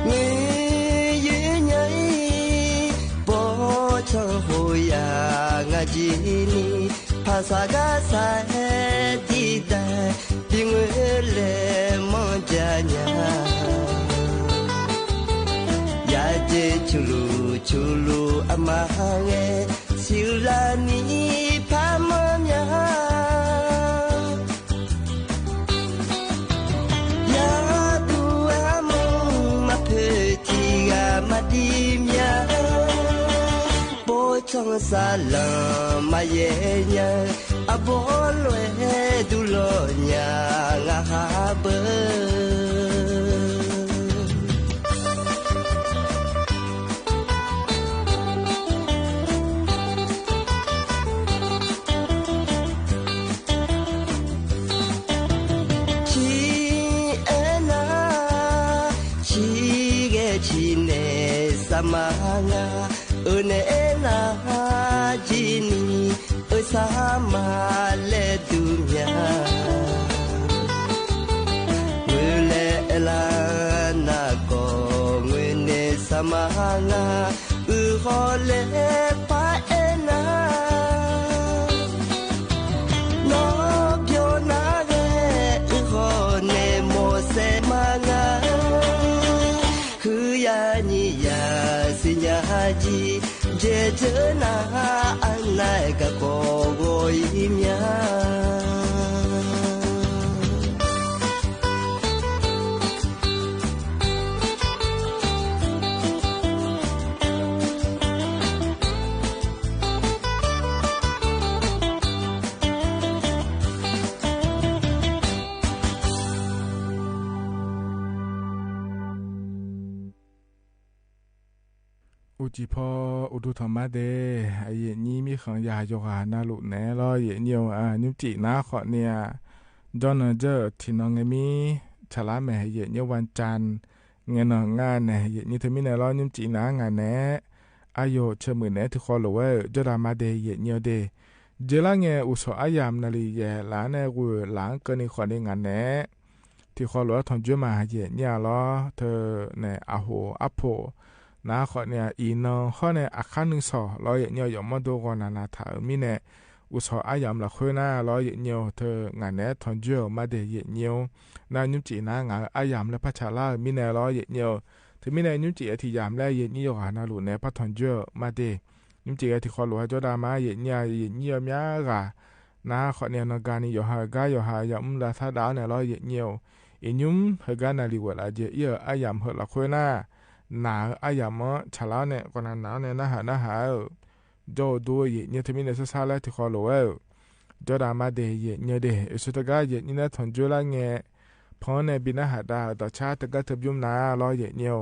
မုၢ်ယုၢ်ညါအံၤ ပိာ်ဆၣ်ဟူယၤ ငါယံၤနံၤ ဖးသးဂၤသးဟဲဒံးဒၣ် ဒ်ငွေလဲၤမီၢ်ကၠၢ်ညါ ယၤက့ၤဆူလူၤဆူလူၤ အမါဟဲ စံးလၢနံၤဖးမီၢ်မၠၣ် ယၤဒူအမုၢ်မၤဖုးထံဂၤမၤဒံးမၠၣ် ပိာ်ဆၣ်စၢ်လၢမၤယဲၢ်ညါ အဘီလွဲဒူလီၤညါ ငါဟးဘၢ ဆံအဲၣ်နၤ ဆံဂဲၤဆံနဲၣ် သးမါငါ အၢနဲၣ်အဲၣ်နၤ ယံၤနံၤ အၢသးမါလဲၤဒူမၠၣ် မုၢ်လဲၤအဲၣ်လၢနၤကီၢ် ငွေနဲၣ်သးမါငါ အုၣ်ဃီလဲၤပာ်အဲၣ်နၤ နီၢ်ပျီနၤဂဲၤ အုၣ်ဃီနဲၣ်မိၢ်သဲးမါငါ ဃုယၤနံၤယၤသ့ၣ်ညါယံၤ ယဲၢ်ကၢနၤ အနၢ်ကကိးဂီၤအံၤမၠၣ် အိၣ်ကံၢ်ဖီ အိၣ်ဒိၣ်ထီၣ်မါဒဲး အယဲၢ်နံၣ်မံၣ်ဃၣ်ယၤ ယိၤဂၤနၤလိာ်နဲၣ်လီၤ ယဲၢ်နံၣ်ဧိၤ နုၢ်ကံၣ်နၤဃီန့ၣ် ဒီနၢ်ကၠၢၣ်ထံၣ်နီၢ်ငဲမံ ဆၣ်လါမဲာ် ယဲၢ်နံၣ်ဝၣ်ကၠၣ် ငဲၢ်နီၢ်ငါနဲၣ် ယဲၢ်နံၣ်ထၢမံၤနဲၣ်လီၤ နုၢ်ကံၣ်နၤ ငါနဲၣ် အယိာ် ဆၢမုၢ်နဲၣ် ထံၣ်ဃီလိာ်ဝဲဧၢ ကၠီဒၣ်မါဒဲး ယဲၢ်နံၣ်ဧိၤဒဲး ယဲၢ်လါငဲၢ် အိၣ်ဆီၣ်အါယၢ်မနုၤလံ ယဲၢ်လါနဲၣ် ဂုၤလၢကၢန့ၣ်ဃီန့ၣ် ငါနဲၣ် ထံၣ်ဃီလိာ်အထီၣ်ကၠိမး ယဲၢ်နံၣ်ဧိၤလီၤ ထၢန့ၣ် အဟိၣ်အဖိၣ် နၤဃီန့ၣ် အံၤနီၢ်ဃီန့ၣ် အခါနုၢ်ဆီၣ်လီၤ ယဲၢ်နံၣ်ဧိၤ ယီၢ်မီၢ်ဒိဂီၤနၤနၤထၣ်ဧိၤမံၤနဲၣ် အိၣ်ဆီၣ်အါယၢ်မလၢဃုနၤလီၤ ယဲၢ်နံၣ်ဧိၤ ထၢ ငါနဲၣ် ထီၣ်ကၠိမါဒဲး ယဲၢ်နံၣ်ဧိၤ နၤနုၢ်ကံၣ်နၤ ငါအါယၢ်မလၢဖးဆၣ်လါဧိၤမံၤနဲၣ်လီၤ ယဲၢ်နံၣ်ဧိၤ ထၢမံၤနဲၣ် နုၢ်ကံၣ်အထံၣ်ယၢ်မလၢ ယဲၢ်နံၣ်ယိၤဂၤနၤလိာ်နဲၣ် ဖးထီၣ်ကၠိ မါဒဲး နုၢ်ကံၣ်ဂဲၤထံၣ်ဃီလိာ်ဟဲကၠီဒၣ်မါ ယဲၢ်နံၣ်ဧိၤ ယဲၢ်နံၣ်ဧိၤမၠါဂၤ နၤဃီန့ၣ် နီၢ်ဂၤန့ၣ် ယီၤဟးဂၤ ယီၤဟးယၤမူလၢသးဒၣ်အီၤနဲၣ်လီၤ ယဲၢ်နံၣ်ဧိၤ အံၤနုၢ်ဟးဂၤနၤလံဝဲလၢ ယဲၢ်အံၤအါယၢ်မဟၢၣ်လီၤဃုနၤ နၤအါယၢ်မီၤဆၣ်လါန့ၣ် ကီးနၤနၤန့ၣ် နဟးနဟးဧိၤ ကၠီအိၣ်ဒိ ယဲၢ်နံၣ်ထၢမံၤနဲၣ် ဆၢဆၢလၢထံၣ်ဃီလိာ်ဝဲဧိၤ จ้อดามาเด เหยียดเยียวเด เอ สุดตะก๊า เหยียดเยียว น้าถ่องจ้วย ละแง พร้อมในบินน้าหาดา ดอกจ๊า เตอร์ก๊า เตอร์บยุ้มนา ลอ เหยียดเยียว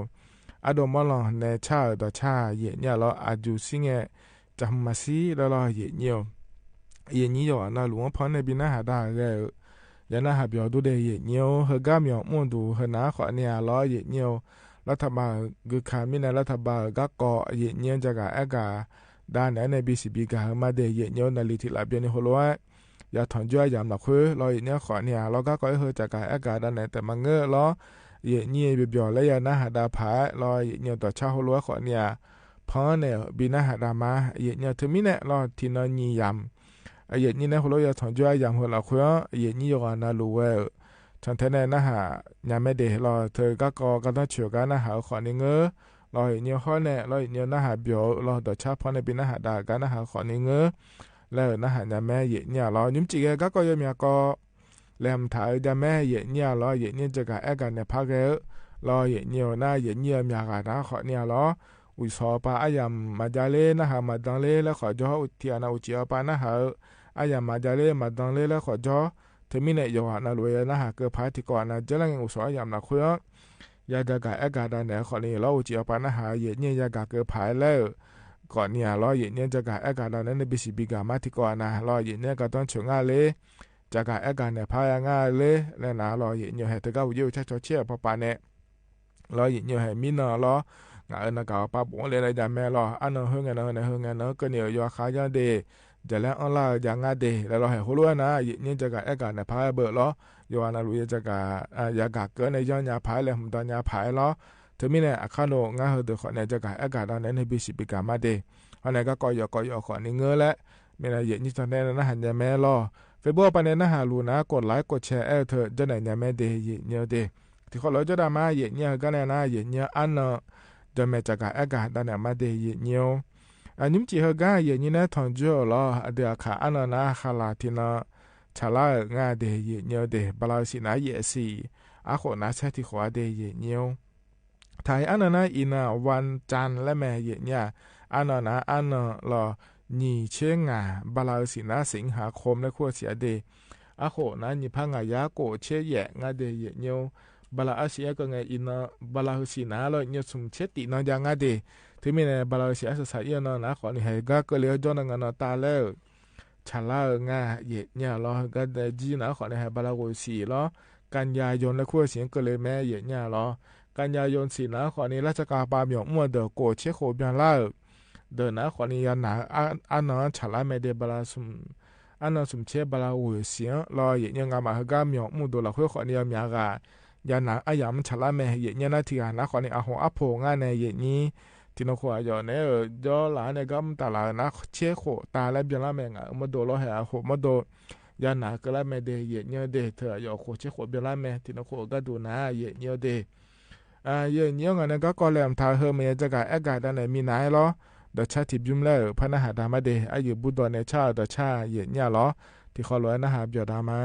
อะโดมอล่อง ในจ๊า เออ ดอกจ๊า เหยียดเยียว ลอ อะอยู่ซี้แง จ๋ำมาซี้ ลอ ลอ เหยียดเยียว เหยียดเยียว ยอหานาหลู พร้อมในบินน้าหาดา แก เออ ยาน้าหาเบียวดูเด เหยียดเยียว เฮอก๊าเหมียวมู่ดู เฮอหนา ขอเนีย ลอ เหยียดเยียว รัฐบาล กือคา มีในรัฐบาล ก๊ากอ เหยียดเยียว จะก๋าแอ๊กก๋า ดาแหนในบีซีบี ก๋าเฮอมาเด เหยียดเยียว นาลี ถิระเบียว ในโฮโล ยาถ่องจ้วย ยามหลับคุย ลอ เหยียดเยียว ขอเนีย ลอ ก๊ากอ เฮอ จะก๋าแอ๊กก๋า ดาแหน แต่มาเงอะ ลอ เหยียดเยียว เบียวเบียว และยาน้าหาดาผาย ลอ เหยียดเยียว ต่อจ๊า โฮโล ขอเนีย พร้อมในบินน้าหาดามา เหยียดเยียว เธอมีใน ลอ ทีนอหยียาม เออ เหยียดเยียว ในโฮโล ยาถ่องจ้วย ยามเฮอหลับคุย เหยียดเยียว ยอหานาหลู เออ ฉันเทในน้าหา ยาแม่เด ลอ เธอก๊ากอ ก๊าต้องเฉียวก๊าน้าหา ขอเนียเงอะ ลอ เหยียดเยียว ฮ้อยใน ลอ เหยียดเยียว น้าหาเบียว ลอ ดอกจ๊า พร้อมในบินน้าหาดา ก๊าน้าหา ขอเนียเงอะ และ เออ น้าหายาแม่ เหยียดเยียว ลอ ยุ้มจิ๋งแก ก๊ากอ ยอมยากอ แหลมถา เออ ยาแม่ เหยียดเยียว ลอ เหยียดเยียว จะก๋าแอ๊กก๋า แหนพาแก เออ ลอ เหยียดเยียว น้า เหยียดเยียว ยามหาดา ขอเนีย ลอ อุ๋ยสอปา อะหยามมาจาเล่ น้าหามาดังเล่ และขอจ้อ อุทิศนา อุ๋ยจีออปา น้าหา เออ อะหยามมาจาเล่ มาดังเล่ และขอจ้อ เธอมีใน ยอหานาหลู ยาน้าหาเกอผาย ถิกอนา เจ๊ละแง อุ๋ยสอ อะหยามหลับคุย ยาจะก๋าแอ๊กก๋า ดาแหน ขอเนีย ลอ อุ๋ยจีออปา น้าหา เหยียดเยียว ยาก๋าเกอผาย และ เออ ขอเนีย ลอ เหยียดเยียว จะก๋าแอ๊กก๋า ดาแหน ในบีซีบี ก๋ามา ถิกอนา ลอ เหยียดเยียว ก๊าต้องเฉียวง่าเล่ จะก๋าแอ๊กก๋า แหนพา ยาง่าเล่ และนา ลอ เหยียดเยียว แหเธอก๊า อุ๋ยเยียว ใช้ชอเชีย ปอปา แหน ลอ เหยียดเยียว แหมีเนอะ ลอ งาเออ นาก๋าปา บุ๋งเล่ และยาแม่ ลอ อะเนอะ เฮอแงเนอะ เฮอแงเนอะ เฮอแงเนอะ เกอเหนียวยอคาย่อเด จะแหลงอ้อล่า ยาง่าเด และ ลอ แหโฮโลนา เหยียดเยียว จะก๋าแอ๊กก๋า แหนพา เบอร์ ลอ ยอหานาหลู ยาจะก๋า อ่า ยาก๋าเกอในย้อนยาผาย และ หุมดอนยาผาย ลอ เธอมีใน อะคาโน งาเฮอเดอ ขอเนีย จะก๋าแอ๊กก๋า ดาแหน ในบีซีบี ก๋ามาเด ฮอแหนก๊ากอ ยอกอ ยอขอเนียเงอะ และ มีใน เหยียดเยียว จะแหน น้าหายาแม่ ลอ เฟซบุ๊ก ปาในน้าหาหลูนา กดไลก์ กดแชร์ แอ๊เธอ จ้อแหน ยาแม่เด เหยียดเยียวเด ถิกอลอ จ้อดามา เหยียดเยียว เฮอก๊าแหนนา เหยียดเยียว อะเนอะ ดอแหม จะก๋าแอ๊กก๋า ดาแหนมาเด เหยียดเยียว อะ ยุ้มจิ๋งเฮอก๊า เหยียดเยียว น้าถ่องจ้วย ลอ อะเดืออะขา อะเนอะ นา อะคารา ถินอ ฉาละ เออ ง่าเด เหยียดเยียวเด บาราณสีนา เหยียดสี่ อะโขนา ใช้ถิกอเด เหยียดเยียว ไทย อะเนอะ นา อีเนอะ วันจันทร์ และแม่ เหยียดเยียว อะเนอะ นา อะเนอะ ลอ หยี่เชียงงา บาราณสีนา สิงหาคม และขั้วเสียเด อะโขนา หยี่พระงายา โกเชียแหยะ ง่าเด เหยียดเยียว บาราณสี เกอไง อีเนอะ บาราณสีนา ลอ เหยียดเยียว สุมเชียตินอ ยาง่าเด เธอมีใน บาราณสี อะสะสะ เอี้ยนอ นา ขอเนีย หายก๊าเกอเลย จ้อนางานอตา และ เออ ฉาละ เออ ง่า เหยียดเยียว ลอ เฮอก๊าเด จีนา ขอเนีย หายบาราณสี ลอ กันยายน และขั้วเสียง เกอเลยแม่ เหยียดเยียว ลอ กันยายน สีนา ขอเนีย ราชกาลปาเหมียวมั่ว เดอโกเชียโขเบียนละ เออ เดอนา ขอเนีย ยาหนา อะ อะเนอะ ฉาละแม่เด บาราณสุม อะเนอะ สุมเชีย บาราณสี ลอ เหยียดเยียว งาหมา เฮอก๊าเหมียวมู่ดู ละขั้ว ขอเนีย เมียก๋า ยาหนา อะหยาม ฉาละแม่ เหยียดเยียว นา ถิกอนา ขอเนีย อะโห อะโผ ง่าแหน เหยียดเยียว ถินอโข อะหยอ เนอะ เออ ย้อนหลังเนอะ ก๊าตาละ นา เชียโขตา และเบียนละแม่ งา เออ มะโด ลอ หาย อะโห มะโด ยาหนา เกอละแม่เด เหยียดเยียวเด เธอ อะหยอ โขเชียโขเบียนละแม่ ถินอโข ก๊าดูนา เหยียดเยียวเด อ่า เหยียดเยียว งาเนอะ ก๊ากอ แหลมถา เฮอ เมีย จะก๋าแอ๊กก๋า ดาแหน มีนา ลอ ดอกจ๊า ถิบยุ้ม และ เออ พระน้าหาดามาเด อะหยือ บุดอ ในจ๊า เออ ดอกจ๊า เหยียดเยียว ลอ ถิกอลอ น้าหาเบียวดามา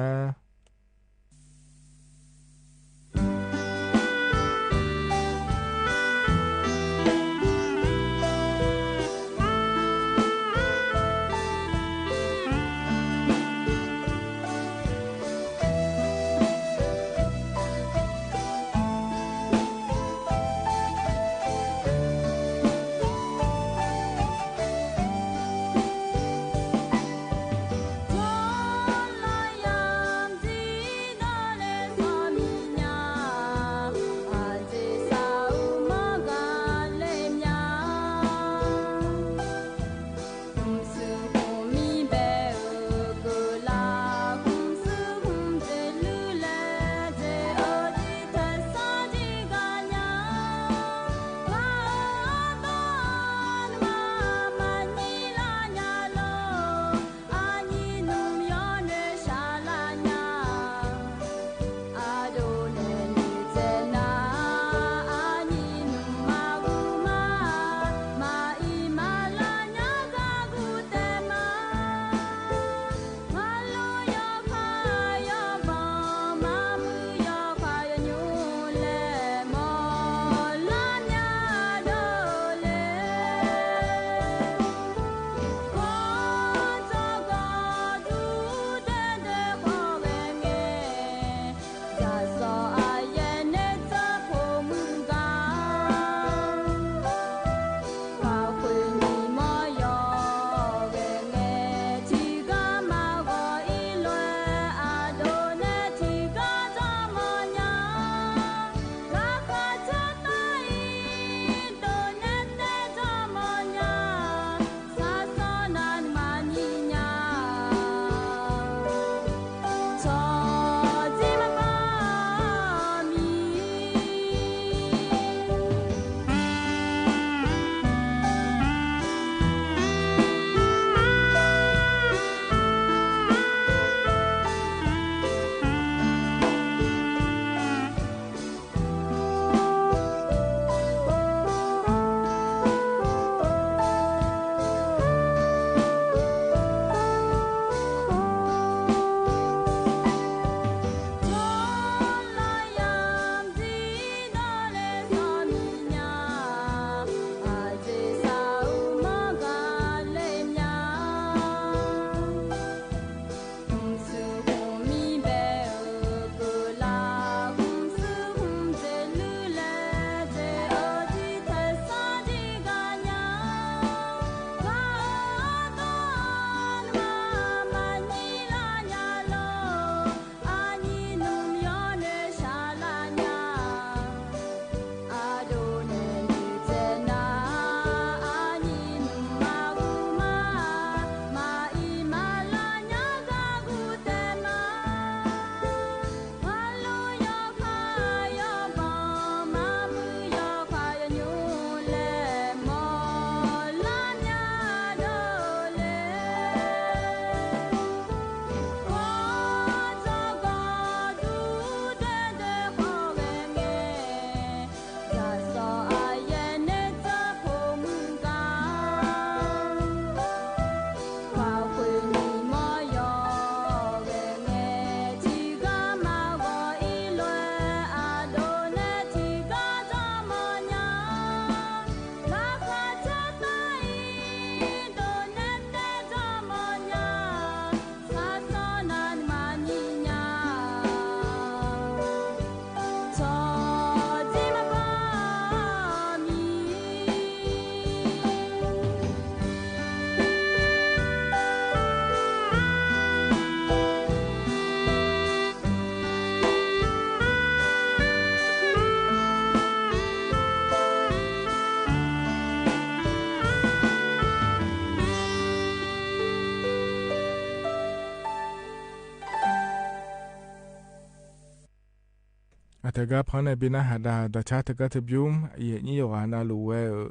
တဂၤဖီန့ၣ် ဘၣ်နၢ်ဟးဒၣ် တၢ်ဆါတဂၤတဘျုး ယိယိယိဂၤနလူဝဲဧၢ,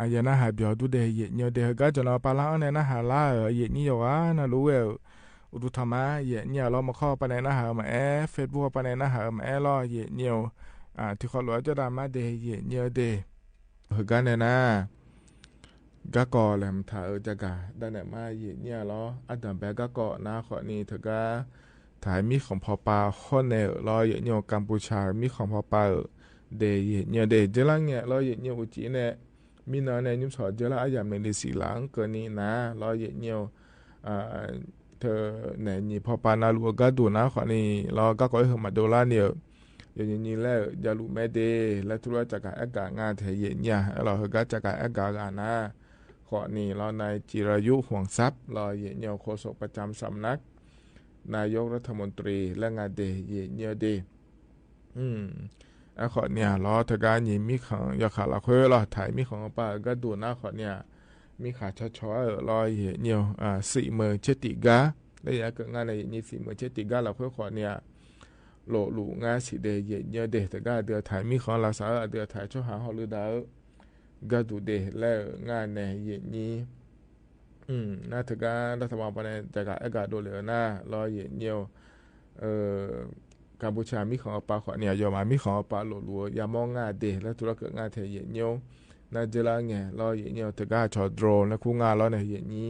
အယဲၢ်နၢ်ဟးပျီၤဒူဒဲး ယိယိယိဒဲး ဟဲကၠီၤနီၤ ပာ်လၢအီၤန့ၣ် နၢ်ဟးလၢဧၢ ယိယိယိဂၤနလူဝဲဧၢ, အိၣ်ဒူထီၣ်မး ယိယိလီၤ မခီပၤန့ၣ် နၢ်ဟးမအဲၣ် Facebook ပၤန့ၣ် နၢ်ဟးမအဲၣ်လီၤ ယိယိဧၢ, ထံခီၣ်လိာ်အကၠီဒါမးဒဲး ယိယိဒဲး ဟဲကၠီၤန့ၣ်နၤ ကၠီၤကီးလဲၣ် မထါဧၢ ကၠီၤကၤ ဒ်န့ၣ်မး ယိယိလီၤ အတၢ်ဘဲကၠီၤကီးနၤ ဃိးနံၣ် တဂၤ ထၢၣ်မံၣ်ဃိၣ်ဖီပာ် ဃိးနံၣ်လီၤ ယိယိ ကမ်ပူၤချၢ မံၣ်ဃိၣ်ဖီပာ်ဧၢ ဒဲး ယိယိဒဲး ဒ်လၢငဲၣ်လီၤ ယိယိ အိၣ်ကံန့ၣ် မံနီၤန့ၣ် ညုၣ်ဆီၣ်ဒ်လၢအယၤမ့ၢ်လံစံးလၢအကၢၢ်နံၣ်နၤ လီၤ ယိယိ ထၢၣ်န့ၣ် နံၣ်ဖီပာ်နၤလူၤအကါဒိၣ်နၤ ဃိးနံၣ်လီၤ ကၠီၤကီးဟဲမၤဒိလၢန့ၣ် ယိယိလၢ ယလူၤမ့ၢ်ဒဲး လၢထူလၢကၠီၤကၤအဲၣ်ကၤ ငါထဲယိယိလီၤ ဟဲကၠီၤ ကၠီၤကၤအဲၣ်ကၤဂၤနၤ ဃိးနံၣ်လီၤ นายจิรายุ ห่วงทรัพย์ လီၤ ယိယိ โฆษกประจำสำนักนายกรัฐมนตรี လၢငါဒဲး ယိယိဒဲး အဃိးနံၣ်လီၤ တဂၤ နံၣ်မံၣ်ဃိၣ် ယီၤခးလီၤခွဲလီၤ ထၢၣ်မံၣ်ဃိၣ်ပာ်အကါဒိၣ်နၤ ဃိးနံၣ် မံၣ်ဃိၣ်ဆီဆီလီၤ ယိယိ စံးမုၢ်ဆ့တံၢ်ကါ လၢယကၢၢ်ငါန့ၣ် ယိယိ စံးမုၢ်ဆ့တံၢ်ကါလီၤခွဲ ဃိးနံၣ် လိၣ်လူၤငါစံးဒဲး ယိယိဒဲး တဂၤ အဒုးထၢၣ်မံၣ်ဃိၣ်လီၤစၢၤ အဒုးထၢၣ်ဆီဟးဟီၣ်လူၤဒၣ်ဧၢ ကၠီၤဒိၣ်ဒဲး လၢငါန့ၣ် ယိယိ နၤ တဂၤ ဒ်သးမၤပၤန့ၣ် ကၠီၤကၤအဲၣ်ကၤဒိၣ်လၢနၤ လီၤ ယိယိ ကမ်ပူၤချၢ မံၣ်ဃိၣ်ပာ် ဃိးနံၣ် ယီၤမး မံၣ်ဃိၣ်ပာ်လိၣ်လူၤ ယၤမီၢ်ငါဒဲး လၢထူလၢကၢၢ်ငါထဲယိယိ နၤ ဒ်လၢငဲၣ်လီၤ ယိယိ တဂၤ ဆီၣ်ဒြိၣ် လၢခူငါလီၤန့ၣ် ယိယိ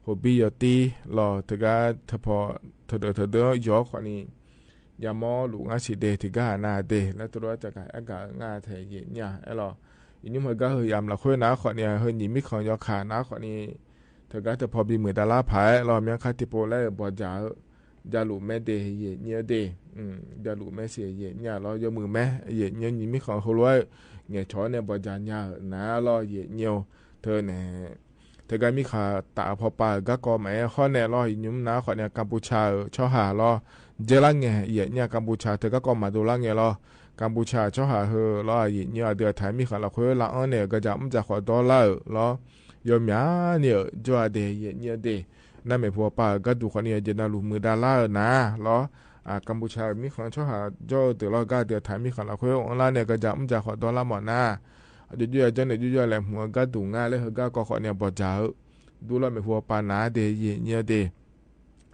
ဟိုဘံယီၤတံၢ်လီၤ တဂၤ ထၢၣ်ဖီၣ် ထၢၣ်ဒၢးထၢၣ်ဒၢးယီၤ ဃိးနံၣ် ယၤမီၢ်လူၤငါစံးဒဲး တဂၤနၤဒဲး လၢထူလၢကၠီၤကၤအဲၣ်ကၤငါထဲယိယိလီၤ ယိယိ ဟဲကၠီၤ ဟဲယၤမးလီၤခွဲနၤ ဃိးနံၣ် ဟဲနံၣ်မံၣ်ဃိၣ်ယီၤခးနၤ ဃိးနံၣ် တဂၤ ထၢၣ်ဖီၣ်ဘံၣ်မုၢ်တၢ်လါဖးလီၤ မ့ၢ်ခါထံဖိလၢဘီၣ်ကၠၢ်ဧၢ ယလူၤမ့ၢ်ဒဲး ယိယိဒဲး ယလူၤမ့ၢ်စံး ယိယိလီၤ ယီၤမုၢ်မ့ၢ် ယိယိ နံၣ်မံၣ်ဃိၣ်ဟိလီၤ ငဲၣ်ဆီန့ၣ် ဘီၣ်ကၠၢ်ညါဧၢ နၤလီၤ ယိယိ ထၢၣ်န့ၣ် တဂၤ မံၣ်ဃိၣ်တၢ်ဖီပာ် ကၠီၤကီးမး ဃိးနံၣ်လီၤ ယိယိနၤ ဃိးနံၣ် ကမ်ပူၤချၢ ဆီဟးလီၤ ဒ်လၢငဲၣ် ယိယိ ကမ်ပူၤချၢ ထၢၣ်ကၠီၤကီးမၤဒိလၢငဲၣ်လီၤ ကမ်ပူၤချၢ ဆီဟးဟဲလီၤ ယိယိ အဒုးထၢၣ်မံၣ်ဃိၣ်လီၤခွဲ လၢအီၤန့ၣ် ကစၢ်မုၢ်ကစၢ်ဃိးဒီလါဧၢ လီၤ ယီၤမးန့ၣ် ယီၤဒဲး ယိယိဒဲး နၤမ့ၢ်ဖီပာ် ကၠီၤဒိၣ် ဃိးနံၣ် ယနၤလူၤမုၢ်တၢ်လါဧၢ နၤလီၤ ကမ်ပူၤချၢ မံၣ်ဃိၣ်ဆီဟး ကၠီၤဒိၣ်လီၤ ကၠီၤဒိၣ်ထၢၣ်မံၣ်ဃိၣ်လီၤခွဲ အီၤလၢန့ၣ် ကစၢ်မုၢ်ကစၢ်ဃိးဒီလါမး နၤ ဒိၣ်ဒိၣ်ယီၤန့ၣ် ဒိၣ်ဒိၣ်လဲၣ် မုၢ်ကၠီၤဒိၣ်ငါလၢဟဲကၠီၤကီး ဃိးနံၣ် ဘီၣ်ကၠၢ်ဧၢ ဒိၣ်လီၤ မ့ၢ်ဖီပာ်နၤဒဲး ယိယိဒဲး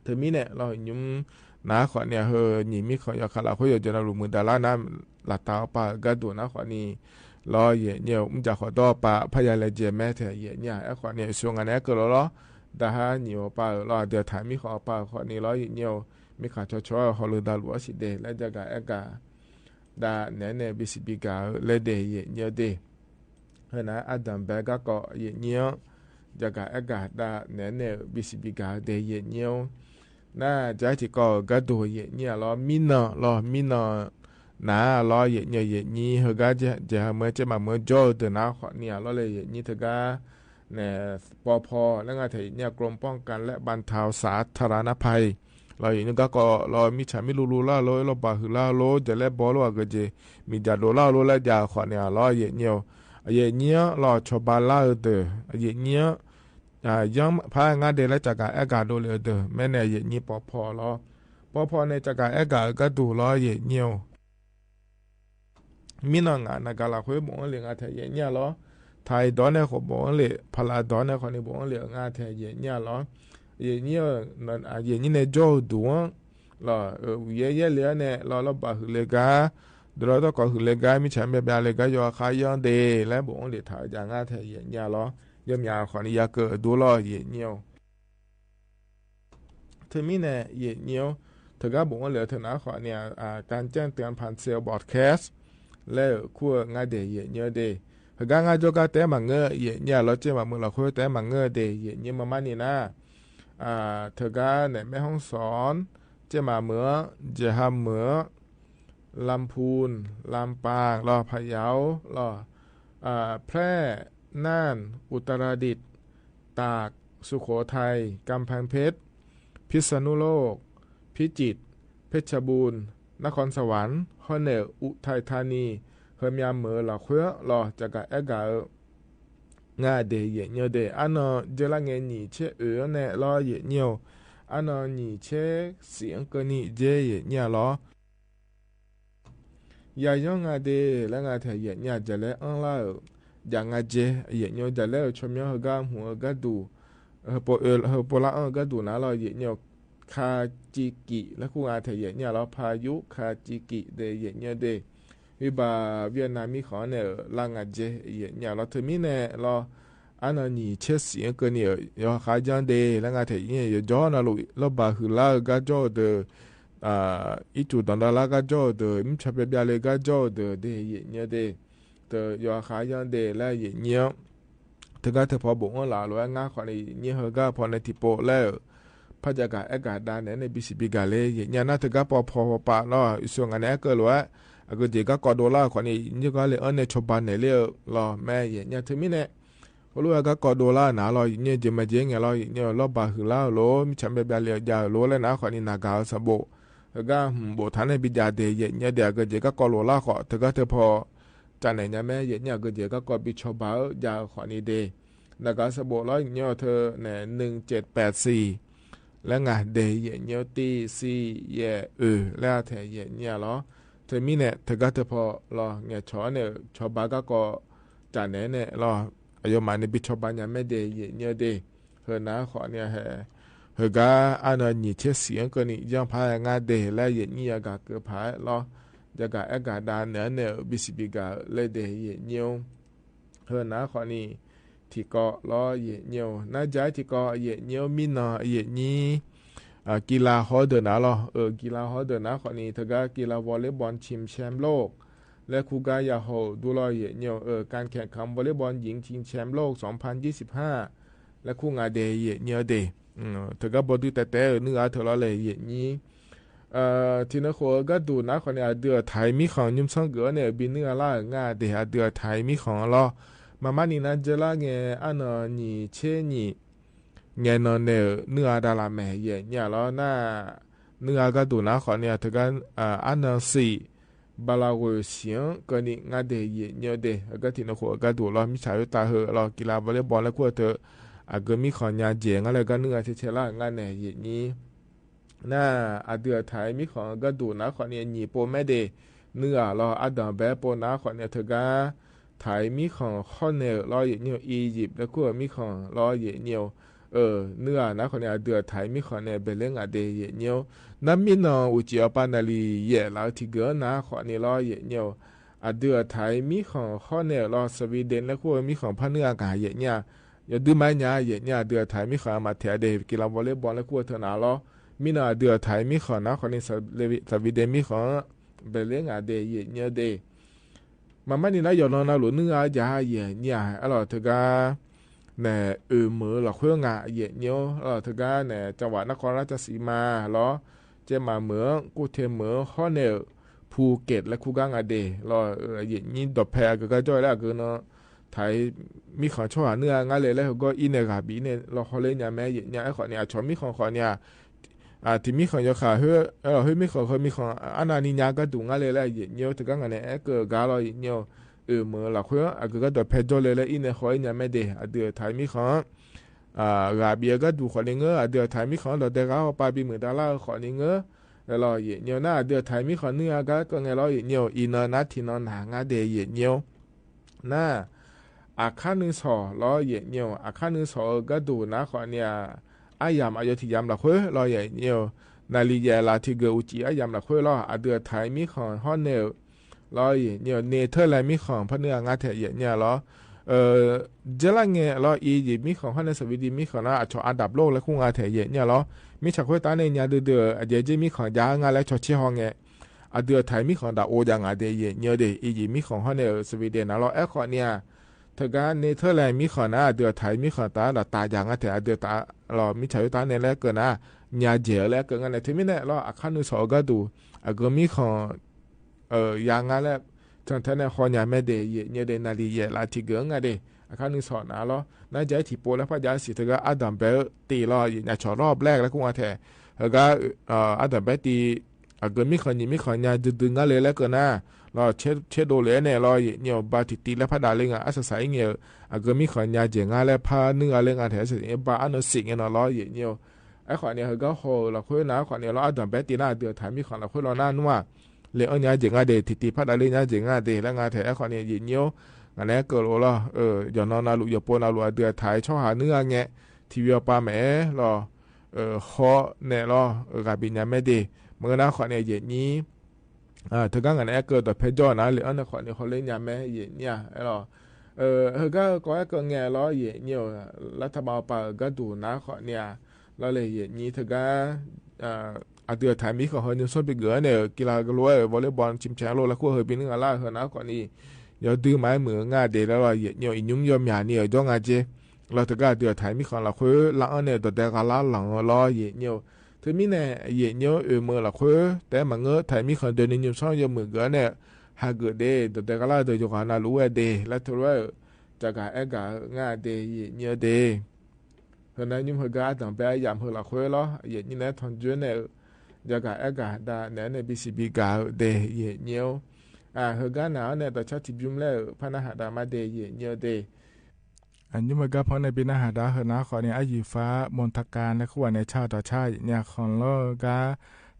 ထၢၣ်မံၣ်န့ၣ်လီၤ ယိယိနၤ ဃိးနံၣ် ဟဲနံၣ်မံၣ်ဃိၣ်ယီၤခးလီၤခွဲ ယိၤ ယနၤလူၤမုၢ်တၢ်လါ နၤ လၢတၢ်အီၤပာ် ကၠီၤဒိၣ်နၤ ဃိးနံၣ် လီၤ ယိယိ မုၢ်ကၠၢ်ဃိးဒီပာ် ဖးယၤလဲၤကဲၤမဲထဲ ယိယိ အဲ ဃိးနံၣ် ဆိငါန့ၣ် အဲ ကၢၢ်လီၤလီၤ ဒ်ဟဲနံၣ်အီၤပာ်လီၤ အဒုးထၢၣ်မံၣ်ဃိၣ်အီၤပာ် ဃိးနံၣ်လီၤ ယိယိ မံၣ်ဃိၣ်ဆီဆီ ဟီၣ်လူၤဒၣ်လူၤအီၤစံးဒဲး လၢကၠီၤကၤအဲၣ်ကၤ ဒ်နဲၣ်န့ၣ် ဘံၣ်စံးဘံၣ်ကၤလၢဒဲး ယိယိဒဲး ဟဲနၤ အတၢ်ဘဲကၠီၤကီး ယိယိ ကၠီၤကၤအဲၣ်ကၤ ဒ်နဲၣ်န့ၣ် ဘံၣ်စံးဘံၣ်ကၤဒဲး ယိယိ နၤ ကၠီၤထံကီၢ် ကၠီၤဒိၣ် ယိယိလီၤ မံၣ်နီၤလီၤ မံၣ်နီၤ နၤလီၤ ယိယိ ယိယိ ဟဲကၠီၤ ယဟဲမုၢ် ကၠီၤမၤမုၢ် ကၠီၤဒိၣ်နၤ ဃိးနံၣ်လီၤလၢ ယိယိ တဂၤ န့ၣ် ပီဖီ လၢငါထဲ ယိယိ กรมป้องกันและบรรเทาสาธารณภัย လီၤ ယိယိ ကၠီၤကီးလီၤ မ့ၢ်ဆၣ်မ့ၢ်လူလူလၢအလိၤ လီၤဘၣ်ဟုးလၢအလိၤ ယလဲၤဘီလိာ်အဂ့ၢ်က့ၤ မ့ၢ်ဒၣ်ဒိၣ်လၢအလိၤလၢဒၣ် ဃိးနံၣ်လီၤ ယိယိ ယိယိလီၤ ဆီဘါလါဧၢဒၢး ယိယိ ယီၤဖးငါဒဲးလၢကၠီၤကၤအဲၣ်ကၤဒိၣ်လၢအဒၢး မ့ၢ်န့ၣ် ယိယိ ပီဖီလီၤ ပီဖီန့ၣ် ကၠီၤကၤအဲၣ်ကၤ ကၠီၤဒိၣ်လီၤ ယိယိ မံၣ်နီၤ နၤ နၤကၤလီၤခွဲ ဘိးအီၤလံ ငါထဲ ယိယိလီၤ ထၢၣ်အံၤဒီးန့ၣ်ဃိ ဘိးအီၤလံ ဖးလၢအဒီးန့ၣ်ဃိန့ၣ် ဘိးအီၤလံ ငါထဲ ယိယိလီၤ ယိယိ ယိယိန့ၣ် ကၠီၤဒိၣ် လီၤ ဝံၤယဲယဲလံန့ၣ် လီၤ လီၤဘၣ်ဟုးလၢဂၤ ဒိၣ်လီၤတကီၢ်ဟုးလၢဂၤ မ့ၢ်ဆၣ်မ့ၢ်ဘၣ်လၢဂၤ ယီၤခါယီၤဒဲး လၢဘိးအီၤလံ ထၢၣ်ယၤ ငါထဲ ယိယိလီၤ ယီၤမး ဃိးနံၣ် ယကၢၢ်ဒိၣ်လီၤ ယိယိ ထၢၣ်မံၣ်န့ၣ် ယိယိ တဂၤ ဘိးအီၤလံ ထၢၣ်နၤ ဃိးနံၣ် การแจ้งเตือนผ่านเซลล์บรอดแคสต์ လၢခိၣ်ငါဒဲး ယိယိဒဲး ဟဲကၠီၤ ငါကၠီၤကၢ်တဲမးငၢၢ် ယိယိလီၤ ကၠီၤမၤမုၢ်လီၤခွဲ တဲမးငၢၢ်ဒဲး ယိယိ မၤမးန့ၣ်နၤ တဂၤန့ၣ် แม่ฮ่องสอน ကၠီၤမၤမုၢ် ကၠီၤဟးမုၢ် ลำพูน ลำปาง လီၤ พะเยา လီၤ แพร่ น่าน อุตรดิตถ์ ตาก สุโขทัย กำแพงเพชร พิษณุโลก พิจิตร เพชรบูรณ์ นครสวรรค์ ဟီၣ်နဲၣ် อุทัยธานี ဟဲမးမုၢ်လီၤခွဲလီၤ ကၠီၤကၤအဲၣ်ကၤဧၢ ငါဒဲး ယိယိဒဲး အါနီၤ ယဲလၢငဲၣ် နံၣ်ဆဲအၢန့ၣ်လီၤ ယိယိ အါနီၤ နံၣ်ဆဲစံးအကၢၢ်နံၣ် ယဲ ယိယိလီၤ ယိယိ ယၤย้องงาเด และงาแถแยะเยียะ จ๋าแลอั้นละเออ จ๋างาเจ แยะเยียะ จ๋าแลเออ ชอมย้องเฮอก้าหูเฮอก้าดู เฮอโป เออ เฮอโปลาอั้นเฮอก้าดูนะลอ แยะเยียะ คาจิกิ และคู่งาแถแยะเยียะลอ พายุคาจิกิเด แยะเยียะเด วิบากเวียดนามมีของเนี่ยเออ ละงาเจ แยะเยียะลอ เธอมีแน่ลอ อันนั้นนี่เช็ดเสียงเกินนี่เออ ยอหาย้อนเด และงาแถแยะเยียะ ยอย้อนนะลูก ลอบาหือลาเออก้าจ้อเดอ อ่า อีจูดอนดาลาก้าจ้อเดอ มิจฉาเปียเปียเลยก้าจ้อเดอ เด แยะเยียะเด เต๋อยอหาย้อนเด และแยะเยียะ เถิงก้าเถิงพอบ่งอ้อหลาหรือว่างาขอนี่เยียะเฮอก้าพอในตี้โปะแล้ว พระจากาแอกาดาเนี่ยในบีซีบีกาเลย แยะเยียะนะ เถิงก้าปอพอปะเนาะ อีส่วนอันนี้เกิดหรือว่า อะเกอเจก้ากอโดลาขอนี่ เยียะก้าเลย เออ ในชอบบานเนี่ยเลยลอ แม่แยะเยียะ เธอมีแน่ โอลูกเออก้ากอโดลานะลอ แยะเยียะ เจอมาเจอไงลอ แยะเยียะ ลอบาหือลาโล มิจฉาเปียเปียเลยจ๋าโล และนะขอนี่นากาสะโบะ เฮอก้า หืม โบะฐานในปิญญาเด แยะเยียะเด อะเกอเจก้ากอโดลาขอ เถิงก้าเถิงพอ จ๋าแหน่ยาแม่ แยะเยียะ เกอเจก้ากอบีชอบบาเออ ยาขอนี่เด นากาสะโบะลอ แยะเยียะเธอแหน่ หนึ่งเจ็ดแปดสี่ และงาเด แยะเยียะตี้ สี่ แยะ เออ และแถแยะเยียะลอ เธอมีแน่ เถิงก้าเถิงพอลอ แหน่ชอเนี่ย ชอบบาก้ากอ จ๋าแหน่เนี่ยลอ อะโยมาในบีชอบบายาแม่เด แยะเยียะเด เฮอนะขอนี่แห เฮอก้า อันนั้นนี่เช็ดเสียงเกินนี่ ย้อนพายงาเด และแยะเยียะ ยากาเกิดผายลอ ยากาแอกาดาเนี่ยเนี่ย บีซีบีกาเลยเด แยะเยียะ เฮอนะขอนี่ ตี้เกาะลอ แยะเยียะ นาจายตี้เกาะ แยะเยียะ มีเนาะ แยะเยียะ อ่า กีฬาฮอเดินนะลอ เออ กีฬาฮอเดินนะขอนี่ เถิงก้ากีฬาวอลเลย์บอลชิงแชมป์โลก และคู่ก้ายาโฮดูลอ แยะเยียะ เออ ก๋านแข่งขันวอลเลย์บอลหญิงชิงแชมป์โลก สองพันยี่สิบห้า และคู่งาเด แยะเยียะเด อืม เถิงก้าบ่ดื้อแต๊ๆ เออ นึ่งอาเถิงลอเลย แยะเยียะ เอ่อ ตี้เนอโขเออก้าดูนะขอนี่ อะเดือไถมีของ ยุมซ่องเก๋อเนี่ย บีนึ่งอาล่าเอองาเด อะเดือไถมีของลอ มาม่านี่นะ เจอละแง อันนั้นนี่เชนี่ แงนอนเนี่ย นึ่งอาดาราแหม่ แยะเยียะลอ นา นึ่งอาก้าดูนะขอนี่ เถิงก้า อ่า อันนั้นสี่ บาลาโกเสียงเกินนี่งาเด แยะเยียะเด เออก้าตี้เนอโขเออก้าดูลอ มิจฉาเวตาเฮอลอ กีฬาวอลเลย์บอลและคู่เถิง อะเกอมีของยาเจ๋ง งาเลยก้านึ่งอาเชเชล่างาแหน่ แยะเยียะ นา อะเดือไถมีของ เออก้าดูนะขอนี่ หยี่โปแม่เด นึ่งอาลอ อะดามแบโปนะขอนี่ เถิงก้า ไถมีของฮอแหน่ลอ แยะเยียะ อียิปต์และคู่มีของลอ แยะเยียะ เออ นึ่งอานะขอนี่ อะเดือไถมีของแหน่ เบเล้งอะเด แยะเยียะ นามีเนาะ อุจิออปานาลี แยะลาวตี้เก๋อนะขอนี่ลอ แยะเยียะ อะเดือไถมีของฮอแหน่ลอ สวีเดนและคู่มีของพระนึ่งอากาศ แยะเยียะ ยอดดื้อไม้ยา แยะเยียะ อะเดือไถมีของอามาแถเด กีฬาวอลเลย์บอลและคู่เถิงนะลอ มีเนาะ อะเดือไถมีของนะขอนี่ สวี สวีเดนมีของ เบเล้งอะเด แยะเยียะเด มาม่านี่นะ ยอดนอนนาหลวงนึ่งอา ยา แยะเยียะ อะลอ เถิงก้า แหน่ เออเหมอหล่อเค้วยงา แยะเยียะ อะลอ เถิงก้า แหน่ จังหวัดนครราชสีมาลอ เจียงใหม่เหมอ กู้เทียมเหมอ ฮอแหน่ ภูเก็ตและคู่ก้างาเดลอ เออ แยะเยียะ ดอดแพเกิดก้าจ้อยและเกิดเนาะ ไถมีของโชคหานึ่งอางาเลย และก็อี้แหน่ กาบีเนี่ย ลอ ฮอเล่นยาแม่ แยะเยียะ ไอ้ขอนี่ อะ ชอมมีของขอนี่ อะ อ่า ตี้มีของยอขา เฮ้ย เออ เฮ้ย มีของ เฮ้ย มีของ อันนั้นนี่ยาก้าดูงาเลยและ แยะเยียะ เถิงก้างาแหน่ เออ เกิดก้าลอ แยะเยียะ เออ เหมอหล่อเค้วย อะเกิดก้าดอดแพจ้อยเลย และอี้แหน่ ฮอเล่นยาแม่เด อะเดือไถมีของ อ่า กาบีอะก้าดูขอนี่เงอ อะเดือไถมีของ ดอดแดงก้า ปาบีเหมือนดาราขอนี่เงอ และลอ แยะเยียะ นา อะเดือไถมีของนึ่งอาก้าเกิดไงลอ แยะเยียะ อีเนาะ นาตี้เนาะ หนางาเด แยะเยียะ นา อะ คานึ่งสอลอ แยะเยียะ อะ คานึ่งสอ เออก้าดูนะขอนี่ อะยาม อะยอตี้ยามหล่อเค้วยลอ แยะเยียะ นาลีแยะลาตี้เก๋ออุจิ อะยามหล่อเค้วยลอ อะเดือไถมีของฮอแหน่ ลอ แยะเยียะ เนเธอร์แลนด์มีของพระนึ่งอางาแถ แยะเยียะลอ เออ เจอละแงลอ อียิปต์มีของฮอแหน่ สวีเดนมีของนะ อะ ชออันดับโลกและคู่งาแถ แยะเยียะลอ มิจฉาเค้วยตาเนี่ยยาเดือเดือ อะ เยเยียะมีของยางาและชอเชียฮอแง อะเดือไถมีของดาโอยางาเด แยะเยียะเด อียิปต์มีของฮอแหน่ สวีเดนนะลอ ไอ้ขอนี่ เถิงก้าเนเธอร์แลนด์มีของนะ อะเดือไถมีของตา ดาตายางาแถ อะเดือตาลอ มิจฉาเค้วยตาเนี่ยและเกิดนะ ยาเจ๋งและเกิดงาแหน่ เถิงมีแหน่ลอ อะ คานึ่งสอ เออก้าดู อะเกิดมีของ เออ ยางาและ เถิงแถแหน่ ฮอยาแม่เด แยะเยียะเด นาลีแยะลาตี้เก๋องาเด อะ คานึ่งสอนะลอ นาจายตี้โปและพระยาสีเถิงก้า อะดามแบตี้ลอ แยะเยียะ ชอรอบแรกและคู่งาแถ เถิงก้า เออ อะดามแบตี้ อะเกิดมีของหยี่มีของยาดึงๆ งาเลยและเกิดนะ ลอ เช เชโดเลยแหน่ลอ แยะเยียะ บาตี้ตี้และพระดาเล้งอะ อะสะใสเงา อะเกิดมีของยาเจ๋งงาและพระนึ่งอาเล้งอะแถ สะใสบา อะเนาะ สิงเงาเนาะลอ แยะเยียะ ไอ้ขอนี่ เถิงก้าฮอหล่อเค้วยนะ ขอนี่ลอ อะดามแบตี้นะ เดือไถมีของหล่อเค้วยลอ นานั่นว่า လ့ၣ်အၢၼ်းညါယဲၢ်ငါဒ့ၣ် ထံၣ်တံၢ်ဖးဒၣ်လၢညါယဲၢ်ငါဒ့ၣ် လၢငါထဲအဲၣ်ခီန့ၣ် ယဲၢ်ညိ ငါန့ၣ်ကၢၣ်လိာ်လီၤ ယိၤနီၢ်နၤလူး ယိၤပိနၤလူး အဒုးအထၢၣ် ဆီဟးနုၢ်အါငဲ ထံၣ်ဝံၤအပၢ်မဲာ်လီၤ ဟီၣ်နဲၣ်လီၤ ဂၤဘ့ၣ်ညါမဲဒ့ၣ် မ့ၢ်နၤခီန့ၣ် ယဲၢ်ညိ ထၢဂၤငါန့ၣ်အဲၣ်ကၢၣ်ဒီးဖဲကၠီနၤ လ့ၣ်အၢၼ်းန့ၣ်ခီန့ၣ် ဟီၣ်လၢညါမဲ ယဲၢ်ညိ အဲၣ်လီၤ ဟၢဂၤကီးအဲၣ်ကၢၣ်ငဲလီၤ ယဲၢ်ညိ လၢထးဘၣ်အပၢ်ဂၤဒိၣ်နၤခီန့ၣ် လီၤလၢယဲၢ်ညိ ထၢဂၤ အဒုးအထၢၣ်မံခီဟီၣ်ညိ စီဘံၣ်ကၢၢ်န့ၣ် ကံလၤကလိ volleyball ဆံးဆံးလိာ် လၢခိၣ်ဟၢဖံနုၢ်ဂၤလၢဟၢနၤခီန့ၣ် ယီၤဒုးမၤမုာ်ငါဒ့ၣ်လၢလီၤ ယဲၢ်ညိ အံၤညိယီၤမၠးန့ၣ် ယီၤငါက့ လီၤထၢဂၤအဒုးအထၢၣ်မံခီလီၤဃိ လၢအၢၼ်းန့ၣ် ဒီးဒဲးဂၤလၢလီၤလီၤ ယဲၢ်ညိ ထၢမံန့ၣ် ယဲၢ်ညိ အၢၣ်မုာ်လီၤဃိ တဲမၤငၢၢ်ထၢၣ်မံခီဒၢးနံၤညိးဆီယီၤမုာ်ကၢၢ်န့ၣ် ဟးဂုာ်ဒ့ၣ် ဒီးဒဲးဂၤလၢဒီးယိၤဂၤနၤလူးဝဲဒ့ၣ် လၢထၢဝဲဧၢ တၢ်ဂၤအဲၣ်ဂၤဧၢ ငါဒ့ၣ် ယဲၢ်ညိဒ့ၣ် ဟၢနၤညိဟၢဂၤအတၢ်ဘဲအယၢမ်ၢ်ဟၢလီၤဃိလီၤ ယဲၢ်ညိန့ၣ် ထီၣ်ကၠိန့ၣ် တၢ်ဂၤအဲၣ်ဂၤဒၣ်နဲန့ၣ် ဘံစံးဘံဂၤဧၢဒ့ၣ် ယဲၢ်ညိ ဟၢဂၤနၤန့ၣ် တၢ်ဆါထံၣ်ဘျုးမလဲၣ် ဖးနၢ်ဟးဒၣ်မးဒ့ၣ် ယဲၢ်ညိဒ့ၣ် ညိမုၢ်ဂၤဖီန့ၣ် ဘၣ်နၢ်ဟးဒၣ်ဟၢနၤခီန့ၣ် အယံၤဖး မွန်တကၤ လၢခိၣ်ဝဲန့ၣ် ဆါဒီးဆါ ယဲၢ်ညိ ခီလီၤဂၤ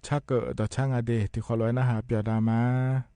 ဆါကၢၣ်ဒီးဆါငါဒ့ၣ် တံၤဃီလီၤဝဲနၢ်ဟးပျီၤဒၣ်မး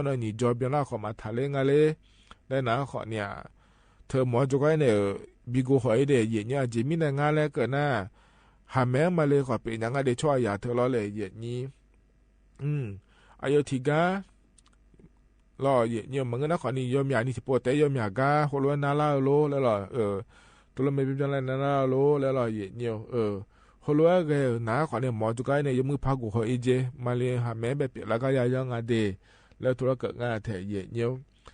จ้อนอหนีจอเปียงละ ขอมาถามเล่นงาเล่ ได้นะ ขอเนี่ย เธอหมอจุกไอ้เนี่ย เออ บีโกหอยเดะ เหยียดเนี่ย เจมินได้งานแล้วเกิดนะ หาแม้มาเลย ขอเป๋นยังไงเดะ ช่วยอย่าเธอล้อเลย เหยียดนี้ อืม อายอทีก้า ลอเหยียดเนี่ย เหมือนกั๋นนะ ขอนี่ ยอมหย่านี่ สิโปะแต๊ยอมหย่าก้า โฮลัวนาล่าโล แล้วลอ เออ ตกลงเป๋นจะไล่นาล่าโล แล้วลอเหยียดเนี่ย เออ โฮลัวเกอนา ขอเนี่ย หมอจุกไอ้เนี่ย ยกมือพากูขออีเจ มาเลย หาแม้แบบเปียกละก้ายายองอาเดะ လႄႈ ထုးလီၵိူတ်ႇငါထဲယဲၢ်ညိူဝ်း ထိုင်မီးန့ၣ် ယဲၢ်ညိူဝ်း လႃႈသႃႇၽႃႈပၢတ်ႈ လႄႈ ၵိူတ်ႇၼႃႇ ဢၵျူဝ်းၸွင်ႇ ၵႃႈတူၺ်းငါလႄႈ လႄႈ ၵိူတ်ႇၼႃႇ ယွႆႈႁႃမႄႈႁႂ်ႈ ယိုၼ်ႈမိုဝ်းၽႃႈ ယိုၼ်ႈဘူးတႄႉ ယိုၼ်ႈဘူးယူႇသိူဝ်းသိူဝ်း ပဵၼ်ယႃႇတႄႉ လႄႈ ထုးလီၵိူတ်ႇငါထဲယဲၢ်ညိူဝ်းလီၤ ၼႃႇ မႄႈမႄႈ ၸူဝ်ႈၸူဝ်ႈ တၢင်းၶေႃႈ ထုးဢၵျူဝ်းၵေႃႈ တၵ်းၵိူတ်ႇၸေး လီၤ ထုးၵႃႈ ယႃႇၸူဝ်ႈ ၼႆႉ ယိုၼ်ႈၽူဝ်ၽူဝ်လႄႈ ၵိူတ်ႇတႄႉ လႄႈ ထုးလီၵိူတ်ႇငါထဲယဲၢ်ညိူဝ်းတႄႉ ၼႃႇ သတႃႇဢၵျူဝ်း တႃႇတိူဝ်ႉၶွင်ၼႆႉ ထႃႈယႃႇၸေးတႄႉ ယွၼ်ႉၽိ ၽိမႃးဢေႃႈ ယွၼ်ႉၶျေႇၶျေႇမႃးဢေႃႈ လီၤ ယဲၢ်ညိူဝ်း လူႉတိူဝ်ႉၶွင်ၼႆႉ ငၢႆးတႄႉ လီၤ လူႉလူႉၸေးၶွင်ၼႆႉ ဢၵျူဝ်းထႃႈယႃႇၸေး ထုးၵႃႈ ႁႃမႄႈမၼ်းၼၼ်ႉ ငၢႆးလီၤ ယဲၢ်ညိူဝ်း ဢိုမ်း ၼႃႇ ၸႃႇၵႃႇၼႆႉ ၶွင်ၼႆႉ ယုမ်ႇယမ်မႄႈ ယဲၢ်ညိူဝ်းလီၤ ၸႃႇၵႃႇ ၶျွင်ႈဢွင်ႇ ၸႃႇငႃႇလီၤၼႆႉ ယဲၢ်ညိူဝ်း ထုးၵႃႈ ၼႆႉ ႁႃမႄႈမၼ်းၼၼ်ႉ ၵႃႈလႄႈ ဢိူဝ်ႈ ထုးလီၤ ယဲၢ်ညိူဝ်း ဢိူဝ်ႈ ထုးၶွင်ၼႆႉ ယုမ်ႇယမ်မႄႈတႄႉ ယဲၢ်ညိူဝ်းတႄႉ ဢၼ်ၼၼ်ႉ ၵႂႃႇၼႃႇၼႃႇ ဢိူဝ်ႈ ၼႃႇလူဝ်ႇတႄႉ ၼိုင်ႈၼိုင်ႈ ဢၵျူဝ်းထႃႈၼိူဝ်သႃႇတႄႉ လႄႈ ထုးလီၵိူတ်ႇငၢႆးထဲယဲၢ်ညိူဝ်း ၼႃႇ ထုးတႄႉမႃးငိူဝ်ႈလီၤ ပီႈမိူဝ်ႈတြႃးၺႃႇၼႆႉ ဢိူဝ်ႈ ၵႃႈတူၺ်း ဢၼ်ဢိူဝ်ႈ ထုးလီလႄႈ ယဲၢ်ညိူဝ်း ဢီးၸူးၼႆႉ တီႈၶေႃႈလူဝ်ႇၶိုၼ်ႈၼႆႉ ဢိူဝ်ႈ လီမဵဝ်းမဵဝ်းၼႆႉ ဢိူဝ်ႈ ဢိူဝ်ႈ ၶွင်ၼႆႉ ဢၵျူဝ်းပႃးၺႃးမႄႈတႄႉ လႄႈ ငၢႆးထဲယဲၢ် ဢၵျူဝ်းၶွင်ၼႆႉ ဢၼ်ဢိူဝ်ႈ ၼႆႉ တူဝ်ၶျူဝ်းၼႆႉ လႄႈ တီႈပေႃးတႄႉထုးလႄႈ လႄႈ မႃးထၢင်ႇၸွမ်းလႄႈ ၸေးယဲၢ်ညိူဝ်းတႄႉ ဢီးသၼ်ၼီႈၽႃႇၼႃႇလႃႇၼႆႉ ဢိူဝ်ႈ ထႃႈလဵဝ် ယွၼ်းဢွၵ်ႇမႃးငိူဝ်ႈၸေး တူၺ်းလူးၸွမ်းၼႃႇ လီယဲၢ်ညိူဝ်း ၼႃႇ လီယဲၢ်ညိူဝ်း ႁူဝ် ႁႃမႄႈမၼ်းၼၼ်ႉၼႃႇ ႁူဝ် ႁူဝ်လႂ်မႃးပီးပျေႃႇမွၵ်ႇၼႃႇ ဢၵျူဝ်းၸေး ယႃႇယွင်ႈငႃးလႄႈ ဢၵျူဝ်းမႃးတႄႉ ယဲၢ်ညိူဝ်းတႄႉ ဢၵျူဝ်းၵႃႈတူၺ်းၼႃႇ ၶွင်ၼႆႉ ယွၼ်းႁႃမႃးတူၺ်းၼႆႉၵေႃႈ တွင်းၸိူဝ်းတႄႉ ၸႃႇ ယဲၢ်ညိူဝ်းလီၤ သတႃႇဢၵျူဝ်း တႃႇတူၺ်း ထႃႈယႃႇၸေးတႄႉ လူႉလူႉဢၵျူဝ်း သၸူဝ်းဢၵျူဝ်း မျႃးဢၵျူဝ်း ထႃႈယႃႇတႄႉ လႄႈ တူၺ်းၵႃႈငၢႆးထဲယဲၢ်ညိူဝ်း ဢၵျူဝ်းထႃႈယႃႇၸေးတႄႉ ၸွင်ႇတႄႉ လႄႈ လီယဲၢ်ညိူဝ်း ၼႃႇ ဢသီႇဢလူႇသီႇၵျႃႇၼႃႇ ဝီႇတႃႇမိၼ်ႇ ဢေႃႈ ဝီႇတႃႇမိၼ်ႇ ပီႇ ႁဝ်းၼႆႉ ဝီႇတႃႇမိၼ်ႇ သီႇ လႄႈ ၵူႈထႅင်ႈ ဢိူဝ်ႈ ထႃႈ ယႃႇတႄႉ လႄႈ တူၺ်းၵႃႈငၢႆး ဢီးၸူးတေႃႇ ယဝ်ႉ တိုၼ်းမႆႈလူဝ်ႇ ဢၵျူဝ်းယႂ်ႇၼႆႉလီၤ ၼႃႇ ပေႃး ဢၵျူဝ်းငႄႈလီၤ ဢႃႇ ထီႇၼႃႇ ၵႃႈတူၺ်း ၵူဝ်ပေႃးၼႆႉ ယႃႇပေႃးၵႃႈၼႆႉ တေႃႇယဝ်ႉ မိူဝ်ႈဢၵျူဝ်း ၵႂႃႇၼႃႇၼႃႇလူဝ်ႇတႄႉ လႄႈ ႁူမ်ႈႁူဝ် ယွမ်း ယွမ်းမႃး ပေႃးယႃႇၵိူတ်ႇမႃး ႁႃယႂ်ႇၼႆႉလီၤ ၵႂႃႇၼႃႇၼႃႇလူဝ်ႇၼႆႉ ၼိုင်ႈၼိုင်ႈ ထႃႈၼိုင်ႈသႃႇတႄႉ ဢၵျူဝ်းထႃႈၼိုင်ႈသႃႇၸေးတႄႉလႄႈလီၤ ဢွၵ်ႇၵမ်လင်ၵၢႆ ၶွင်ၼႆႉ ၸွင်ႇၸေး ယႂ်ႇၼႆႉ ၼႃႇ ယႃႇသႃႇသႃႇ ယုမ်ႇၼႃႇ ၶွင်ၼႆႉ ယွၼ်းႁႃ ႁႃမႄႈႁိူဝ်ႈ ယွၼ်းပူႇ ယွၼ်းသူဝ်းသူဝ်း ယွၼ်းၸွမ်းၼႃႇ ဢူႈလႃႇသႃႇတႄႉ လႄႈ တူၺ်းလူး ငၢႆးထဲယႂ်ႇၼႆႉလီၤ ထိုင်မီးၼႆႉ ႁိူဝ်ႈၼႃႇ ၶွင်ၼႆႉ ႁႃမႄႈမၼ်းၼၼ်ႉၼႃႇ ၵေႃႈ ၵေႃႈ ယႂ်ႇၼႆႉ ယႃႇသီႇၺႃႇၼႆႉ ယွၼ်းၺႃးၽႂ် လႄႈ ၸႃႇၵႃႇ ဢႅၵ်ႉၵႃႇ တႃႇၼႆႉၼႆႉ ပီႇသီႇပီႇၵႃႇ လႄႈ တေယႂ်ႇၼႆႉတႄႉ ႁိုဝ်ၵေႃႈၼႆၼႃႇ ယၢမ်းၶႃႈၸႂ်လႃႈ ႁိုဝ်တေယႂ်ႇၼႆႉတႄႉ ၼိမ်ၸႂ်ၼႃႇ ယႃႇၶျႃႉႁူမ်ႈၽွၼ်း ပီႈၼႃႈႁႃတႃမႃး ယႂ်ႇၼႆႉ ဢႃႇယုမီးၵေႃႈ ၼႆႉၶျႃႉငႃႇ ဢႃႇယၢမ်းၸိူဝ်းၼႃႇ ၵေႃႈဢိတ်းမႃးတႄႉ ဢူႈၸီႇမႃးလႃႈ ယႂ်ႇၼႆႉ ၶႃႈၼိုင်ႈသွင်လၵ်းၶႃႈ ၶျႃႉတႃႇၼႆႉ ထူဝ်းလႃႈၼႆႉ တီႈၶေႃႈလူဝ်ႇလႄႈ ၽတ်းထွၼ်ၸိူဝ်းၼႃႇမႃးတႄႉ ၵေႃႈဢိတ်းမႃးတႄႉ ဢူႈတူဝ်ထမ်ႇမႃႇ ဢိူဝ်ႈ ၸႂ်ႈၸႂ်ႈ မျၢတ်ႈငႃးႁႃႉၵူၺ်း။ မႃးၸႂ်ႈလႃႈၺႃး ၸဝ်ႈမႃးမီးၸိူဝ်းငႃးႁႃႉတီႈဝႃႈ ၵႃႈယၢမ်းၼမ်ႉမၼ်းၵေႃႈ တူၺ်းဢမ်ႇၸႂ်ႈ ယႄႈၽယႄႈ ယႄႈလႄႈ ၸႂ်ႈၸိူဝ်းၼႆႉ ၸႃႉ ဢိူဝ်ႈ လႃႈၼေႃႈ မီးၸိူဝ်းသူင်ႇတူဝ်သၢင်ႇယွတ်ႈၼိူဝ် သႃႇမႃႇၵိူဝ်ႇမျႃးယွတ်ႈ တူဝ်သၢင်ႇယွတ်ႈၼိူဝ် သႃႇၺႃး လႄႈ လေႃးမႃးၼေႃႈ ၸိူဝ်းၸိူဝ်းၼိူဝ်လၢင်းငႃးထီႇၼိူဝ် မႃးတိူဝ်းမျႃး ၸၵ်းၶႃႈၵူႈငႃး တီႈၶႃႈမႃးၵူႈလႄႈ ၸိူဝ်းတွင်းတိူဝ်းၸႃႇထီႇ တွင်းမႃးတိူဝ်းလႄႈ ၺႃးတိူဝ်း ၵူၼ်းၼုမ်ႇလၢင်းငႃး ယေႃးၸီႉၸီႉလႄႈ မီးဢႃႈၵူၺ်း ၸိူဝ်းၼႆႉ ၸီႉလႃႈၼေႃႈ ယေႃးၸီႉလေႃးဢႃႈၸႃႉ ငႃးႁႃႉ တူၺ်းၸီႉလႃႈၼေႃႈ ယေႇသႃႇ ၽူဝ်လႃႈၺႃး ဢိူဝ်ႈ ယိင်းဢၢႆႈ ပႃႈမူႇသႂ်ႇၸဝ်ႈလႄႈ ဢိူဝ်ႈ ၼွၼ်းတေႃႇဢၢႆႈ ပႃႈသႂ်ႇၸဝ်ႈ ဢႃႈလဵၵ်ႉငႄႈတႄႉ ဢႃႈ တိုဝ်ႉသၢင်ႇတေႃႇဢၢႆႈ ပႃႈသႂ်ႇၸဝ်ႈ ယႃႇလူႇတီႈသွင်ႇတေႃႇဢၢႆႈ ပႃႈတႃႉ သူဝႃႈဢီႈလႄႈငႄႈ ဢဝ်ၸႂ်ငႃႈၶွင်ႇၸႃႇၼုၸႃႇ ၸႂ်သူၶွင်ႇႁူဝ်လေႃႇ ၸွင်ႇငႃႈၼူၺ်ႇ ၼီႈၵႃႈမႃးမေႃၼေႃႈ လ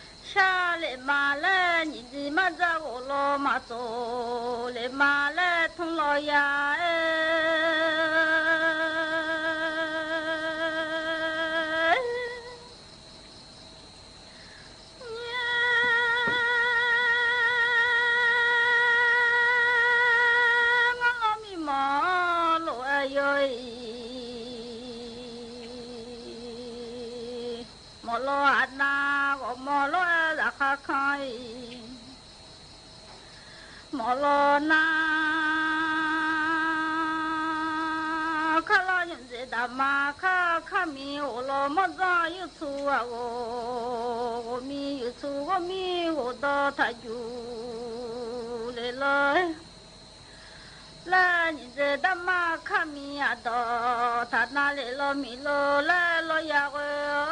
ေႃႇမႃး သျႃးလႄႈမႃးလႄႈ ကြီးမး စၢ်အိၣ်လီၤမး သိလ့ၣ်မး လဲထုံးလီၤယၤ ငါလီၤမံမီၢ်လိာ်အဲယိအံၤ မီၢ်လီၤအနၢ်ဂီၢ် မီၢ်လီၤအဲသးခါခါအံၤ မီၢ်လီၤနၢ် ခါလီၤညိၣ်စ့တၢ်မၤ ခါခါမံၤ အိၣ်လီၤမီၢ်စီယူၢ်ဆူအဂီၢ် ဂီၢ်မံယူၢ်ဆူ ဂီၢ်မံဂီၢ်ဒီးထးယူၢ် လ့ၣ်လၢ လၢညိၣ်စ့တၢ်မၤ ခါမံၤအဒီး ထးနၢ်လ့ၣ်လီၤမံၤလီၤ လဲလီၤယၤဂီၢ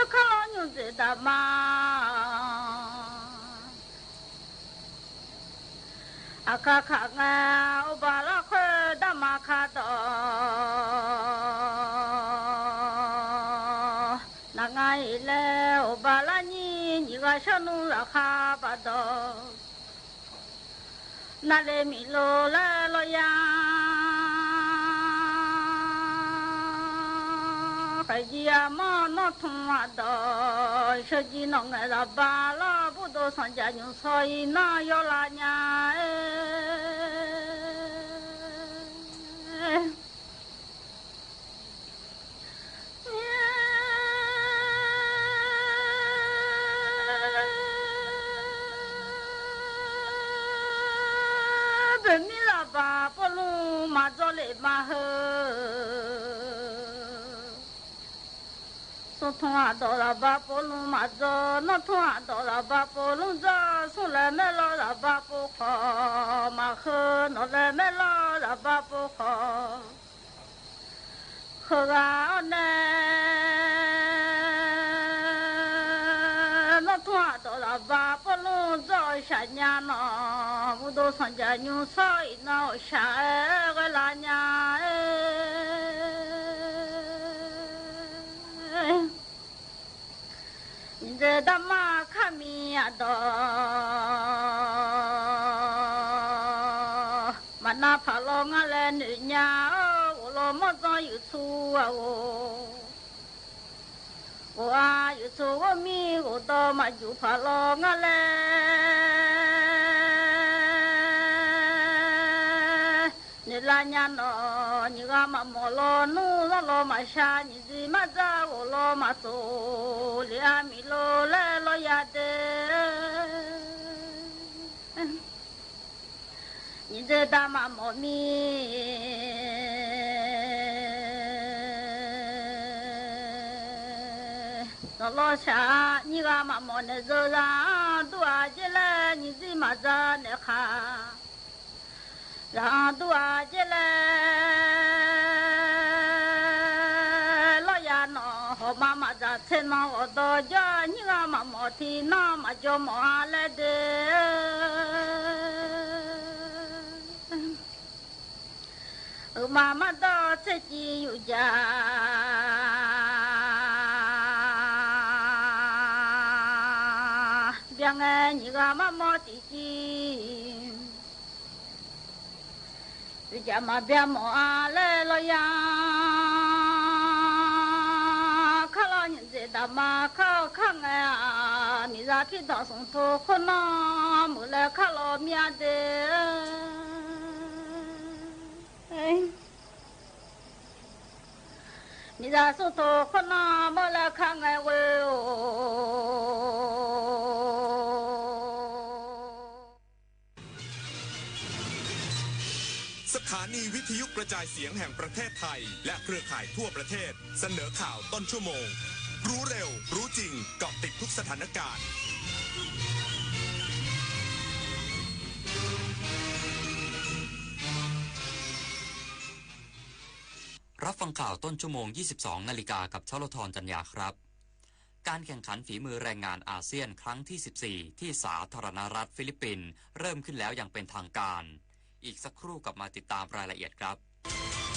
် ခါလီၤညိၣ်စ့တၢ်မၤ အခါခါငါ အိၣ်ဘၣ်လၢခွဲးတၢ်မၤခါဒီး နၤငါအံၤလဲၣ် အိၣ်ဘၣ်လၢနံၤ နံၤဂၤဆှၢနုာ်လၢခါဘၣ်ဒီး နၤလ့ၣ်မံၤလီၤ လဲလီၤယၤ ကယံၤအမီၢ်နီၢ်ထူၣ်အဒီး ဆၢကံနီၣ်ငဲၢ်လၢဘၣ်လီၤ ဘူၣ်ဒိုသီၣ်ကၠၢ်ညူၣ် ဆီအံၤနီၢ်ယီၢ်လၢညါ ပမ့ၢ်လၢဘၣ်ပီလူမၤစီလ့ၣ်မးဧၢ သိထူၣ်အဒီးလၢဘၣ်ပီလူမၤစီ နီၢ်ထူၣ်အဒီးလၢဘၣ်ပီလူစီ သိလဲၤမဲာ်လီၤလၢဘၣ်ပီခီၣ် မၤဃုာ်နီၢ်လဲၤမဲာ်လီၤလၢဘၣ်ပီခီၣ် ဃုာ်ဂၤအီၤနဲ နီၢ်ထူၣ်အဒီးလၢဘၣ်ပီလူစီ အိၣ်ဆၣ်ညါနီၢ် ဘူၣ်ဒိုသီၣ်ကၠၢ်ညူၣ် ဆီအံၤနီၢ်အိၣ်ဆၣ် ဂဲၤလၢညါ ညိၣ်စ့တၢ်မၤ ခါမံၤအဒီး မနုၤဖးလီၤ ငါလဲၤနုာ်ညါ အိၣ်လီၤမီၢ်စီယူၢ်ဆူအဂီၢ် အိၣ်အါယူၢ်ဆူ ဂီၢ်မံဂီၢ်ဒီး မၤယူၢ်ဖးလီၤ ငါလဲၤ နုာ်လၢညါနီၢ် နံၤဂၤမၤမီၢ်လီၤ နူလီၤလီၤမၤဆါ ညိၣ်စ့မး စၢ်အိၣ်လီၤမး သိလ့ၣ်အါမံၤလီၤ လဲလီၤယၤဒဲး ညိၣ်စ့တၢ်မၤမီၢ်မံၤ နီၢ်လီၤဆၣ် နံၤဂၤမၤမီၢ်နဲၣ်စၢၤ ဒူအါက့လဲၣ် ညိၣ်စ့မး စၢ်နဲၣ်ခါ လၢဒူအါက့လဲၣ် လီၤယၤနီၢ် ဟီၣ်မးမၤစၢ် ဆ့ၣ်နီၤအီၤဒီး ယီၢ် နံၤဂၤမၤမီၢ်ထံနီၢ် မၤယီၢ်မီၢ်အါလဲၣ်ဒဲး အမၤမၤဒီး ဆ့ၣ်ကံယူၢ်ယၤ ဘၣ်ငဲ နံၤဂၤမၤမီၢ်တံၢ်ကံ ယမၤဘၣ်မီၢ်အါလဲၣ်လီၤယၤ ခါလီၤညိၣ်စ့တၢ်မၤ ခါခါငဲ မ့ၢ်စၢ်ထံဒီး သူၣ်ထိၣ်ခိၣ်နၢ် မုၢ်လဲၤခါလီၤမံၤဒဲး မ့ၢ်စၢ်သူၣ်ထိၣ်ခိၣ်နၢ် မုၢ်လဲၤခါငဲဝဲအိၣ် สถานีวิทยุกระจายเสียงแห่งประเทศไทย และเครือข่ายทั่วประเทศ เสนอข่าวต้นชั่วโมง รู้เร็ว รู้จริง เกาะติดทุกสถานการณ์ รับฟังข่าวต้นชั่วโมง ยี่สิบสองนาฬิกา กับชลธร จันยาครับ การแข่งขันฝีมือแรงงานอาเซียนครั้งที่ สิบสี่ ที่สาธารณรัฐฟิลิปปินส์เริ่มขึ้นแล้วอย่างเป็นทางการ อีกสักครู่กลับมาติดตามรายละเอียดครับ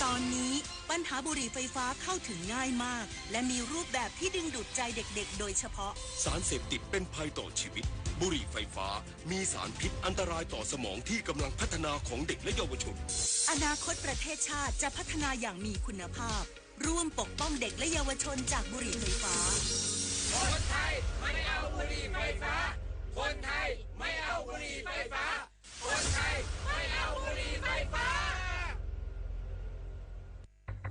ตอนนี้ปัญหาบุหรี่ไฟฟ้าเข้าถึงง่ายมาก และมีรูปแบบที่ดึงดูดใจเด็กๆ โดยเฉพาะ สารเสพติดเป็นภัยต่อชีวิต บุหรี่ไฟฟ้ามีสารพิษอันตรายต่อสมองที่กำลังพัฒนาของเด็กและเยาวชน อนาคตประเทศชาติจะพัฒนาอย่างมีคุณภาพ ร่วมปกป้องเด็กและเยาวชนจากบุหรี่ไฟฟ้า คนไทยไม่เอาบุหรี่ไฟฟ้า คนไทยไม่เอาบุหรี่ไฟฟ้า คนไทยไม่เอาบุหรี่ไฟฟ้า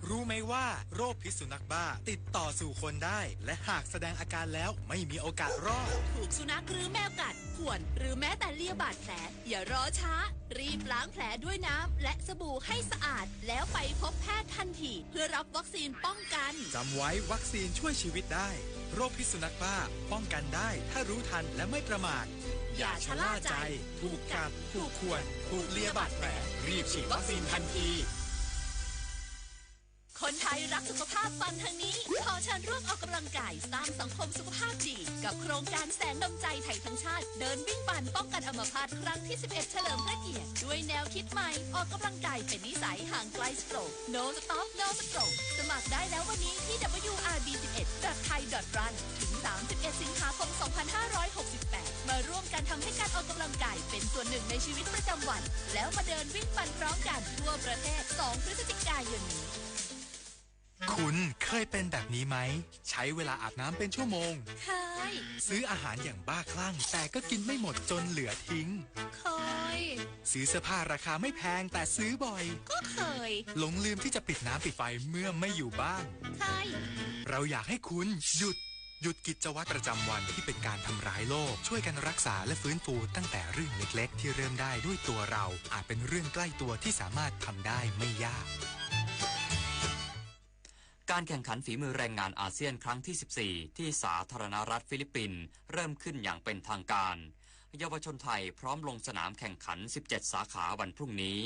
รู้ไหมว่าโรคพิษสุนัขบ้าติดต่อสู่คนได้ และหากแสดงอาการแล้วไม่มีโอกาสรอด ถูกสุนัขหรือแมวกัด ข่วน หรือแม้แต่เลียบาดแผล อย่ารอช้า รีบล้างแผลด้วยน้ำและสบู่ให้สะอาด แล้วไปพบแพทย์ทันที เพื่อรับวัคซีนป้องกัน จำไว้ วัคซีนช่วยชีวิตได้ โรคพิษสุนัขบ้าป้องกันได้ถ้ารู้ทันและไม่ประมาท อย่าชะล่าใจ ถูกกัด ถูกข่วน ถูกเลียบาดแผล รีบฉีดวัคซีนทันที คนไทยรักสุขภาพฟังทางนี้ ขอเชิญร่วมออกกำลังกายสร้างสังคมสุขภาพดี กับโครงการแสงดวงใจไทยทั้งชาติ เดินวิ่งปั่นป้องกันอัมพาตครั้งที่ สิบเอ็ด เฉลิมพระเกียรติ ด้วยแนวคิดใหม่ ออกกำลังกายเป็นนิสัย ห่างไกลสโตรก No Stop No Stroke สมัครได้แล้ววันนี้ที่ ดับเบิลยู อาร์ บี สิบเอ็ด ดอท ไทย ดอท รัน ถึง สามสิบเอ็ด สิงหาคม สองพันห้าร้อยหกสิบแปด มาร่วมกันทำให้การออกกำลังกายเป็นส่วนหนึ่งในชีวิตประจำวัน แล้วมาเดินวิ่งปั่นพร้อมกันทั่วประเทศ สอง พฤศจิกายนนี้ คุณเคยเป็นแบบนี้ไหม ใช้เวลาอาบน้ำเป็นชั่วโมง เคย ซื้ออาหารอย่างบ้าคลั่ง แต่ก็กินไม่หมดจนเหลือทิ้ง เคย ซื้อเสื้อผ้าราคาไม่แพงแต่ซื้อบ่อย ก็เคย หลงลืมที่จะปิดน้ำปิดไฟเมื่อไม่อยู่บ้าน เคย เราอยากให้คุณหยุด หยุดกิจวัตรประจำวันที่เป็นการทำร้ายโลก ช่วยกันรักษาและฟื้นฟูตั้งแต่เรื่องเล็กๆ ที่เริ่มได้ด้วยตัวเรา อาจเป็นเรื่องใกล้ตัวที่สามารถทำได้ไม่ยาก การแข่งขันฝีมือแรงงานอาเซียนครั้งที่ สิบสี่ ที่สาธารณรัฐฟิลิปปินส์เริ่มขึ้นอย่างเป็นทางการ เยาวชนไทยพร้อมลงสนามแข่งขัน สิบเจ็ด สาขาวันพรุ่งนี้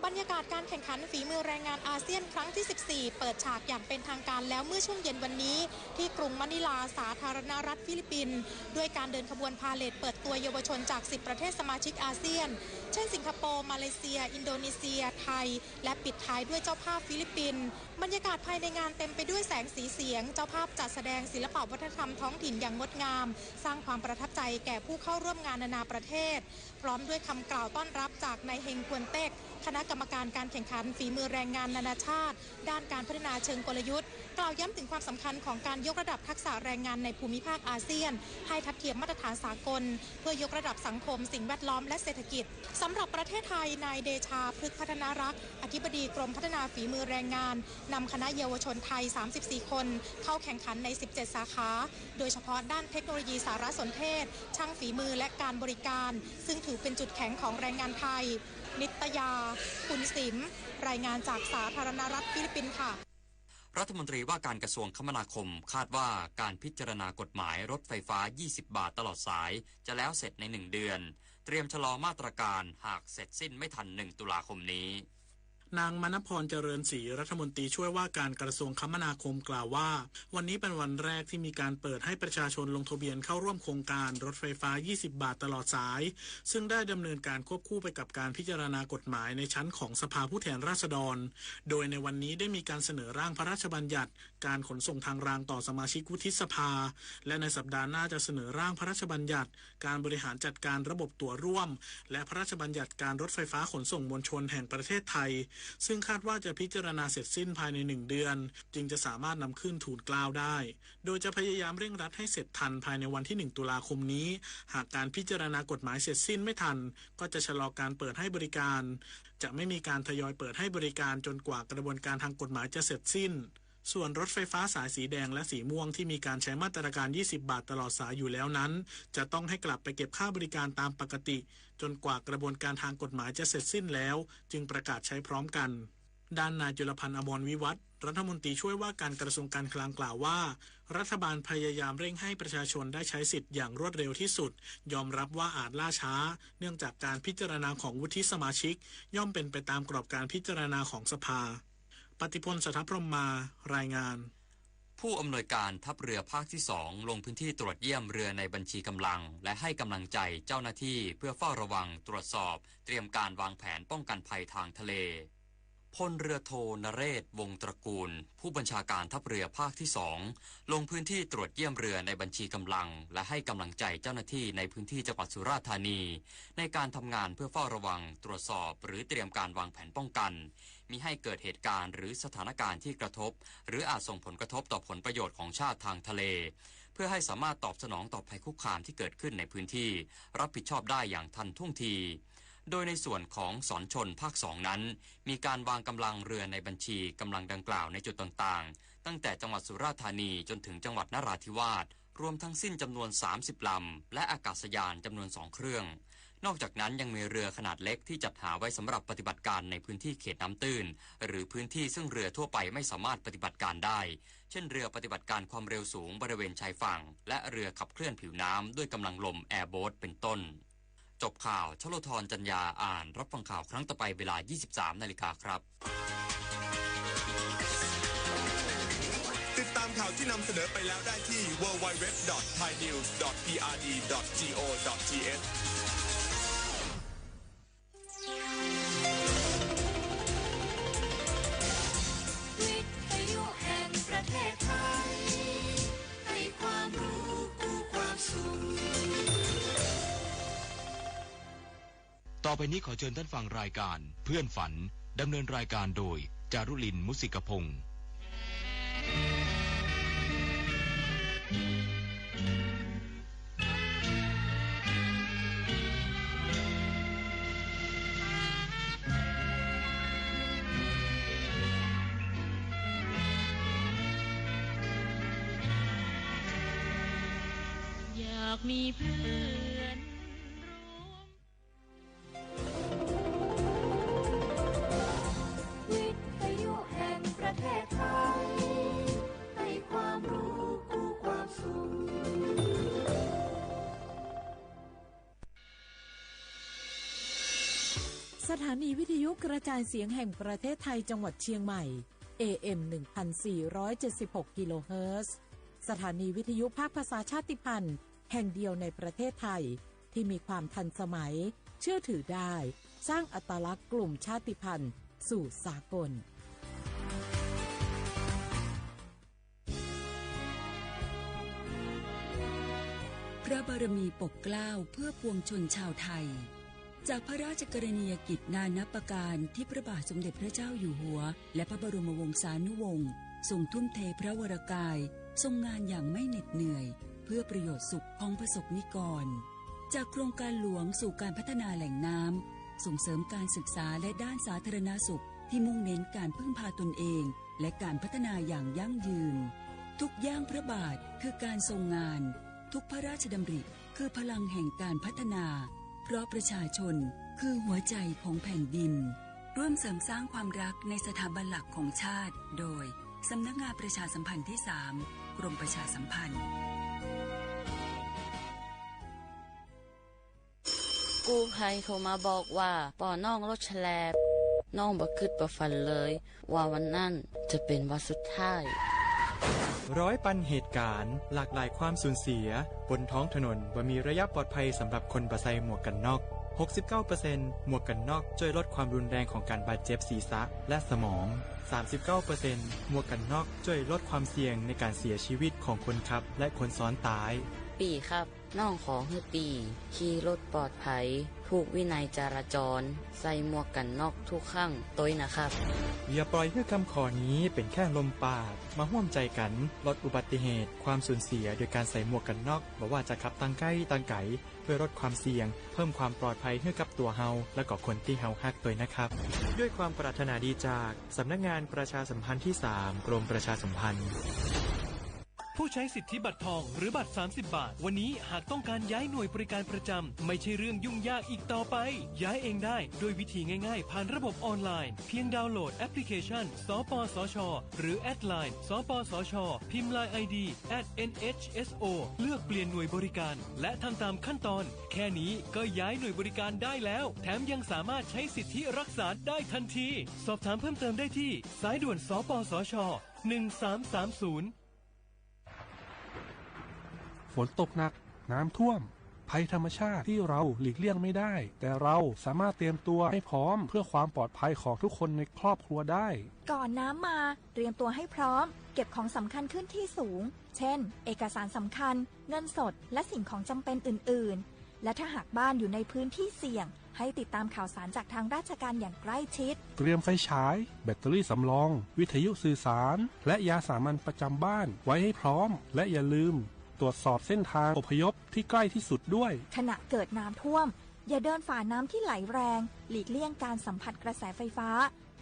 บรรยากาศการแข่งขันฝีมือแรงงานอาเซียนครั้งที่ สิบสี่ เปิดฉากอย่างเป็นทางการแล้วเมื่อช่วงเย็นวันนี้ ที่กรุงมะนิลา สาธารณรัฐฟิลิปปินส์ ด้วยการเดินขบวนพาเหรดเปิดตัวเยาวชนจาก สิบ ประเทศสมาชิกอาเซียน เช่น สิงคโปร์ มาเลเซีย อินโดนีเซีย ไทย และปิดท้ายด้วยเจ้าภาพฟิลิปปินส์ บรรยากาศภายในงานเต็มไปด้วยแสงสีเสียง เจ้าภาพจัดแสดงศิลปะวัฒนธรรมท้องถิ่นอย่างงดงาม สร้างความประทับใจแก่ผู้เข้าร่วมงานนานาประเทศ พร้อมด้วยคำกล่าวต้อนรับจากนายเฮง ควนเต็ก คณะกรรมการการแข่งขันฝีมือแรงงานนานาชาติ ด้านการพัฒนาเชิงกลยุทธ์ กล่าวย้ำถึงความสำคัญของการยกระดับทักษะแรงงานในภูมิภาคอาเซียน ให้ทัดเทียมมาตรฐานสากล เพื่อยกระดับสังคม สิ่งแวดล้อม และเศรษฐกิจ สำหรับประเทศไทย นายเดชา พฤกษ์พัฒนรักษ์ อธิบดีกรมพัฒนาฝีมือแรงงาน นำคณะเยาวชนไทย สามสิบสี่ คน เข้าแข่งขันใน สิบเจ็ด สาขา โดยเฉพาะด้านเทคโนโลยีสารสนเทศ ช่างฝีมือ และการบริการ ซึ่งถือเป็นจุดแข็งของแรงงานไทย นิตยา คุณสิม รายงานจากสาธารณรัฐฟิลิปปินส์ค่ะ รัฐมนตรีว่าการกระทรวงคมนาคมคาดว่าการพิจารณากฎหมายรถไฟฟ้า ยี่สิบบาทตลอดสาย จะแล้วเสร็จในหนึ่งเดือน เตรียมชะลอมาตรการหากเสร็จสิ้นไม่ทัน หนึ่ง ตุลาคมนี้ นางมณพร เจริญศรี รัฐมนตรีช่วยว่าการกระทรวงคมนาคมกล่าวว่า วันนี้เป็นวันแรกที่มีการเปิดให้ประชาชนลงทะเบียนเข้าร่วมโครงการรถไฟฟ้า ยี่สิบบาทตลอดสาย ซึ่งได้ดำเนินการควบคู่ไปกับการพิจารณากฎหมายในชั้นของสภาผู้แทนราษฎร โดยในวันนี้ได้มีการเสนอร่างพระราชบัญญัติการขนส่งทางรางต่อสมาชิกวุฒิสภา และในสัปดาห์หน้าจะเสนอร่างพระราชบัญญัติการบริหารจัดการระบบตั๋วร่วม และพระราชบัญญัติการรถไฟฟ้าขนส่งมวลชนแห่งประเทศไทย ซึ่งคาดว่าจะพิจารณาเสร็จสิ้นภายในหนึ่งเดือน จึงจะสามารถนำขึ้นทูลเกล้าได้ โดยจะพยายามเร่งรัดให้เสร็จทันภายในวันที่ หนึ่ง ตุลาคมนี้ หากการพิจารณากฎหมายเสร็จสิ้นไม่ทัน ก็จะชะลอการเปิดให้บริการ จะไม่มีการทยอยเปิดให้บริการจนกว่ากระบวนการทางกฎหมายจะเสร็จสิ้น ส่วนรถไฟฟ้าสายสีแดงและสีม่วงที่มีการใช้มาตรการ ยี่สิบบาทตลอดสายอยู่แล้วนั้น จะต้องให้กลับไปเก็บค่าบริการตามปกติ จนกว่ากระบวนการทางกฎหมายจะเสร็จสิ้นแล้ว จึงประกาศใช้พร้อมกัน ด้านนายจุลพันธ์ อมรวิวัฒน์ รัฐมนตรีช่วยว่าการกระทรวงการคลังกล่าวว่า รัฐบาลพยายามเร่งให้ประชาชนได้ใช้สิทธิ์อย่างรวดเร็วที่สุด ยอมรับว่าอาจล่าช้า เนื่องจากการพิจารณาของวุฒิสมาชิก ย่อมเป็นไปตามกรอบการพิจารณาของสภา ปฏิพล สัทธพรหมมา รายงาน ผู้อำนวยการทัพเรือภาคที่สองลงพื้นที่ตรวจเยี่ยมเรือในบัญชีกำลัง และให้กำลังใจเจ้าหน้าที่เพื่อเฝ้าระวังตรวจสอบเตรียมการวางแผนป้องกันภัยทางทะเล พลเรือโท นเรศ วงศ์ตระกูล ผู้บัญชาการทัพเรือภาคที่สองลงพื้นที่ตรวจเยี่ยมเรือในบัญชีกำลัง และให้กำลังใจเจ้าหน้าที่ในพื้นที่จังหวัดสุราษฎร์ธานี ในการทำงานเพื่อเฝ้าระวังตรวจสอบหรือเตรียมการวางแผนป้องกัน มิให้เกิดเหตุการณ์หรือสถานการณ์ที่กระทบ หรืออาจส่งผลกระทบต่อผลประโยชน์ของชาติทางทะเล เพื่อให้สามารถตอบสนองต่อภัยคุกคามที่เกิดขึ้นในพื้นที่ รับผิดชอบได้อย่างทันท่วงที โดยในส่วนของสอนชนภาคสองนั้น มีการวางกำลังเรือในบัญชีกำลังดังกล่าวในจุดต่างๆ ตั้งแต่จังหวัดสุราษฎร์ธานีจนถึงจังหวัดนราธิวาส รวมทั้งสิ้นจำนวนสามสิบลำ และอากาศยานจำนวนสองเครื่อง นอกจากนั้นยังมีเรือขนาดเล็กที่จัดหาไว้สำหรับปฏิบัติการในพื้นที่เขตน้ำตื้น หรือพื้นที่ซึ่งเรือทั่วไปไม่สามารถปฏิบัติการได้ เช่นเรือปฏิบัติการความเร็วสูงบริเวณชายฝั่ง และเรือขับเคลื่อนผิวน้ำด้วยกำลังลมแอร์โบ๊ทเป็นต้น จบข่าว ชโลธร จันยา อ่าน รับฟังข่าวครั้งต่อไปเวลายี่สิบสามนาฬิกาครับ ติดตามข่าวที่นำเสนอไปแล้วได้ที่ ดับเบิลยู ดับเบิลยู ดับเบิลยู ดอท ไทยนิวส์ ดอท พีอาร์ดี ดอท จีโอ ดอท ทีเอช วิทยุแห่งประเทศไทย ให้ความรู้กู้ความสุข ต่อไปนี้ขอเชิญท่านฟังรายการเพื่อนฝัน ดำเนินรายการโดย จารุลิน มุสิกพงษ์ อยากมีเพื่อนร่วม วิทยุแห่งประเทศไทย ให้ความรู้กู้ความสุข สถานีวิทยุกระจายเสียงแห่งประเทศไทยจังหวัดเชียงใหม่ เอเอ็ม หนึ่งพันสี่ร้อยเจ็ดสิบหก กิโลเฮิรตซ์ สถานีวิทยุภาคภาษาชาติพันธุ์ แห่งเดียวในประเทศไทย ที่มีความทันสมัย เชื่อถือได้ สร้างอัตลักษณ์กลุ่มชาติพันธุ์สู่สากล พระบารมีปกเกล้าเพื่อปวงชนชาวไทย จากพระราชกรณียกิจนานับประการที่พระบาทสมเด็จพระเจ้าอยู่หัว และพระบรมวงศานุวงศ์ทรงทุ่มเทพระวรกาย ทรงงานอย่างไม่เหน็ดเหนื่อย เพื่อประโยชน์สุขของประสบนิกร จากโครงการหลวงสู่การพัฒนาแหล่งน้ำ ส่งเสริมการศึกษาและด้านสาธารณสุขที่มุ่งเน้นการพึ่งพาตนเอง และการพัฒนาอย่างยั่งยืน ทุกย่างพระบาทคือการทรงงาน ทุกพระราชดำริคือพลังแห่งการพัฒนา เพราะประชาชนคือหัวใจของแผ่นดิน ร่วมเสริมสร้างความรักในสถาบันหลักของชาติ โดยสำนักงานประชาสัมพันธ์ที่สาม กรมประชาสัมพันธ์ กู้ภัยโทรมาบอกว่าป้อน้องรถแฉลบ น้องบ่คิดบ่ฝันเลย ว่าวันนั้นจะเป็นวันสุดท้าย ร้อยปันเหตุการณ์ หลากหลายความสูญเสีย บนท้องถนนบ่มีระยะปลอดภัยสำหรับคนบ่ใส่หมวกกันน็อก หกสิบเก้าเปอร์เซ็นต์ หมวกกันน็อกช่วยลดความรุนแรงของการบาดเจ็บศีรษะและสมอง สามสิบเก้าเปอร์เซ็นต์ หมวกกันน็อกช่วยลดความเสี่ยงในการเสียชีวิตของคนขับและคนซ้อนท้าย ปี้ครับ น้องขอหื้อปี้ขี่รถปลอดภัย ผูกวินัยจราจร ใส่หมวกกันน็อกทุกครั้งตวยนะครับ อย่าปล่อยหื้อคำขอนี้เป็นแค่ลมปาก มาฮ่วมใจ๋กั๋นลดอุบัติเหตุ ความสูญเสียโดยการใส่หมวกกันน็อก บ่ว่าจะขับตางใก้ตางไก๋ เพื่อลดความเสี่ยง เพิ่มความปลอดภัยหื้อกับตั๋วเฮา และก็คนตี้เฮาฮักตวยนะครับ ด้วยความปรารถนาดีจากสำนักงานประชาสัมพันธ์ที่สาม กรมประชาสัมพันธ์ ผู้ใช้สิทธิบัตรทองหรือบัตรสามสิบบาท วันนี้หากต้องการย้ายหน่วยบริการประจำ ไม่ใช่เรื่องยุ่งยากอีกต่อไป ย้ายเองได้ด้วยวิธีง่ายๆ ผ่านระบบออนไลน์ เพียงดาวน์โหลดแอปพลิเคชัน สปสช หรือแอดไลน์ สปสช พิมพ์ ไลน์ ไอดี แอท เอ็น เอช เอส โอ เลือกเปลี่ยนหน่วยบริการ และทำตามขั้นตอน แค่นี้ก็ย้ายหน่วยบริการได้แล้ว แถมยังสามารถใช้สิทธิรักษาได้ทันที สอบถามเพิ่มเติมได้ที่สายด่วน สปสช หนึ่งสามสามศูนย์ ฝนตกหนัก น้ำท่วม ภัยธรรมชาติที่เราหลีกเลี่ยงไม่ได้ แต่เราสามารถเตรียมตัวให้พร้อมเพื่อความปลอดภัยของทุกคนในครอบครัวได้ ก่อนน้ำมา เตรียมตัวให้พร้อม เก็บของสำคัญขึ้นที่สูง เช่น เอกสารสำคัญ เงินสด และสิ่งของจำเป็นอื่นๆ และถ้าหากบ้านอยู่ในพื้นที่เสี่ยง ให้ติดตามข่าวสารจากทางราชการอย่างใกล้ชิด เตรียมไฟฉาย แบตเตอรี่สำรอง วิทยุสื่อสาร และยาสามัญประจำบ้านไว้ให้พร้อม และอย่าลืมตรวจสอบเส้นทางอพยพที่ใกล้ที่สุดด้วย ขณะเกิดน้ำท่วม อย่าเดินฝ่าน้ำที่ไหลแรง หลีกเลี่ยงการสัมผัสกระแสไฟฟ้า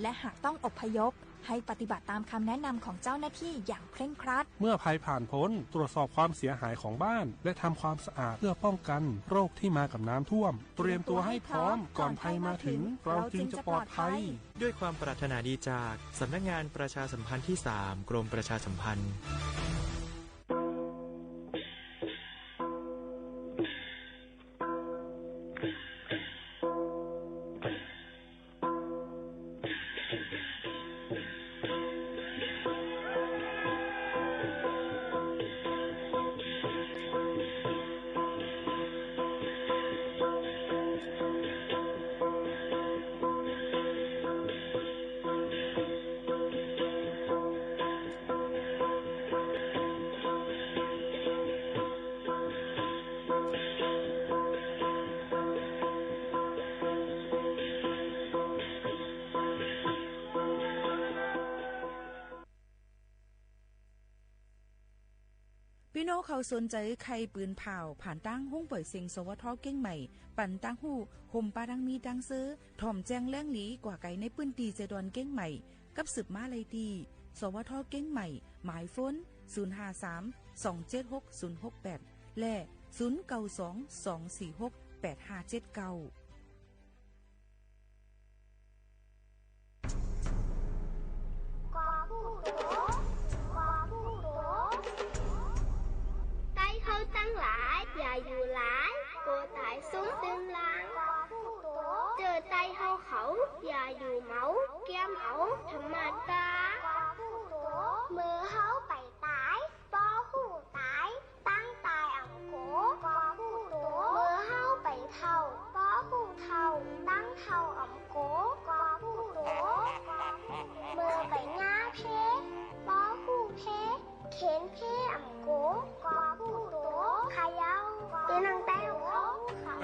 และหากต้องอพยพ ให้ปฏิบัติตามคำแนะนำของเจ้าหน้าที่อย่างเคร่งครัด เมื่อภัยผ่านพ้น ตรวจสอบความเสียหายของบ้าน และทำความสะอาดเพื่อป้องกันโรคที่มากับน้ำท่วม เตรียมตัวให้พร้อมก่อนภัยมาถึง เราจึงจะปลอดภัย ด้วยความปรารถนาดีจากสำนักงานประชาสัมพันธ์ที่สาม กรมประชาสัมพันธ์ ปี้น้องเขาสนใจ๋ใค่ปืนผ่าว ผ่านตางห้องป่อยเสียง สวท เกียงใหม่ ปันตางฮู้ โฮมป้าดังมีตังเซอ ถ่อมแจ้งแหล่งหลีกว่าไก๋ในปื้นตี้เจดอนเกียงใหม่ กับสืบมาได้ตี้ สวท เกียงใหม่ หมายโฟน ศูนย์ห้าสาม สองเจ็ดหก ศูนย์หกแปด และ ศูนย์เก้าสอง สองสี่หก แปดห้าเจ็ดเก้า กอผู้ตั๋ว กอผู้ตั๋ว ใต้เฮาตังหลาย อย่าอยู่หลาย กั๋วต๋ายสุมตึงหลัง กอผู้ตั๋ว เจอใต้เฮาเขา อย่าอยู่เหมา เกียมเอาธรรมดา กอผู้ตั๋ว เมื่อเฮาไปต๋าย ป้อฮู้ต๋าย ตังต๋ายอ่ำโก๋ กอผู้ตั๋ว เมื่อเฮาไปเฒ่า ป้อฮู้เฒ่า ตังเฒ่าอ่ำโก๋ กอผู้ตั๋ว เมื่อไปหญ้าเพ้ ป้อฮู้เพ้ เข็นเพ้อ่ำโก๋ กอผู้ตั๋ว เขย่า ตี้นั่งแต้ว กอผู้ตั๋ว ค่ะ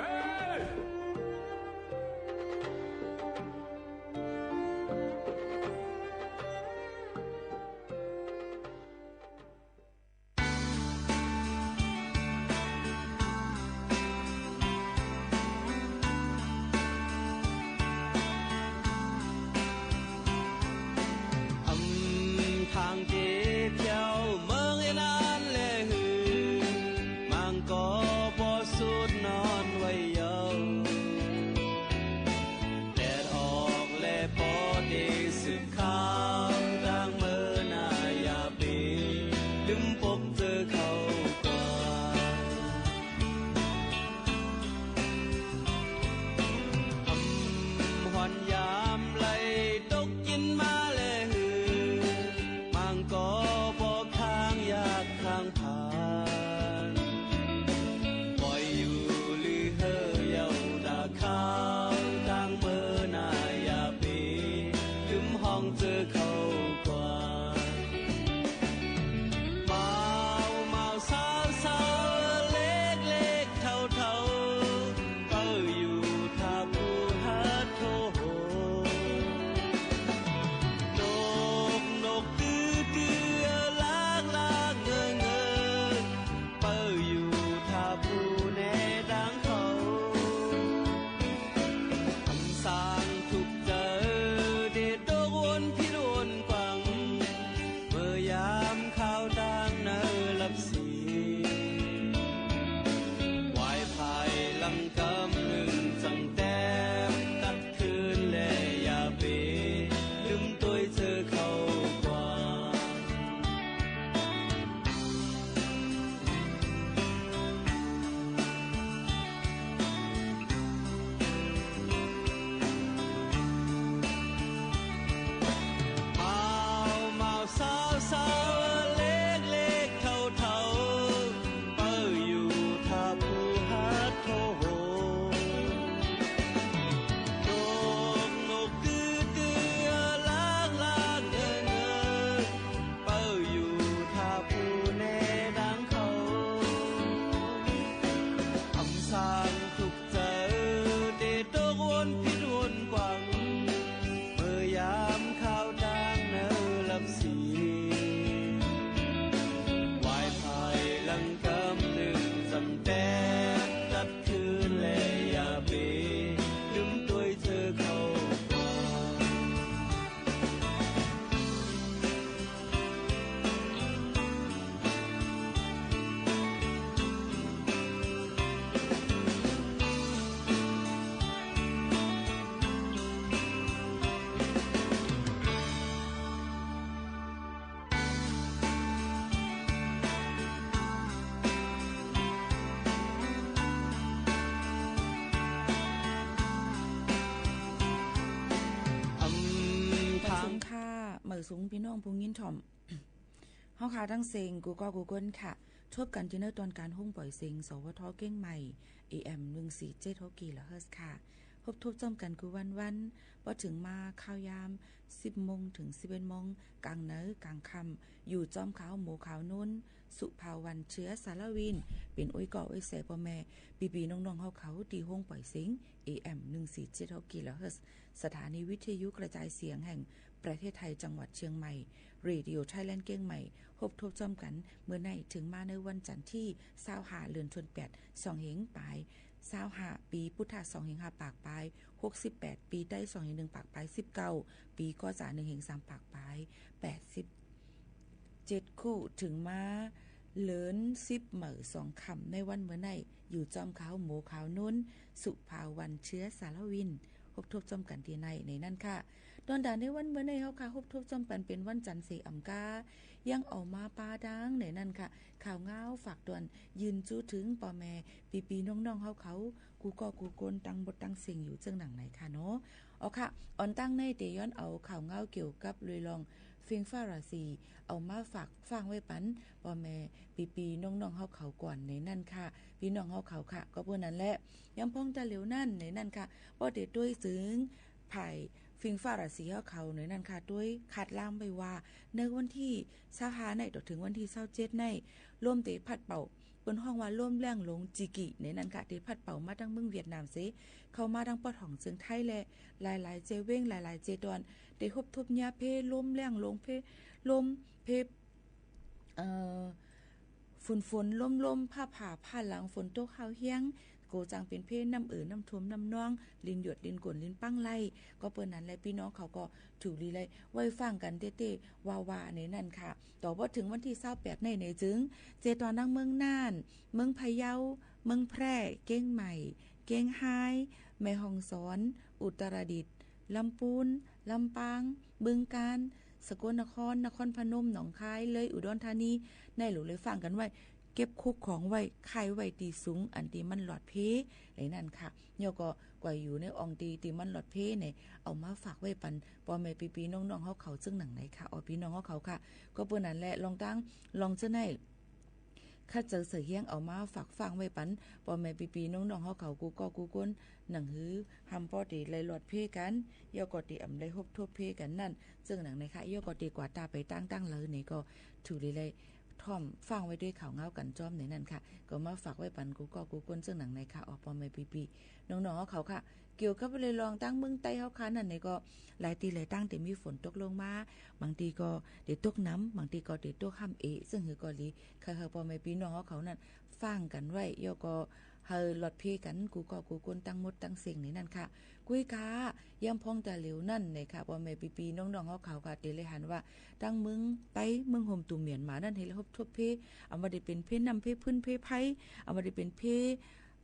สูงปี้น้องผู้ยินถ่อม เฮาข้าตังเซ็ง กู้ก้อกู้ก้นค่ะ ทบกั๋นตี้เนื้อตอนก๋านโฮงป่อยเสียง สวท เกียงใหม่ เอเอ็ม หนึ่งสี่เจ็ดหก กิโลเฮิรตซ์ค่ะ พบทบจ้อมกั๋นกู้วันๆ ปอเถิงมาข่าวยาม สิบโมงเถิงสิบเอ็ดโมง ก๋างเหนือก๋างค่ำ อยู่จ้อมข่าวโหมข่าวโน้น สุภาวัน เชื้อสารวิน เป๋นอุ้ยก่ออุ้ยแสป้อแม่ ปี้ๆ น้องๆ เฮาเขา ตี้โฮงป่อยเสียง เอเอ็ม หนึ่งสี่เจ็ดหก กิโลเฮิรตซ์ สถานีวิทยุกระจายเสียงแห่งประเทศไทย จังหวัดเชียงใหม่ เรดิโอไทยแลนด์เกียงใหม่ พบทบจ้อมกั๋นเมื่อนี้เถิงมาในวันจันทร์ตี้ ซาวห้า เดือนธันวาคม สองเฮงปาย ซาวห้า ปี๋พุทธะ สองเฮงห้าปากปาย หกสิบแปด ปี๋ไต้ สองเฮงหนึ่งปากปาย สิบเก้า ปี๋กอจ๋า หนึ่งเฮงสามปากปาย แปดสิบเจ็ด คู่ เถิงมาเดือนสิบเหมาสองค่ำ ในวันเมื่อนี้ อยู่จ้อมข่าวโหมข่าวโน้น สุภาวัน เชื้อสารวิน พบทบจ้อมกั๋นตี้ใน ในนั้นค่ะ ตอนตาในวันเมื่อนี้เฮาข้า พบทบจ้อมกั๋นเป๋นวันจันทร์เสียอ่ำก้า ยังเอามาปาดังในนั้นค่ะ ข่าวเหงาฝากตวน ยื่นจู๊เถิงป้อแม่ ปี้ๆ น้องๆ เฮาเขา กู้ก้อกู้ก้น ตังหมดตังเซ็งอยู่เซิ่งหนังไหนค่ะเนาะ อ๋อค่ะ อ่อนตั้งในเตย้อนเอาข่าวเหงาเกี่ยวกับลุยลอง เฟืองฟ้าราศี เอามาฝากฟังไว้ปัน ป้อแม่ปี้ๆ น้องๆ เฮาเขาก่อนในนั้นค่ะ ปี้น้องเฮาเขาค่ะ ก็เปื้อนั้นแหละ ยามพ่องตาเหลียวนั้นในนั้นค่ะ ปอเตต้วยเซิง ฝ่ายเฟืองฟ้าราศีเฮาเขาในนั้นค่ะ ต้วยคาดล่ามไว้ว่า ในวันตี้ ซาวห้า ใน ต่อเถิงวันตี้ ซาวเจ็ด ใน ลมเตพัดเป่า เปิ้นฮ้องว่าลมแล้งลงจีกิในนั้นค่ะ เตพัดเป่ามาตังเมืองเวียดนามเส เข้ามาตังปอดของเซิงไทยแล หลายๆ เจเว้ง หลายๆ เจตอน เตพบทบเยียะเพลลมแล้งลง เพลลม เพล เอ่อ ฝนๆ ลมๆ ฟ้าผ่า ฟ้าหลัง ฝนตกเฮาเฮี้ยง โกจังเป๋นเพลน้ำเอ่อ น้ำท่วม น้ำนอง ลินหยด ลินก๋น ลินปังไหล ก็เปื้อนั้นแหละ ปี้น้องเขาก็ถูกดีเลย ไว้ฟังกั๋นเต๊ๆ ว่าๆ ในนั้นค่ะ ต่อปอเถิงวันตี้ ซาวแปด ใน ในจึง เจตอนตังเมืองน่าน เมืองพะเยา เมืองแพร่ เกียงใหม่ เกียงฮาย แม่ฮ่องสอน อุตรดิตถ์ ลำปูน ลำปาง บึงกาฬ สกลนคร นครพนม หนองคาย เลย อุดรธานี ในหลูเลยฟังกั๋นไว้ เก็บคุกของไว้ ไข้ไว้ตี้สูง อันตี้มันหลอดเพ ในนั้นค่ะ เยียะก็กว่าอยู่ในอ่องตี้ตี้มันหลอดเพใน เอามาฝากไว้ปัน ป้อแม่ปี้ๆ น้องๆ เฮาเขา เซิ่งหนังไหนค่ะ อ๋อ ปี้น้องเฮาเขาค่ะ ก็เปื้อนั้นแหละ ลองตัง ลองเจ้าใน คัดเจอเสเฮียงเอามาฝากฟังไว้ปัน ป้อแม่ปี้ๆ น้องๆ เฮาเขา กู้ก้อกู้ก้น หนังหื้อ หำปอเตได้หลอดเพกั๋น เยียะก็เตอ่ำได้พบทบเพกั๋นนั้น เซิ่งหนังไหนค่ะ เยียะก็เตกว่าตาไปตังตังเลยในก็ ถูกดีเลย ถ่อมฟังไว้ด้วยข่าวเหงากั๋นจ้อมในนั้นค่ะ ก็มาฝากไว้ปัน กู้ก้อกู้ก้น เซิ่งหนังไหนค่ะ อ๋อ ป้อแม่ปี้ๆ น้องๆ เฮาเขาค่ะ เกี่ยวกับลุยลองตังเมืองใต้เฮาข้านั้นในก็ หลายตี้หลายตังเตมีฝนตกลงมา บางตี้ก็เตตกหนำ บางตี้ก็เตตกฮ่ำเอ เซิ่งหื้อก็ดี ใค่หื้อป้อแม่ปี้น้องเฮาเขานั้น ฟังกั๋นไว้ เยียะก็หื้อหลอดเพกั๋น กู้ก้อกู้ก้น ตังหมดตังเซ็งในนั้นค่ะ กู้ค่ะ ยามพ่องตาเหลียวนั้นในค่ะ ป้อแม่ปี้ๆ น้องๆ เฮาเขาค่ะ เตเลยหันว่า ตังเมืองใต้ เมืองโฮมตุ่มเมียนมานั้น เฮาได้พบทบเพ อำว่าเตเป๋นเพน้ำ เพพื้น เพไพ อำว่าเตเป๋นเพ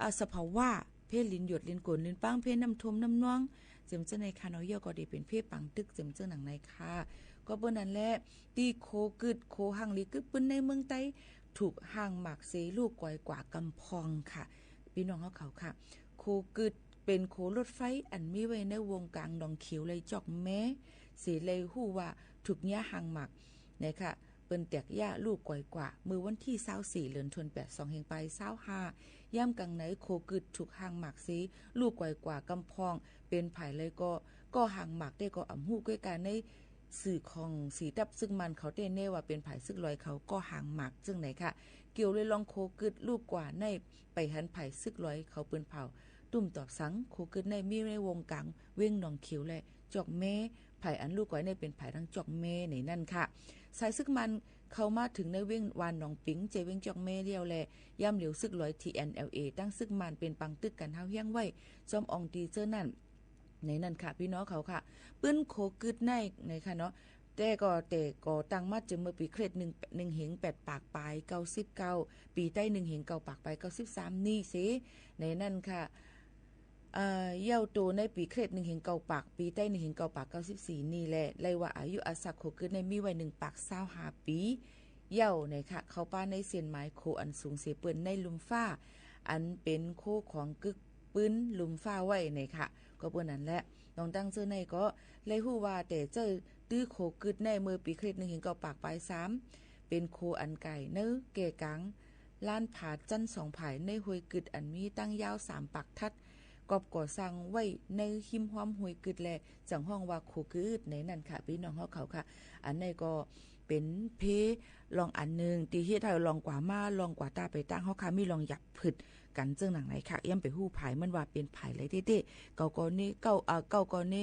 อ่า สภาวะ เพลินหยด ลินก๋น ลินปัง เพน้ำท่วม น้ำนอง เจิ่มเจ้าในค่ะเนาะ เยียะก็เตเป๋นเพปังตึก เจิ่มเจ้าหนังในค่ะ ก็เปื้อนั้นแหละ ตี้โขกึ๊ด โขฮังลีกึ๊บปื้นในเมืองใต้ ถูกห่างหมากเส ลู่ก๋อยกว่ากำพองค่ะ ปี้น้องเฮาเขาค่ะ โขกึ๊ดเป๋นโขรถไฟอันมีไว้ในวงก๋างหนองเขียว และจอกแม เสเลยฮู้ว่าถูกเยียะห่างหมาก ในค่ะ เปิ้นแตกเยียะลู่ก๋อยกว่า เมื่อวันตี้ ซาวสี่ เดือนธันวาคม สองเฮงปาย ซาวห้า ยามก๋างใน โขกึ๊ดถูกห่างหมากเส ลู่ก๋อยกว่ากำพอง เป๋นใผเลยก็ ก็ห่างหมากเต๊ก็อ่ำฮู้ ก้อยกาในสื่อของสีทัพศึกม่านเขาเต๊แน่ว่าเป๋นใผ ศึกลอยเขาก็ห่างหมาก เซิ่งไหนค่ะ เกี่ยวลุยลองโขกึ๊ดลู่กว่าใน ไปหันใผศึกลอยเขาปืนเผ่า ตุ้มตอบสัง โขกึ๊ดในมีในวงก๋าง เวียงหนองเขียว และจอกแม ใผอันลู่ก๋อยในเป๋นใผตังจอกแมในนั้นค่ะ สายศึกม่านเข้ามาเถิงในเวียง วานหนองปิง เจเวียงจอกแมเลี้ยวแล ยามเหลียวศึกลอย ทีเอ็นแอลเอ ตังศึกม่านเป๋นปังตึกกั๋นเฮาเฮี้ยงไว้ จ้อมอ่องตี้เจ้านั้น ในนั้นค่ะ ปี้น้องเขาค่ะ ปื้นโขกึ๊ดใน ในค่ะเนาะ เต๊ก็ เต๊ก่อตั้งมาเจิ่มเมื่อปี๋คริสต์หนึ่ง หนึ่งเฮงแปดปากปาย เก้าสิบเก้า ปี๋ใต้ หนึ่งเฮงเก้าปากปาย เก้าสิบสาม นี่เส ในนั้นค่ะ เอ่อ เย้าโตในปี๋คริสต์ หนึ่งเฮงเก้าปาก ปี๋ใต้ หนึ่งเฮงเก้าปาก เก้าสิบสี่ นี่แหละ ไล่ว่าอายุอาศักดิ์โขกึ๊ดในมีไว้ หนึ่งปากซาวห้าปี๋ เย้าในค่ะ เข้าป้าในเส้นหมายโขอันสูงเสเปิ้นในลุ่มฟ้า อันเป๋นโขของกึ๊กปื้นลุ่มฟ้าไว้ในค่ะ ก็เปิ้นนั้นแหละ น้องตังเจ้าในก็ไล่ฮู้ว่า เต๊เจ้า ตื้อโขกึ๊ดแน่ เมื่อปี๋คริสต์หนึ่งพันเก้าร้อยปายสาม เป๋นโขอันก๋ายเนินแก่ก๋าง ลานผาจั๊นสองผาย ในห้วยกึ๊ดอันมีตั้งยาวสามปักทัด กอบก่อสร้างไว้ในฮิมฮอมห้วยกึ๊ดแล จั่งฮ้องว่าโขกึ๊ดในนั้นค่ะ ปี้น้องเฮาเขาค่ะ อันนี้ก็เป๋นเพลงลองอันนึ่ง ตี้เฮ็ดหื้อลองกว่ามา ลองกว่าต้าไปตั้งเฮาค่ะ มีลองหยับผึดกั๋นเจิ่งหนังไหนค่ะ เอี้ยมไปฮู้ผายมันว่าเป๋นผายใดเต๊ๆ เก้าก็เนเก้า เอ่อ เก้าก็เน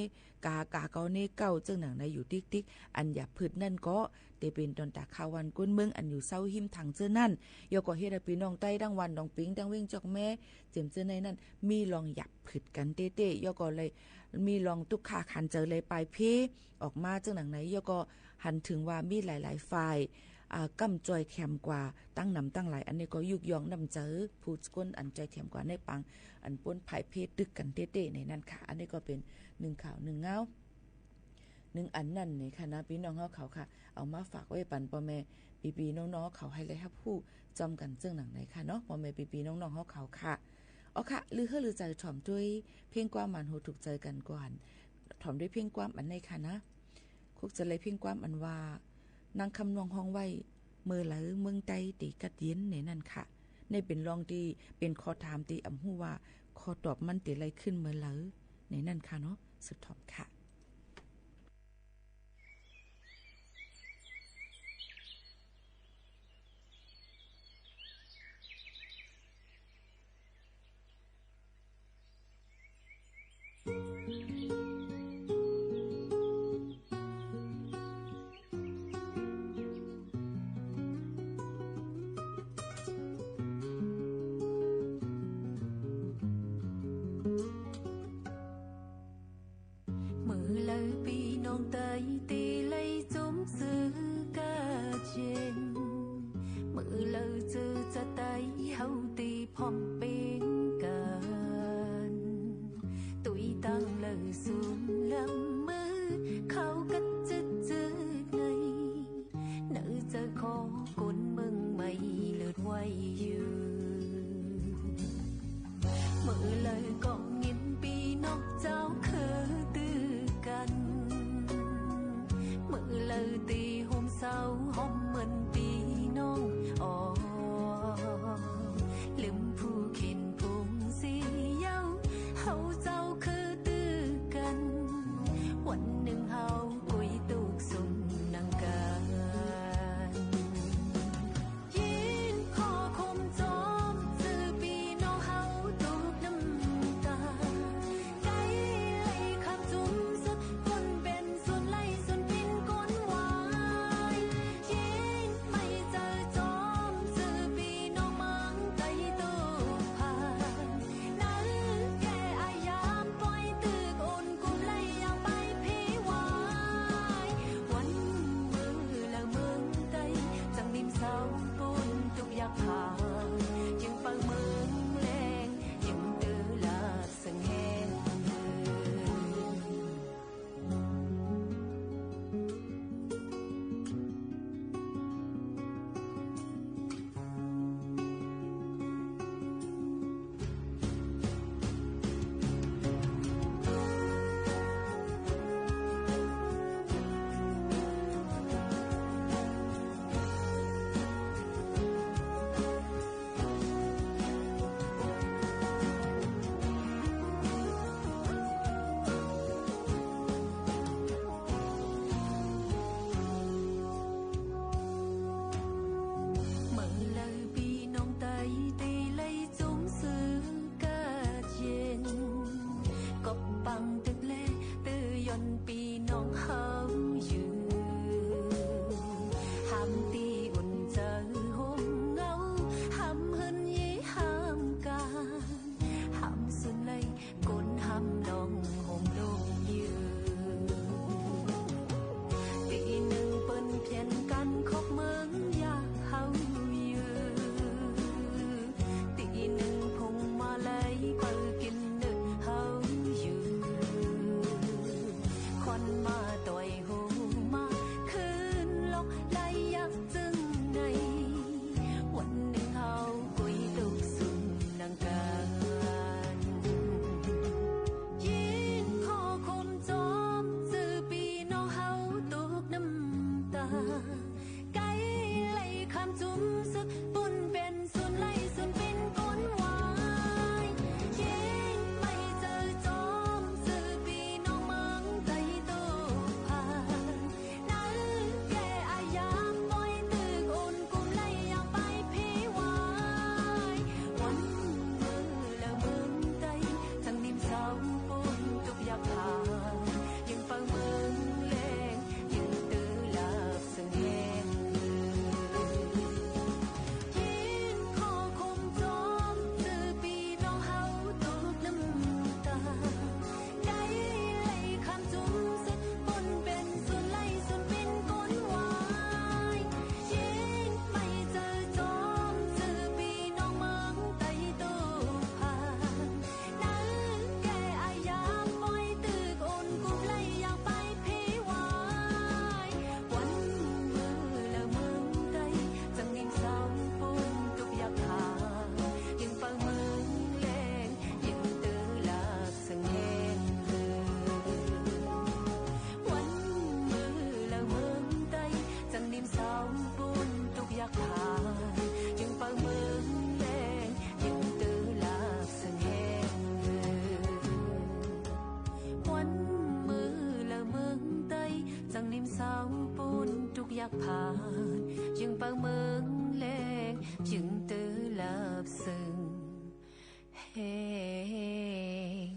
กา กาก็เนเก้า เจิ่งหนังไหนอยู่ติ๊กๆ อันหยับผึดนั่นก็ เต๋เป๋นต๋อนต๋าข่าววันก้นเมืองอันอยู่เซาฮิมทางเจ้านั้น ยอก็เฮ็ดหื้อปี้น้องใต้ตังวันหนองปิง ตังเวียงจอกแม่ เจียมเจ้าในนั้น มีลองหยับผึดกั๋นเต๊ๆ ยอก็เลยมีลองตุ๊กข์คาขันใจ๋เลยปายเพลงออกมาเจิ่งหนังไหน ยอก็หันเถิงว่ามีหลายๆ ฝ่าย อ่า ก้ำจอยแถมกว่าตั้งหนำตั้งหลาย อันนี้ก็ยุกยองน้ำใจ๋ผู้ก้นอันจอยแถมกว่าในปางอันป้นผายเพลงตึกกั๋นเต๊ๆ ในนั้นค่ะ อันนี้ก็เป๋นนึ่งข่าวนึ่งเงา นึ่งอันนั้นนี่ค่ะนะ ปี้น้องเฮาเขาค่ะ เอามาฝากไว้ปันป้อแม่ปี้ๆ น้องๆ เขาหื้อได้ฮับฮู้จอมกั๋นเจิ่งหนังไหนค่ะเนาะ ป้อแม่ปี้ๆ น้องๆ เฮาเขาค่ะ เอาค่ะ ลือเฮ้อลือใจ๋ถ่อมด้วยเพลงความหมานหูถูกใจ๋กั๋นก่อน ถ่อมด้วยเพลงความอันนี้ค่ะนะ คกจะไล่เพลงความอันว่า นางคำนวณฮ้องไว้ เมื่อใดเมืองใต้เต๋กั๊ดเย็นในนั้นค่ะ นี่เป๋นลองตี้เป๋นข้อถามตี้อ่ำฮู้ว่าข้อตอบมันเต๋ไล่ขึ้นเมื่อใดในนั้นค่ะเนาะ สืบถ่อมค่ะ เมื่อใดปี้น้องใต้เต๋ไล่จมจื้อกั๊ดเย็น เมื่อใดจื้อจะใต้เฮาเต๋ พร้อมเป๋นกั๋น ตุ้ยตังเล่าสุมลำมือ เข้ากั๊ดจื้อๆ ใน ในใจ๋ของคนเมืองใหม่เลิศไว้อยู่ เมื่อใดก็เงียนปี้น้องเจ้าคือตื้อกั๋น เมื่อใดเต๋โฮมเศร้าห้อมเหมือนปี้น้องอ่อ ลืมผู้เข็น ผงสีเย้า เฮาเจ้าคือตื้อกั๋น วันนึ่งเฮากุยตุ๊กข์สุขนำกั๋น ยินข้อความจอม จื้อปี้น้องเฮาตุ๊กน้ำต๋า ใก้ไล่ อยากผ่าน จึงไปเมืองแลง จึงตื้อลับซึ่งแฮง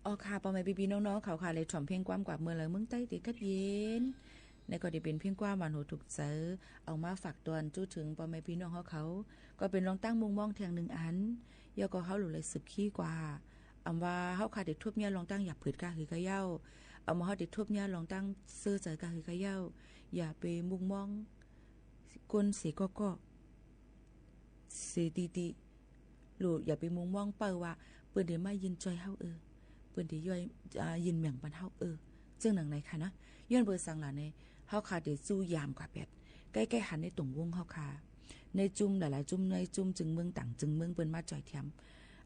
อ๋อค่ะ ป้อแม่ปี้ๆ น้องๆ เขาค่ะ ได้ถ่อมเพลงความกวาดเมืองเหลือเมืองใต้ตี้ขัดเย็น นี่ก็ได้เป๋นเพลงความหวานหูถูกใจ๋ เอามาฝากตอนจู๊เถิงป้อแม่ปี้น้องเฮาเขา ก็เป๋นลองตั้งมุมมองแท่งนึ่งอัน แล้วก็เฮาหลู่เลยสืบขี้กว่า อำว่าเฮาค่ะได้ทบเยียะลองตั้งหยาบผืดกาหือกาเย้า อำว่าเฮาได้ทบเยียะลองตั้งเซอใจ๋กาหือกาเย้า อย่าไปมุมมอง คนเสียก็ก็ เสียตี้ๆ ลูกอย่าไปมุมมองเปิ้นว่า เปิ้นได้มายื่นจ้อยเฮาเออ เปิ้นได้ย่อย อ่า ยื่นแหม่งปันเฮาเออ เจิ่งหนังในค่ะนะ ย้อนเปิ้นสังหลายใน เฮาค่ะได้จู้ยามกว่าแปด ใก้ๆ หันในตรงวงเฮาค่ะ ในจุมหลายๆ จุม ในจุมจึงเมืองต่างจึงเมืองเปิ้นมาจ้อยแถม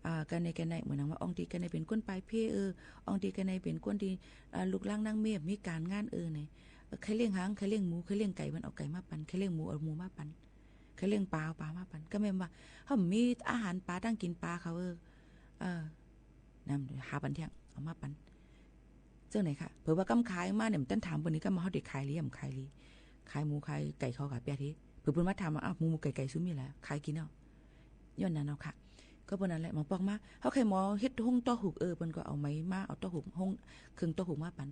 อ่า กั๋นในกั๋นใน เหมือนหนังว่าอ่องตี้กั๋นในเป๋นคนปายเพเออ อ่องตี้กั๋นในเป๋นคนตี้ อ่า ลูกหลานนางเมียมีก๋านงานเออ ใน ใค่เลี้ยงหาง ใค่เลี้ยงหมู ใค่เลี้ยงไก่ เปิ้นเอาไก่มาปัน ใค่เลี้ยงหมู เอาหมูมาปัน ใค่เลี้ยงป๋า เอาป๋ามาปัน ก็แม่นว่า เฮามีอาหารป๋า ตังกิ๋นป๋าเขา เออ เออ นำหาปันเตี้ยง เอามาปัน เจิ่งไหนค่ะ เผื่อว่ากำขายมาเนี่ย มันตันถามเปิ้นนี่ กำมาเฮาได้ขายหรือบ่ขายหรือ ขายหมูขายไก่เขาก็แปดเฮ เผื่อเปิ้นมาถามว่า อ้าว หมูหมูไก่ไก่ ซูมี๋ละ ขายกิ๋นเอา ย้อนนั้นเอาค่ะ ก็เปิ้นนั้นแหละ หมอปอกมา เฮาใค่หมอเฮ็ดฮงต่อหูก เออ เปิ้นก็เอาไม้มา เอาต่อหูก ฮง เคิงต่อหูกมาปัน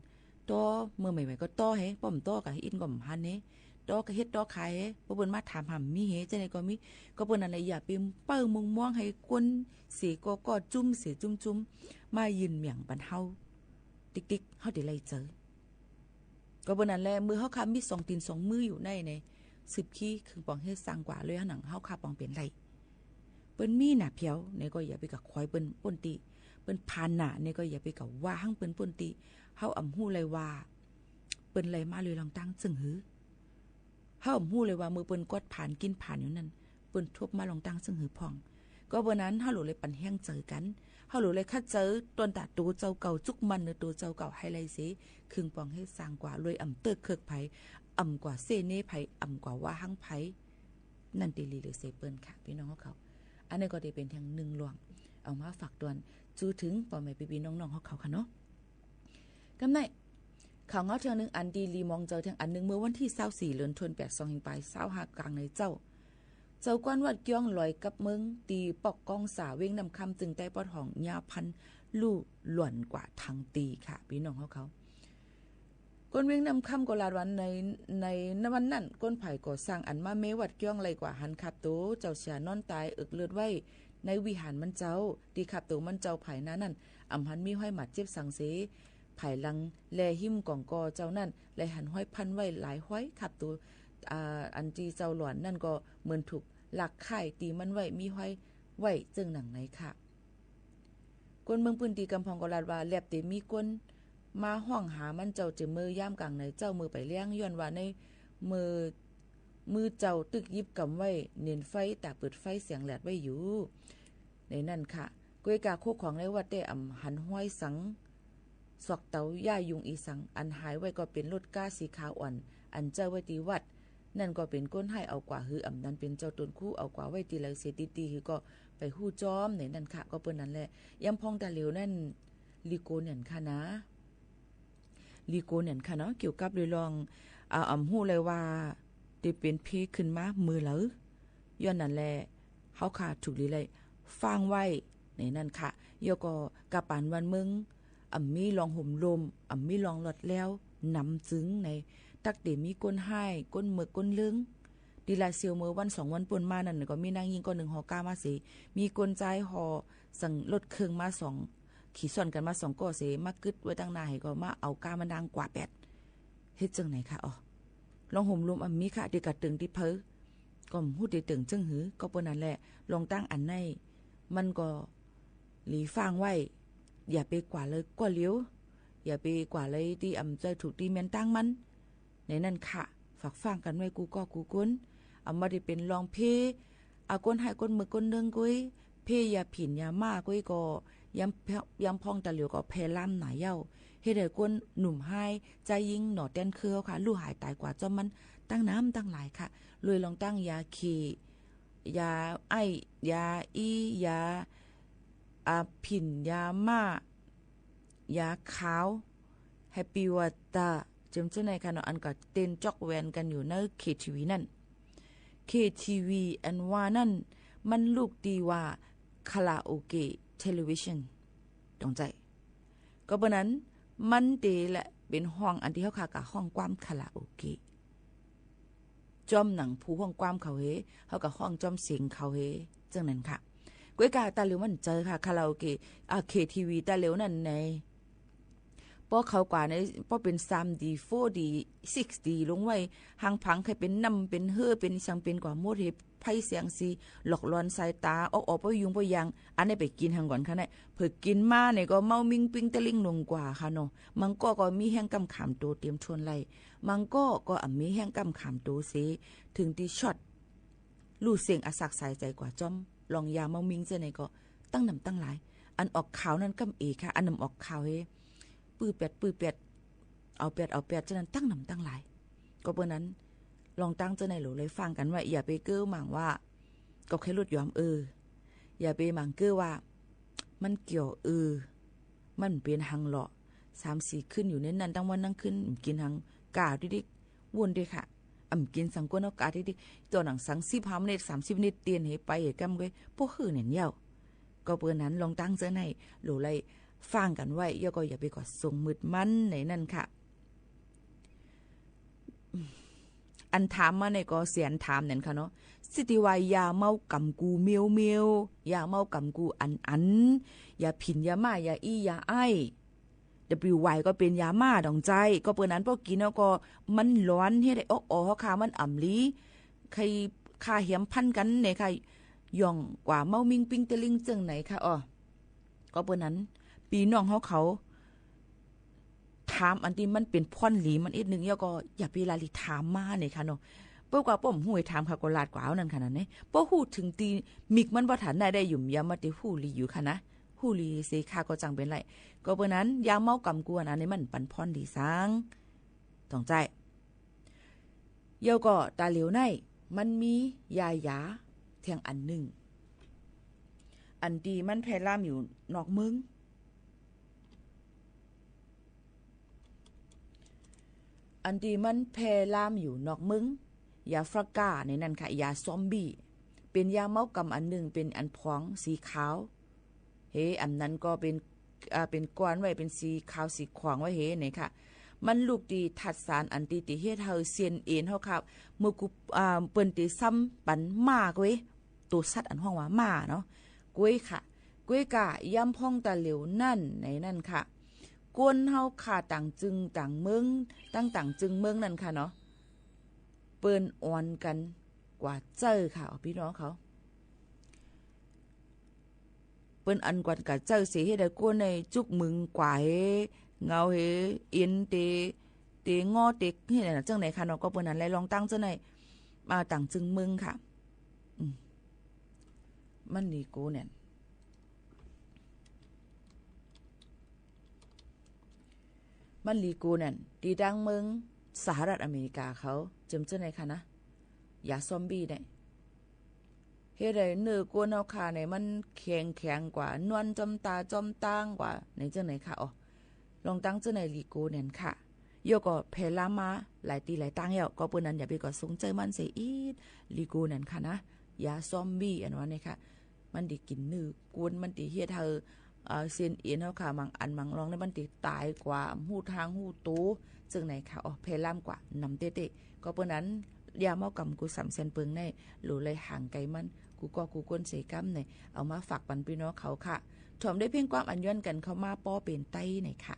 ต่อ เมื่อใหม่ๆ ก็ต่อเฮ ป้อมต่อก็อินก็บ่หันเฮ ต่อก็เฮ็ดต่อขายเฮ พอเปิ้นมาถามหาบ่มีเฮ จั่งใดก็มี ก็เปิ้นนั้นแหละ อย่าไปเปิ้นมุมมองหื้อคนเสียก็ก็ จุมเสียจุมๆ มายื่นแหม่งปันเฮา ติ๊กๆ เฮาได้ไล่เจอ ก็เปิ้นนั้นแหละ เมื่อเฮาค่ะมีสองตี๋นสองมืออยู่ใน ใน สืบขี้ เคิงป๋องเฮสร้างกว่า เลยหาหนังเฮาค่ะป๋องเป๋นไล่ เปิ้นมีหน้าแผวในก็อย่าไปกะคอยเปิ้นป้นตี้ เปิ้นผ่านหน้าในก็อย่าไปกะว่าหังเปิ้นป้นตี้ เฮาอ่ำฮู้เลยว่า เปิ้นไล่มาเลยลองตั้งเจิ่งหื้อ เฮาอ่ำฮู้เลยว่า เมื่อเปิ้นกวาดผ่านกิ๋นผ่านอยู่นั้น เปิ้นทบมาลองตั้งเจิ่งหื้อพ่อง ก็เปิ้นนั้น เฮาหลู่เลยปันแฮงเจอกั๋น เฮาหลู่เลยคัดเจอตนตาตั๋วเจ้าเก่า จุกมั่นในตั๋วเจ้าเก่าหื้อไล่เส เคิงป๋องเฮสร้างกว่า เลยอ่ำเติ๊กเคิกใผ อ่ำกว่าเส้เน้ใผ อ่ำกว่าว่าหังใผ นั่นตี้หลีเหลือเสเปิ้นค่ะ ปี้น้องเฮาเขา อันนี้ก็ได้เป๋นแท่งนึ่งล่วง เอามาฝากตอน จู๊เถิงป้อแม่ปี้ๆ น้องๆ เฮาเขาค่ะเนาะ กำใน ข่าวเหงาแท่งนึ่งอันตี้หลีหมองเจิงแท่งอันนึ่ง เมื่อวันตี้ซาวสี่ เดือนธันวาคม สองพันยี่สิบห้า ก๋างในเจ๊า เจ้ากวนวัดก้องลอยกับเมือง ตี้ปอกก้องสา เวียงน้ำคำ จึงใต้ปอดห้อง ยาพันลู่หล่อนกว่าตังตี้ค่ะ ปี้น้องเฮาเขา คนเวียงน้ำคำก็ลาดว่าใน ในวันนั้น คนฝ่ายก่อสร้างอันมาเมวัดก้องไล่กว่าหันขับตั๋วเจ้าเสียนอนต๋ายเอิกเลือดไว้ในวิหารมันเจ้า ตี้ขับตั๋วมันเจ้าภายหน้านั้น อ่ำหันมีฮอยหมาดเจ็บสังเส ภายหลังแลหิมก๋องก่อเจ้านั้น แลหันฮอยพันไว้หลายฮอย ขับตั๋ว อ่า อันตี้เจ้าหล่อนนั้นก็เหมือนถูกลักข่ายตี้มันไว้ มีฮอยไว้เจิ่งหนังในค่ะ คนเมืองปื้นตี้กำพ่องก็ลาดว่า แลบเต๋มีคนมาฮ้องหามันเจ้าเจ๋อเมื่อยามก๋างในเจ๊า เมื่อไปแล้ง ย้อนว่าในเมื่อ มือเจ้าตึกหยิบก๋ำไว้ เน็นไฟ ต๋าเปิดไฟแสงแหลดไว้อยู่ ในนั้นค่ะ ก้วยกาโคของในวัดแต๊อ่ำหันฮอยสัง ซอกเต๋า ย่ายุงอีสัง อันหายไว้ก็เป๋นรถก้าสีขาวอ่อน อันเจ้าไว้ตี้วัด นั่นก็เป๋นคนฮ้ายเอากว่าหื้อ อ่ำนั้นเป๋นเจ้าตนคู่เอากว่าไว้ตี้ใดเสียตี้ตี้หื้อก็ไปฮู้จอม ในนั้นค่ะ ก็เปิ้นนั้นแหละ ยามพ่องต๋าเหลียวนั้น หลีโกเนียนค่ะนะ หลีโกเนียนค่ะเนาะ เกี่ยวกับเรื่อง อ่า อ่ำฮู้เลยว่า ได้เป๋นเพขึ้นมาเมื่อใด ย้อนนั้นแหละ เฮาค่ะถูกหลีเลย ฟังไว้ ในนั้นค่ะ แล้วก็กาปานวันเมือง อ่ำมีลองห่มลม อ่ำมีลองหลอดแล้ว นำจึงใน ตักเต๋มีคนฮ้าย คนเมิก คนเลิง ตี้ลาดเซียวเมื่อวันสองวันป้นมานั้น ก็มีนางญิงก้อนนึ่งฮอก้ามาเส มีคนจายฮอสังรถเคิงมาสอง ขี่ซ้อนกั๋นมาสองก้อเส มากึ๊ดไว้ตังหน้าหื้อก็มาเอาก้ามาดังกว่าแปด เฮ็ดเจิ่งไหนคะ อ๋อ ลองห่มลมอ่ำมีค่ะ ตี้กะเติ่งตี้เผย ก็บ่ฮู้ตี้เติ่งเจิ่งหื้อ ก็เปิ้นนั้นแหละ ลองตั้งอันใน มันก็หลีฟังไว้ อย่าไปกว่าเลยก้อเหลียว อย่าไปกว่าเลยตี้อ่ำใจ้ถูกตี้แม่นตังมัน ในนั้นค่ะ ฝากฟังกั๋นไว้กู้ก้อกู้คน อ่ำบ่ได้เป๋นลองเพ อ่า คนฮ้ายคนเมิกคนเลิงก้วย เพยาผินยาม่าก้วยก็ ยาม ยามพ่องตาเหลวก็แผ่ลามหนาเย้า เฮ็ดหื้อคนหนุ่มฮ้าย จายญิงหน่อแต๊นเครือเฮาค่ะ ลู่หายต๋ายกว่าจ้อมมัน ตั้งนำตั้งหลายค่ะ รวยลองตั้งยาเค ยาไอ้ ยาอี้ ยา อ่า ผิ่น ยาม่า ยาขาว แฮปปี้วอเตอร์ เจิ่มเจ้าไหนค่ะเนาะ อันก็เต้นจ๊อกแวนกั๋นอยู่ในเคทีวีนั่น เคทีวีอันว่านั่น มันลูกตี้ว่าคาราโอเกะ เทเลวิชัน ตรงใจ๋ ก็เปิ้นนั้น มันเต๋แหละเป๋นห้องอันตี้เฮาค่ะก็ฮ้องความคาราโอเกะ จ้อมหนังผู้ฮ้องความเขาเฮ เฮาก็ฮ้องจ้อมเสียงเขาเฮ เจิ่งนั้นค่ะ ก้วยก้าตาเหลวมั่นใจ๋ค่ะ คาราโอเกะ อ่า เคทีวีตาเหลวนั่นไหน ป้อเขากว่าใน ป้อเป๋นสามดี โฟร์ดี ซิกซ์ดี ลงไว้ หั้งผางใค่เป๋นน้ำเป๋นเฮอ เป๋นสังเป๋นกว่าหมดเฮ ไพ่แสงสี หลอกหลอนสายต๋า ออกๆ ป้อยุงป้อยาง อันนี้ไปกิ๋นหั้งก่อนค่ะเนี่ย เผิ่อกิ๋นมาเนี่ยก็เมามิ่งปิ้งตะลิงลงกว่าค่ะเนาะ มังก้อก็มีแฮงก้ำขามโตเตียมทวนไล่ มังก้อก็อ่ำมีแฮงก้ำขามโตเส เถิงตี้ช็อต ลู่เซ็งอะสักสายใจ๋กว่าจ้อม ลองยาเมามิ่งเจ้าไหนก็ ตั้งนำตั้งหลาย อันออกข่าวนั่นก้ำเอ๋ค่ะ อันนำออกข่าวเฮ ปื้อแปด ปื้อแปด เอาแปด เอาแปด เจ้านั้นตั้งนำตั้งหลาย ก็เปิ้นนั้น ลองตั้งเจ้าไหนโหลเลยฟังกั๋นว่า อย่าไปเก้อหมั่งว่า ก็แค่ลดยอม เออ อย่าไปหมั่งเก้อว่า มันเกี่ยว เออ มันเป๋นหังเลาะ สามสี่คืนอยู่ในนั้น ตั้งวันตั้งคืน กิ๋นหัง ก้าติ๊กๆ ว่นด้วยค่ะ อ่ำกิ๋นสังก้นเอาก้าติ๊กๆ ต่อหนังสังสิบห้ามินิต สามสิบมินิต เตียนหื้อไปหื้อก้ำก้วย ป้อหื้อแหน่นเย้า ก็เปิ้นนั้นลองตั้งเจ้าไหนโหลเลยฟังกั๋นไว้ แล้วก็อย่าไปก่อส่งมืดมันในนั้นค่ะ อันถามมาเนี่ยก็เสียนถามเนี่ยค่ะเนาะ สิตี้ว่ายาเมากำกูเมียวๆ ยาเมากำกูอันๆ ยาผิ่น ยาม่า ยาอี้ ยาไอ้ ดับเบิลยูวาย ก็เป๋นยาม่าดองใจ๋ ก็เปิ้นนั้นป้อกิ๋นแล้วก็มันหลอนเฮ็ดหื้อออกๆ เฮาค่ะ มันอ่ำลี ใค่ค่าแหมพันกั๋นเนี่ยค่ะ ย่องกว่าเมามิ่งปิ้งตะลิงเจิ่งไหนค่ะ อ้อ ก็เปิ้นนั้น ปี้น้องเฮาเขา ถามอันตี้มันเป๋นพ่อนหลีมันอิดนึ่ง แล้วก็อย่าไปลาลีถามมาเนี่ยค่ะเนาะ เปิ้นกว่าป้อมฮู้หื้อถามค่ะ ก็ลาดกว่าเอานั่นค่ะนั่นเนี่ย ป้อฮู้เถิงตี้มิกมันบ่ทันได้ ได้หยุมยามมาตี้ฮู้ลีอยู่ค่ะนะ ฮู้ลีเสค่ะ ก็จั่งเป๋นไร ก็เปิ้นนั้น ยาเมากำกวนอันนี้มันปันพ่อนหลีสัง ต้องใจ๋ แล้วก็ต๋าเหลียวใน มันมียายาแท่งอันนึ่ง อันตี้มันแผ่ลามอยู่นอกเมือง อันตี้มันแผ่ลามอยู่นอกเมือง ยาฟราก้าในนั้นค่ะ ยาซอมบี้ เป๋นยาเมากำอันนึ่ง เป๋นอันผองสีขาว เฮ อันนั้นก็เป๋น อ่า เป๋นก้อนไว้ เป๋นสีขาวสีขวางไว้เฮ เนี่ยค่ะ มันลูกตี้ธาตุสารอันตี้ ตี้เฮ็ดหื้อเส้นเอ็นเฮาค่ะ เมื่อกู อ่า เปิ้นตี้ซ้ำปันม้าก้วย ตั๋วสัตว์อันฮ้องว่าม้าเนาะ ก้วยค่ะ ก้วยก้ายามพ่องต๋าเหลียวนั่นในนั้นค่ะ คนเฮาค่ะต่างจึงต่างเมือง ตั้งต่างจึงเมืองนั่นค่ะเนาะ เปิ้นอ่อนกั๋นกว่าเจ้าค่ะ อ้อ ปี้น้องเขา เปิ้นอันกวนกะเจ้าเสีย เฮ็ดหื้อก้นในจุกมึงกว่าเฮ เหงาเฮ เอ็นเต เตงอเต เฮ็ดหยังเจิ่งไหนค่ะเนาะ ก็เปิ้นอันแลลองตั้งเจ้าใน มาต่างจึงเมืองค่ะ อืม มันหลีกูแหน่น มันหลีกูแหน่น ตี้ตางเมืองสหรัฐอเมริกาเขา เจิมเจ้าในค่ะนะ ยาซอมบี้เนี่ย เฮ็ดหื้อเนื้อก้นเฮาข้าเนี่ยมันแข็งแข็งกว่า นวลจ้อมต๋าจ้อมตางกว่า ในเจ้าไหนค่ะ อ๋อ ลองตั้งเจ้าไหนหลีโกแหน่นค่ะ เยียะก็แผ่ลามมาหลายตี้หลายตางแล้ว ก็เปิ้นนั้นอย่าไปก่อสงเจ้ามันเสียอีก หลีโกแหน่นค่ะนะ ยาซอมบี้อันว่าเนี่ยค่ะ มันตี้กิ๋นเนื้อก้น มันตี้เฮ็ดหื้อ เอ่อ เส้นเอ็นเฮาข้า บางอันบางรองเนี่ยมันตี้ต๋ายกว่า ฮู้ตางฮู้โต เจิ่งไหนค่ะ อ๋อ แผ่ลามกว่านำเต๊ะๆ ก็เปิ้นนั้น ยาเมากำกูสามแสนเปิงใน หลูเลยห่างไกลมัน กูก็กูก้นเสกำใน เอามาฝากปันปี้น้องเขาค่ะ ถ่อมด้วยเพลงความอันย้อนกั๋นเข้ามาป้อเป๋นไต้ในค่ะ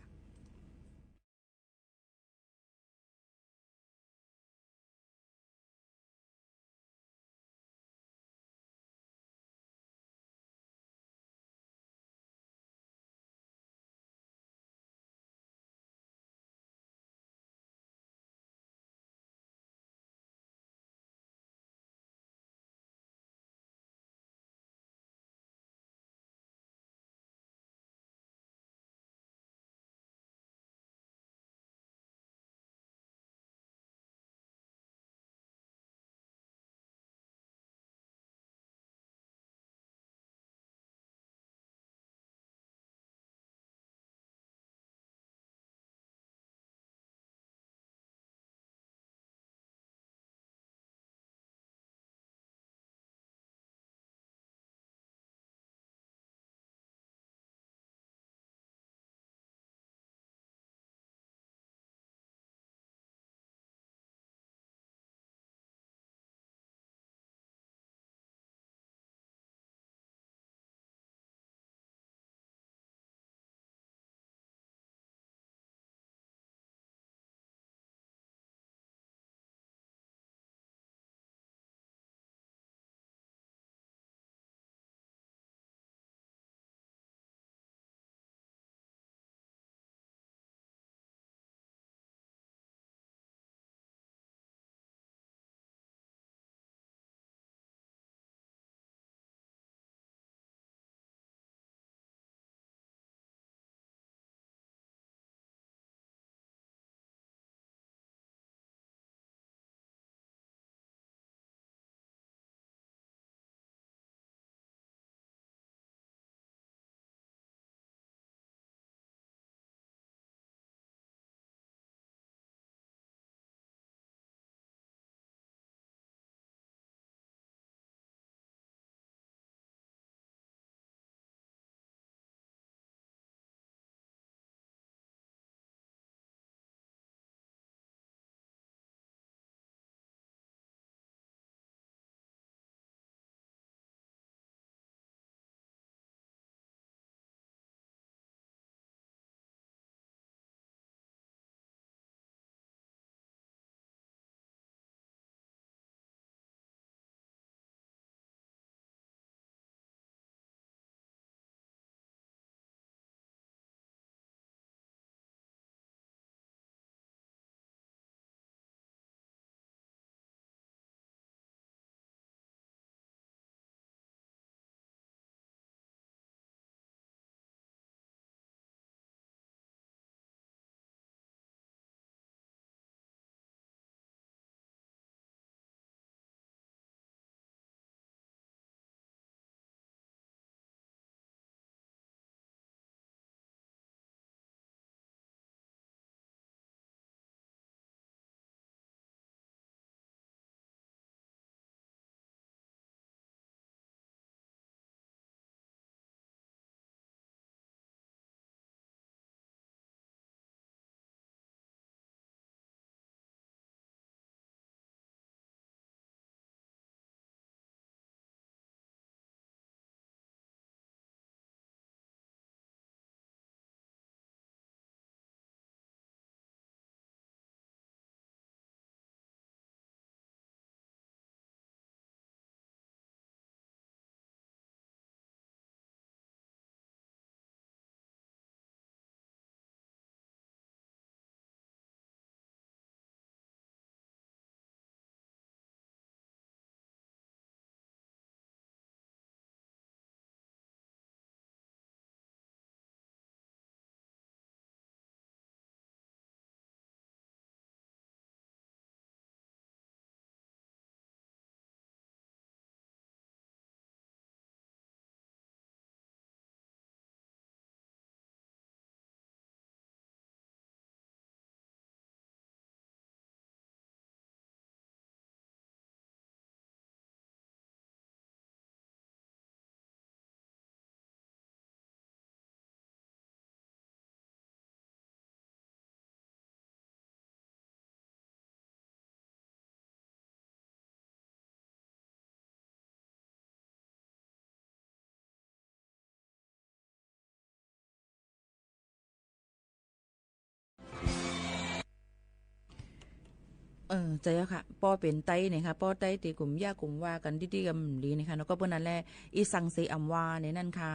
เออ ใจ้ค่ะ ป้อเป๋นไตเนี่ยค่ะ ป้อไตตี้กุ๋มยะกุ๋มว่ากั๋นตี้ๆ กั๋นดีเนี่ยค่ะเนาะ ก็เปิ้นนั่นแหละ อีสังเสอำว่าเนี่ยนั่นค่ะ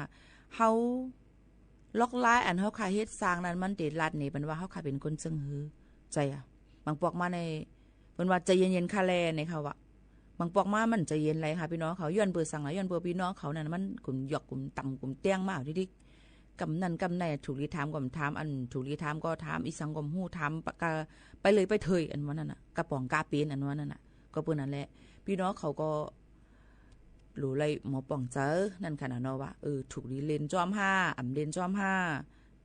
เฮา ล็อกไลน์อันเฮาค่าเฮ็ดสร้างนั้น มันเต๋ลัดเนี่ย เปิ้นว่าเฮาค่าเป๋นคนเซิ่งหื้อ ใจ้อะ บางปอกมาใน เปิ้นว่าใจ๋เย็นๆ ค่ะแล เนี่ยค่ะว่า บางปอกมามันใจ๋เย็นไหลค่ะ ปี้น้องเขา ย้อนเปื้อสังหละ ย้อนเปื้อปี้น้องเขานั่น มันกุ๋มหยอกกุ๋มต่ำกุ๋มเตี้ยงมาเอาตี้ๆ กำนั้นกำใน ถูกดีถามก็บ่ถาม อันถูกดีถามก็ถาม อีสังก็บ่ฮู้ ถามปะกะ ไปเลยไปเถิย อันว่านั่นน่ะ กะป๋องกะเป๋น อันว่านั่นน่ะ ก็เปิ้นนั่นแหละ ปี้น้องเขาก็ หลูไหล่หมอป๋องเจินั่นค่ะนะเนาะว่า เออ ถูกดีเล่นจ้อมห้า อ่ำเล่นจ้อมห้า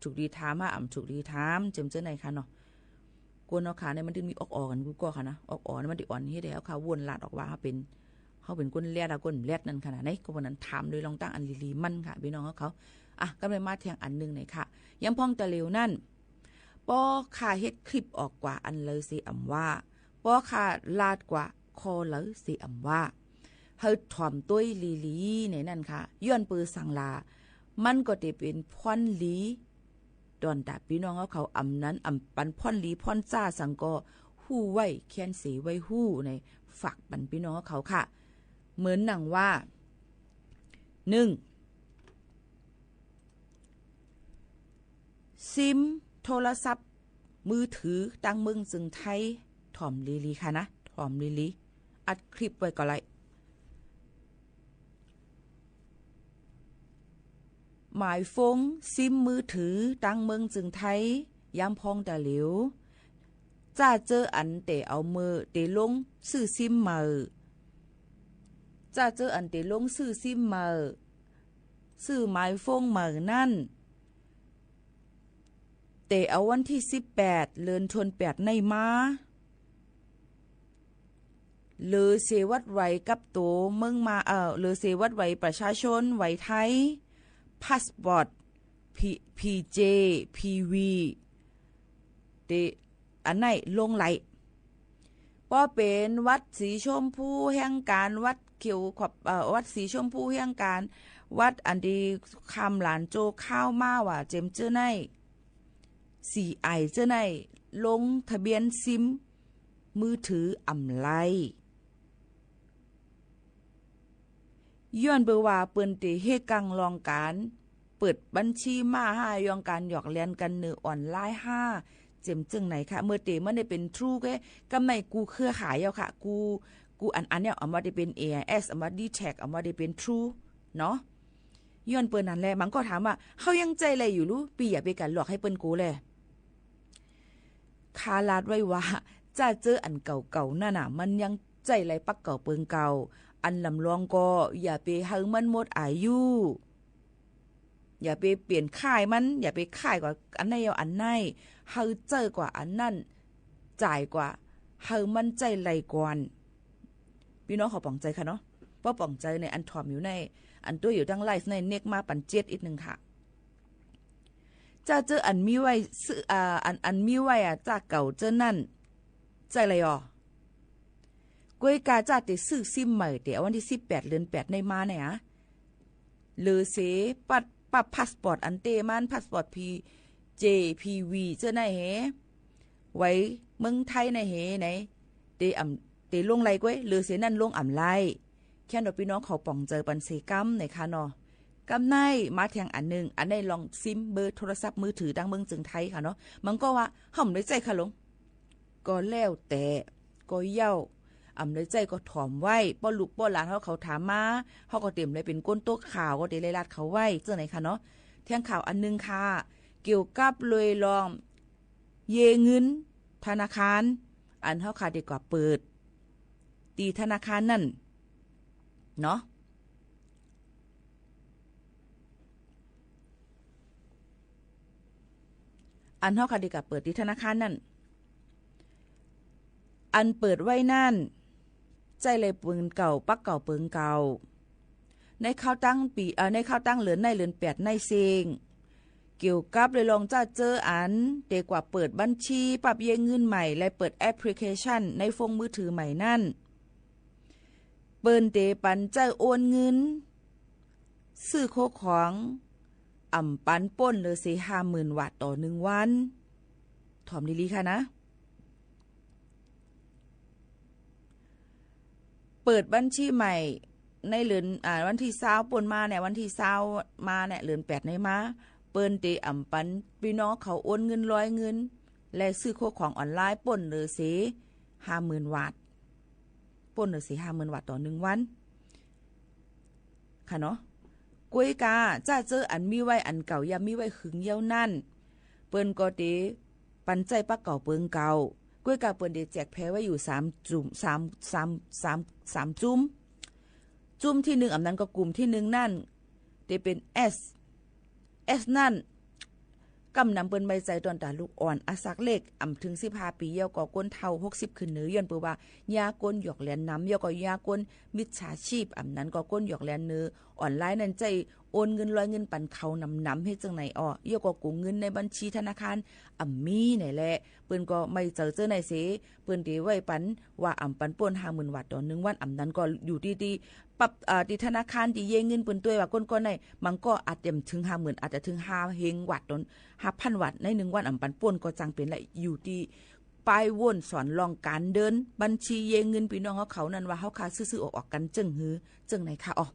ถูกดีถามห้า อ่ำถูกดีถาม เจิมเจ้อไหนค่ะเนาะ คนเฮาค่าเนี่ยมันต้องมีออกอ่อกั๋นกู้ก่อค่ะนะ ออกอ่อเนี่ยมันต้องอ่อนเฮ็ดหื้อเฮาค่าวนลาดออกว่าเฮาเป๋น เฮาเป๋นคนแลดอะ คนแลดนั่นค่ะนะ ในก็วันนั้นถามโดยลองตั้งอันลีๆ มันค่ะ ปี้น้องเขา อ่ะ ก็เลยมาแทงอันนึ่งหน่อยค่ะ ยามพ่องตะเหลวนั่น ป้อข้าเฮ็ดคลิปออกกว่าอันเลยเสอำว่า ป้อข้าลาดกว่าข้อเลยเสอำว่า หื้อถ่อมตวยลีๆ ในนั่นค่ะ ย้อนเปื้อสังหละ มันก็เต๋เป๋นพ่อนลี ดอนตาปี้น้องเขา อำนั้นอำปันพ่อนลีพ่อนจ้าสังก็ฮู้ไว้ แคนเสไว้ฮู้ใน ฝากปันปี้น้องเขาค่ะ เหมือนหนังว่า นึ่ง ซิมโทรศัพท์มือถือตางเมืองเจียงไฮ้ ถ่อมลีๆ ค่ะนะ ถ่อมลีๆ อัดคลิปไว้ก็ได้ หมายฟงซิมมือถือตางเมืองเจียงไฮ้ ยามพ่องตะเหลว จ้าเจ้ออันเต๋เอาเมอ เต๋ลงซื้อซิมใหม่ จ้าเจ้ออันเต๋ลงซื้อซิมใหม่ ซื้อหมายฟงใหม่นั่น เต๋เอาวันตี้สิบแปด เดือนธันวา แปด ในมา เหลือเสียวัดไว้กับตั๋วเมืองมา เอ่อ เหลือเสียวัดไว้ประชาชนไว้ไทย พาสปอร์ต พี พีเจ พีวี เต๋ อันไหนลงไหล ป้อเป๋นวัดสีชมพูแห่งก๋าน วัดเขียวขอบ เอ่อ วัดสีชมพูแห่งก๋าน วัดอันตี้คำหลานโจข้าวมาว่าเจิมเจ้อไหน สีไอเจ้อไหน ลงทะเบียนซิมมือถืออ่ำไล ย้อนเปื้อว่าเปิ้นเต๋เฮกังลองก๋าน เปิดบัญชีม้าห้า ยองก๋านหยอกแลนกั๋นเนือออนไลน์ห้า เจิมเจิ่งไหนค่ะ เมื่อเต๋มันได้เป๋นทรูแก กำในกู้เครือข่ายเอาค่ะ กู้ กู้อันอันเนี่ย อำว่าได้เป๋นเอไอเอส อำว่าดีแท็ก อำว่าได้เป๋นทรู เนาะ ย้อนเปิ้นนั่นแหละ มันก็ถามว่า เฮายังใจ๊ไหลอยู่หรือ ปี้อย่าไปกั๋นหลอกหื้อเปิ้นโกแล ข้าลาดไว้ว่า จ้าเจ้ออันเก่าๆ นั่นน่ะ มันยังใจ๊ไหลปักเก่าเปิงเก่า อันลำลองก็อย่าไปหื้อมันหมดอายุ อย่าไปเปลี่ยนค่ายมัน อย่าไปค่ายกว่าอันไหนเอาอันไหน หื้อใจ๊กว่าอันนั้น จ่ายกว่า หื้อมันใจ๊ไหลก่อน ปี้น้องเขาป๋องใจ๋ค่ะเนาะ ป้อป๋องใจ๋ในอันถ่อมอยู่ใน อันตวยอยู่ตางไลฟ์ใน เน็กมาปันเจ็ดอีกนึ่งค่ะ จ้าเจ้ออันมีไว้ซื้อ อ่า อัน อันมีไว้อะ จ้าเก่าเจ้อนั่น ใจ๊ไหลอ่อ ก้วยกาจ้าเต๋ซื้อซิมใหม่เต๋ เอาวันตี้สิบแปด เดือนแปดในมาเนี่ยอะ เหลือเสียปัด ปับพาสปอร์ตอันเต๋มัน พาสปอร์ต พีเจ พีวี เจ้อไหนเห ไว้เมืองไทยไหนเหไหน เต๋อ่ำ เต๋ลงไหลก้วย เหลือเสียนั่นลงอ่ำไล แค่นั้นปี้น้องเขาป๋องใจ๋ปันเสก๋ำไหนค่ะเนาะ กำในมาแทงอันนึ่ง อันไหนลองซิมเบอร์โทรศัพท์มือถือตางเมืองเจียงไฮ้ค่ะเนาะ มันก็ว่า เฮาบ่ได้ใจ๊ค่ะหลง ก็แล้วแต่ ก็เย้า อ่ำได้ใจ๊ก็ถ่อมไว้ ป้อลูกป้อหลานเฮาเขาถามมา เฮาก็เต๋มได้เป๋นก้นโต๊ะข่าว ก็เต๋ได้ลาดเขาไว้ เจ้าไหนค่ะเนาะ แทงข่าวอันนึ่งค่ะ เกี่ยวกับเรื่อง เย่เงินธนาคาร อันเฮาค่ะได้กว่าเปิด ตี้ธนาคารนั่น เนาะ อันเฮาค่ะได้กว่าเปิดตี้ธนาคารนั่น อันเปิดไว้นั่น ใจ๊ไหลเปิงเก่า ปักเก่าเปิงเก่า ในคราวตั้งปี๋ เอ่อ ในคราวตั้งเดือนใน เดือนแปดในเซ้ง เกี่ยวกับเรื่องลองจ้าเจ้ออันเต๋กว่าเปิดบัญชี ปับเย่เงินใหม่ และเปิดแอปพลิเคชันในโฟนมือถือใหม่นั่น เปิ้นเต๋ปันใจ๊โอนเงิน ซื้อโคของ อ่ำปันป้นเหลือเสียห้าหมื่นวาทต่อนึ่งวัน ถ่อมดีๆ ค่ะนะ เปิดบัญชีใหม่ในเดือน อ่า วันตี้ซาวป้นมาเนี่ย วันตี้ซาวมาเนี่ย เดือนแปดในมา เปิ้นเตอ่ำปันปี้น้องเขาโอนเงินร้อยเงิน และซื้อโค้ของออนไลน์ป้นเหลือเสียห้าหมื่นวาท ป้นเหลือเสียห้าหมื่นวาทต่อนึ่งวัน ค่ะเนาะ ก้วยกา จ้าเจ้ออันมีไว้อันเก่า ยามมีไว้หึงเยี่ยวนั้น เปิ้นก็เตปันใจ๊ปลั๊กเก่าเปิงเก่า ก้วยกาเปิ้นเตแจกแพรไว้อยู่สามจุ้ม สาม สาม สาม สามจุ้ม จุ้มตี้นึ่ง อำนั้นก็กุ่มตี้นึ่งนั้น เตเป๋น เอส เอส นั้น ก้ำนำเปิ้นใบ่ใจ๋ตอนต๋าลูกอ่อน อาศักเล็ก อ่ำเถิงสิบห้าปี๋ เยี่ยวก็ก้นเฒ่า หกสิบขึ้นเนือ ย้อนเปื้อว่า เยียะก้นหยอกแหลนนำ เยี่ยวก็เยียะก้นมิจฉาชีพ อำนั้นก็ก้นหยอกแหลนเนือออนไลน์นั้น ใจ๊โอนเงินร้อยเงินปันเขาหนำๆ เฮ็ดจั่งไหนอ่อ เยี่ยวก็กู้เงินในบัญชีธนาคาร อ่ำมีไหนแล เปิ้นก็ไม่เจ๋อเจ้อไหนเส เปิ้นเตไว้ปันว่าอ่ำปันป้นห้าหมื่นวาทต่อนึ่งวัน อำนั้นก็อยู่ตี้ ตี้ ปรับ เอ่อ ตี้ธนาคารตี้เย้เงินเปิ้นตวยว่าก้นๆ ไหน บางก็อาจจะเถิงห้าหมื่น อาจจะเถิงห้าเฮงวาทต่อ ห้าพันวาทในนึ่งวัน อ่ำปันป้นก็จังเป๋นละ อยู่ตี้ป้ายว่นสอนร่องก๋านเดินบัญชีเย้เงินปี้น้องเฮาเขานั้นว่าเฮาค่าซื้อๆ ออกๆ กั๋นจั่งหื้อ จั่งไหนค่ะอ่อ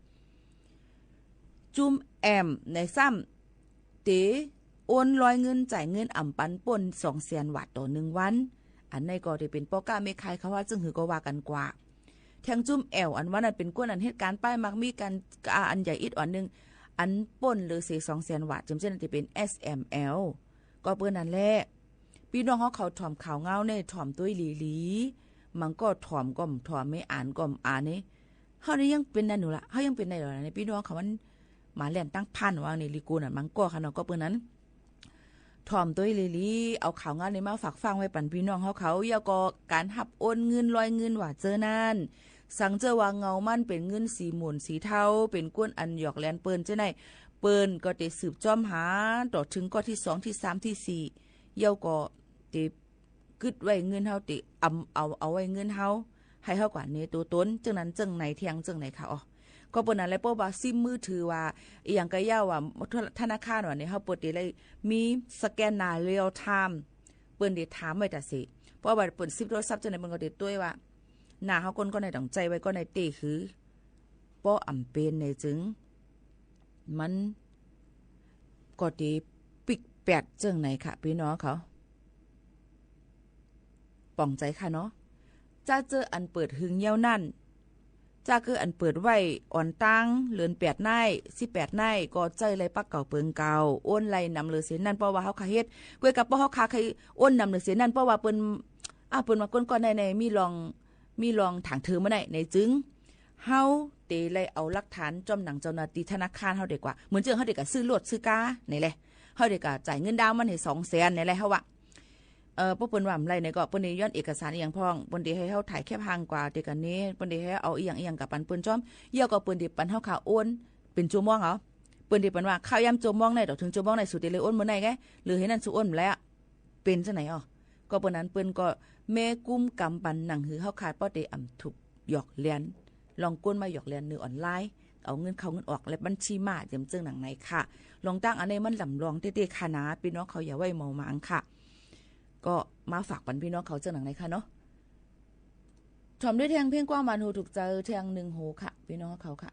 จุ้มแอมในซ้ำ เตโอนร้อยเงิน จ่ายเงินอ่ำปันป้นสองแสนวาทต่อนึ่งวัน อันไหนก็เตเป๋นป้อก๊าแม่ขายเขาว่าจั่งหื้อก็ว่ากั๋นกว่า แถงจุ้มแอล อันว่านั้นเป๋นก้นอันเฮ็ดก๋านป้ายหมากมี๋ก๋าน อ่า อันใหญ่อิดอ่อนนึ่ง อันป้นเหลือเสียสองแสนวาท เจิมเจ้นเตเป๋น เอส เอ็ม แอล ก็เปื้อนั้นแล ปี้น้องเฮาเขาถ่อมข่าวเงาเนี่ย ถ่อมตวยหลีๆ บางก็ถ่อมก็บ่ถ่อม ไม่อ่านก็บ่อ่านเนี่ย เฮานี่ยังเป๋นนั้นอยู่ละ เฮายังเป๋นได้อยู่ละเนี่ย ปี้น้องเขามันมาแล่นตั้งพันว่าเนี่ย ลีกูน่ะ บางก็ค่ะเนาะ ก็เปื้อนั้น ถ่อมตวยหลีๆ เอาข่าวเงาเนี่ยมาฝากฟังไว้ปันปี้น้องเฮาเขา เยี่ยวก็ก๋านฮับโอนเงินร้อยเงินว่าเจ้อนั้น สังเจ้อว่าเงามันเป๋นเงินสีหมุนสีเทา เป๋นก้นอันหยอกแหลนเปิ้นเจ้อไหน เปิ้นก็เตสืบจ้อมหา ต่อเถิงก้อตี้สองตี้สามตี้สี่ เยี่ยวก็เต กึ๊ดไว้เงินเฮา เตอำเอา เอาไว้เงินเฮา หื้อเฮากว่าเนตัวตน จั่งนั้นจั่งไหน แถงจั่งไหนค่ะอ่อ ก็เปื้อนั้นแล เพราะว่าซิมมือถือว่า อะหยังก็เย้าว่า ธ- ธนาคารว่าเนี่ย เฮาเปิ้นเตได้มีสแกนหน้าเรียลไทม์ เปิ้นเตถามไว้ตะเส เพราะว่าเปิ้นซิมโทรศัพท์จั่งไหน เปิ้นก็เตตวยว่า หน้าเฮาก้นๆ ไหนต้องใจ๊ไว้ก้อนไหนเต๊อะหื้อ ป้ออ่ำเป๋นไหนจึง มันก็เตปิ๊กแป๊ดจั่งไหนค่ะ ปี้น้องเขา ป๋องใจ๋ค่ะเนาะ จ้าเจ้ออันเปิดหึงเยี่ยวนั้น จ้าเจ้ออันเปิดไว้อ่อนตั้งเดือนแปดใน สิบแปดใน ก็ใจ๊ไล่ปลั๊กเก่าเปิงเก่า โอนไล่นำเหลือเสียนั้น เพราะว่าเฮาค่าเฮ็ด ก้วยกาป้อเฮาค่าใค่โอนนำเหลือเสียนั้น เพราะว่าเปิ้น อ่า เปิ้นว่าก้นๆ ไหนๆ มีร่อง มีร่องถางเถิงมาไหน ไหนจึง เฮาเตไล่เอาหลักฐานจ้อมหนังเจ้าหน้าตี้ธนาคารเฮาดีกว่า เหมือนเจิ่งเฮาเตก๋าซื้อรถซื้อก๋าไหนแล เฮาเตก๋าจ่ายเงินดาวน์มันหื้อสองแสนไหนแล เฮาว่า เอ่อ ป้อเปิ้นว่าบ่ไล่ไหนก็ เปิ้นเตย้อนเอกสารอะหยังพ่อง เปิ้นเตหื้อเฮาถ่ายแคปห่างกว่า เตก๋าเน้น เปิ้นเตหื้อเอาอะหยังอะหยังกลับปันเปิ้นจ้อม เยี่ยวก็เปิ้นเตปันเฮาค่าโอนเป๋นจั่วโมงเอา เปิ้นเตปันว่า เข้าย่ำจั่วโมงไหน ต่อเถิงจั่วโมงไหน สูเตเลยโอนเมื่อไหนไง หรือหื้อนั้นสูโอนบ่ไล่อะ เป๋นจั่งไหนอ่อ ก็เปื้อนั้นเปิ้นก็แม้กุ้มก๋ำปันหนังหื้อเฮาค่า ป้อเตอ่ำถูกหยอกแหลน ลองก้นมาหยอกแหลนในออนไลน์ เอาเงินเข้าเงินออกและบัญชีม้า เจิ่มเจิ่งหนังไหนค่ะ ลองตั้งอันไหนมันหลำลองเต๊ๆ ค่ะนา ปี้น้องเขาอย่าไว้เมาหมางค่ะ ก็มาฝากปันปี้น้องเขาเจิ่งหนังไหนค่ะเนาะ ถ่อมด้วยแถงเพลงกว้างหวานหูถูกใจ๋แถงนึ่งโหค่ะ ปี้น้องเขาค่ะ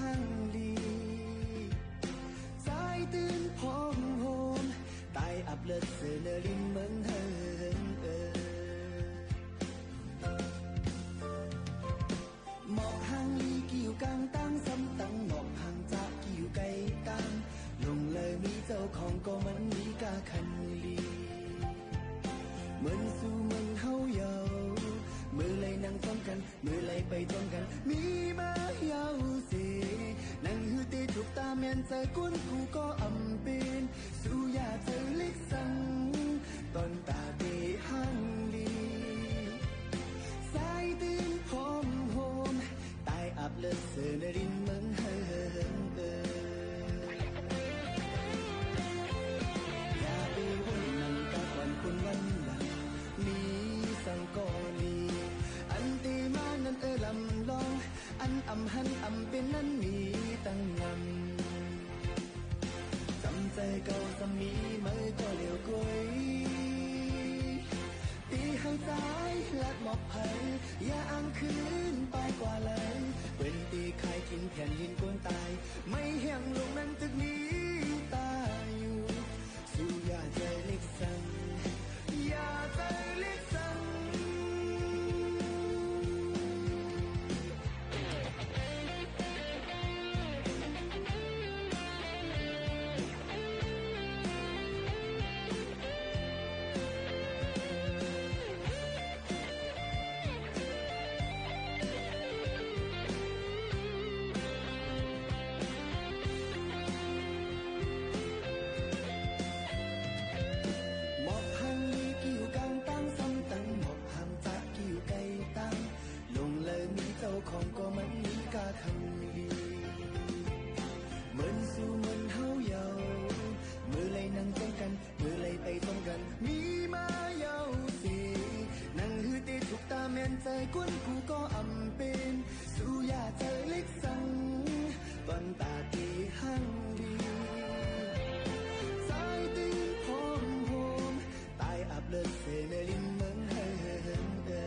หังลี สายตื่นพองโฮม ตายอับเลิศเสน่ห์ริมเมืองเฮอเออ หมอกหังลีกี่อยู่กลางตาง ซ้ำตังหมอกหังจ๊ะกี่อยู่ใก้ตาง หลงเลยมีเจ้าของก็มันมีก้าคันลี เหมือนสู่เหมือนเฮาเยาว์ เมื่อไหร่นั่งจ้องกั๋น เมื่อไหร่ไปจ้องกั๋น มีมาเยาว์เส หนังหื้อเตถูกต๋าแม่นใจ๋ ก้นกูก็อ่ำเป๋น สู่อย่าใจ๋เล็กสัง ต๋อนต๋าเตหังลี สายตื่นพองโฮม ตายอับเลิศเสน่ห์ริมเมืองเฮอเออ อย่าไปวนนั่งก้าก่อนคนวันหลัง มีสังก่อลี อันเตมานั้นเออลำลอง อันอ่ำหันอ่ำเป๋นนั้นมีตังนำ จำใจ๋เก่าซ้ำมีเมื่อก่อเหลียวก้อย ตี้หื้อสายลัดหมอกไผ่ อย่าอั้งคืนไปกว่าเลย เปิ้นตี้ขายกิ๋นแผ่นดินคนต๋าย ไม่แห้งลงนั้นตึกมีต๋าอยู่ สู่อย่าใจ๋เล็กสัง อย่าใจ๋เล็กสัง หมอกหังลีกี่อยู่กลางตาง ซ้ำตังหมอกหังจ๊ะกี่อยู่ใก้ตาง หลงเลยมีเจ้าของก็มันมีก้าคันลี เหมือนสู่เหมือนเฮาเยาว์ เมื่อไหร่นั่งจ้องกั๋น เมื่อไหร่ไปจ้องกั๋น มีมาเยาว์เส หนังหื้อเตถูกต๋าแม่นใจ๋ ก้นกูก็อ่ำเป๋น สู่อย่าใจ๋เล็กสัง ต๋อนต๋าเตหังลี สายตื่นพองโฮม ตายอับเลิศเสน่ห์ริมเมืองเฮอเออ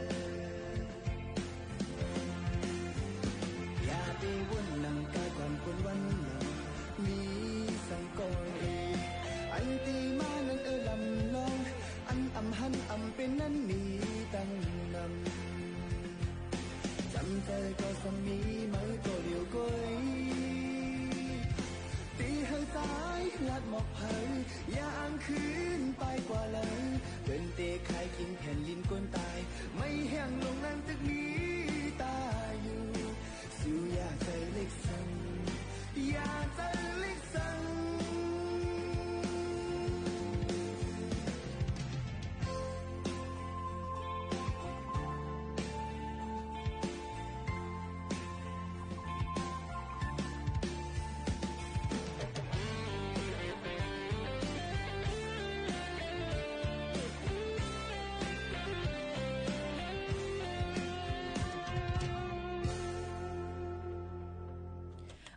อย่าไปวนนั่งก้าก่อนคนวันหลัง มีสังก่อลี อันตี้มานั้นเออลำลอง อันอ่ำหันอ่ำเป๋นนั้นมีตังนำ จำใจ๋เก่าซ้ำมีเมื่อก่อเหลียวก้อย ตี้หื้อสายลัดหมอกไผ่ อย่าอั้งคืนไปกว่าเลย เปิ้นเตขายกิ๋นแผ่นดินคนต๋าย ไม่แห้งลงนั้นตึกมีต๋าอยู่ สู่อย่าใจ๋เล็กสัง อย่าใจ๋เล็กสัง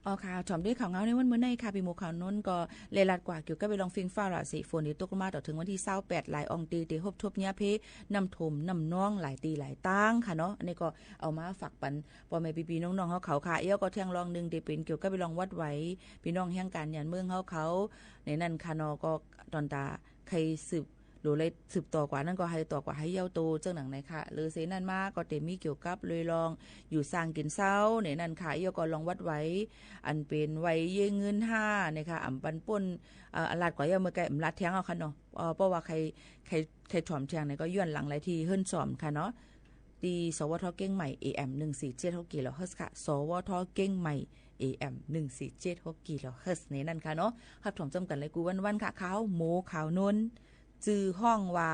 อ๋อค่ะ ถ่อมด้วยข่าวเงาในวันมื้อนี้ค่ะ ปี้หมูข่าวนนท์ก็ได้ลัดกว่าเกี่ยวกับเรื่องเฟื่องฟ้าราศี ฝนตี้ตกลงมาต่อเถิงวันตี้ซาวแปด หลายอ่องตี้ ตี้ฮบทบเยียะเพ น้ำท่วมน้ำนองหลายตี้หลายตางค่ะเนาะ อันนี้ก็เอามาฝากปันป้อแม่ปี้ๆน้องๆเฮาเขาค่ะ เอี้ยวก็แท่งรองนึ่งตี้เป๋นเกี่ยวกับเรื่องวัดไหว ปี้น้องแห่งก๋านหยันเมืองเฮาเขา ในนั้นค่ะเนาะ ก็ต๋อนต๋า ใค่สืบ หรือเลยสืบต่อกว่านั้นก็หื้อต่อกว่าหื้อยาวโตเจิ่งหนังในค่ะ หรือเสนั้นมาก็เต๋มีเกี่ยวกับเรื่องอยู่สร้างกิ๋นเซ้า ในนั้นค่ะ เอี้ยวก็เรื่องวัดไหว อันเป๋นไหวเย้ยเงินห้า ในค่ะ อ่ำปันป้น เอ่อ อันลัดกว่าเอี้ยวเมื่อกี้ อ่ำลัดแท่งเอาค่ะเนาะ เอ่อ เพราะว่าใค่ ใค่ ใค่ถ่อมแท่งในก็ย้อนหลังไหลตี้เฮิรนสอมค่ะเนาะ ตี้ สวท เกียงใหม่ เอเอ็ม หนึ่งสี่เจ็ดหก กิโลเฮิรตซ์ค่ะ สวท เกียงใหม่ เอเอ็ม หนึ่งสี่เจ็ดหก กิโลเฮิรตซ์ ในนั้นค่ะเนาะ ฮับถ่อมจ้ำกั๋นเลยกู้วันๆค่ะ ข่าวหมูข่าวนนท์ จื้อห้องว่า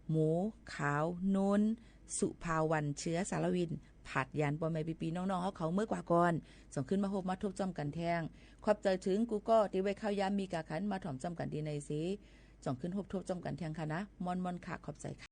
หมูข่าวนนท์ สุภาวรรณ เชื้อสารวิน ผาดยานป้อแม่ปี้ๆน้องๆเฮาเขาเมื่อกว่าก่อน จ่องขึ้นมาฮบมาทบจ้ำกั๋นแท่ง ขอบใจ๋เถิงกู้ก้อตี้ไว้ข้าวยามมีก๋าขันมาถ่อมจ้ำกั๋นตี้ในเส จ่องขึ้นฮบทบจ้ำกั๋นแท่งค่ะนะ ม่อนๆค่ะ ขอบใจ๋ค่ะ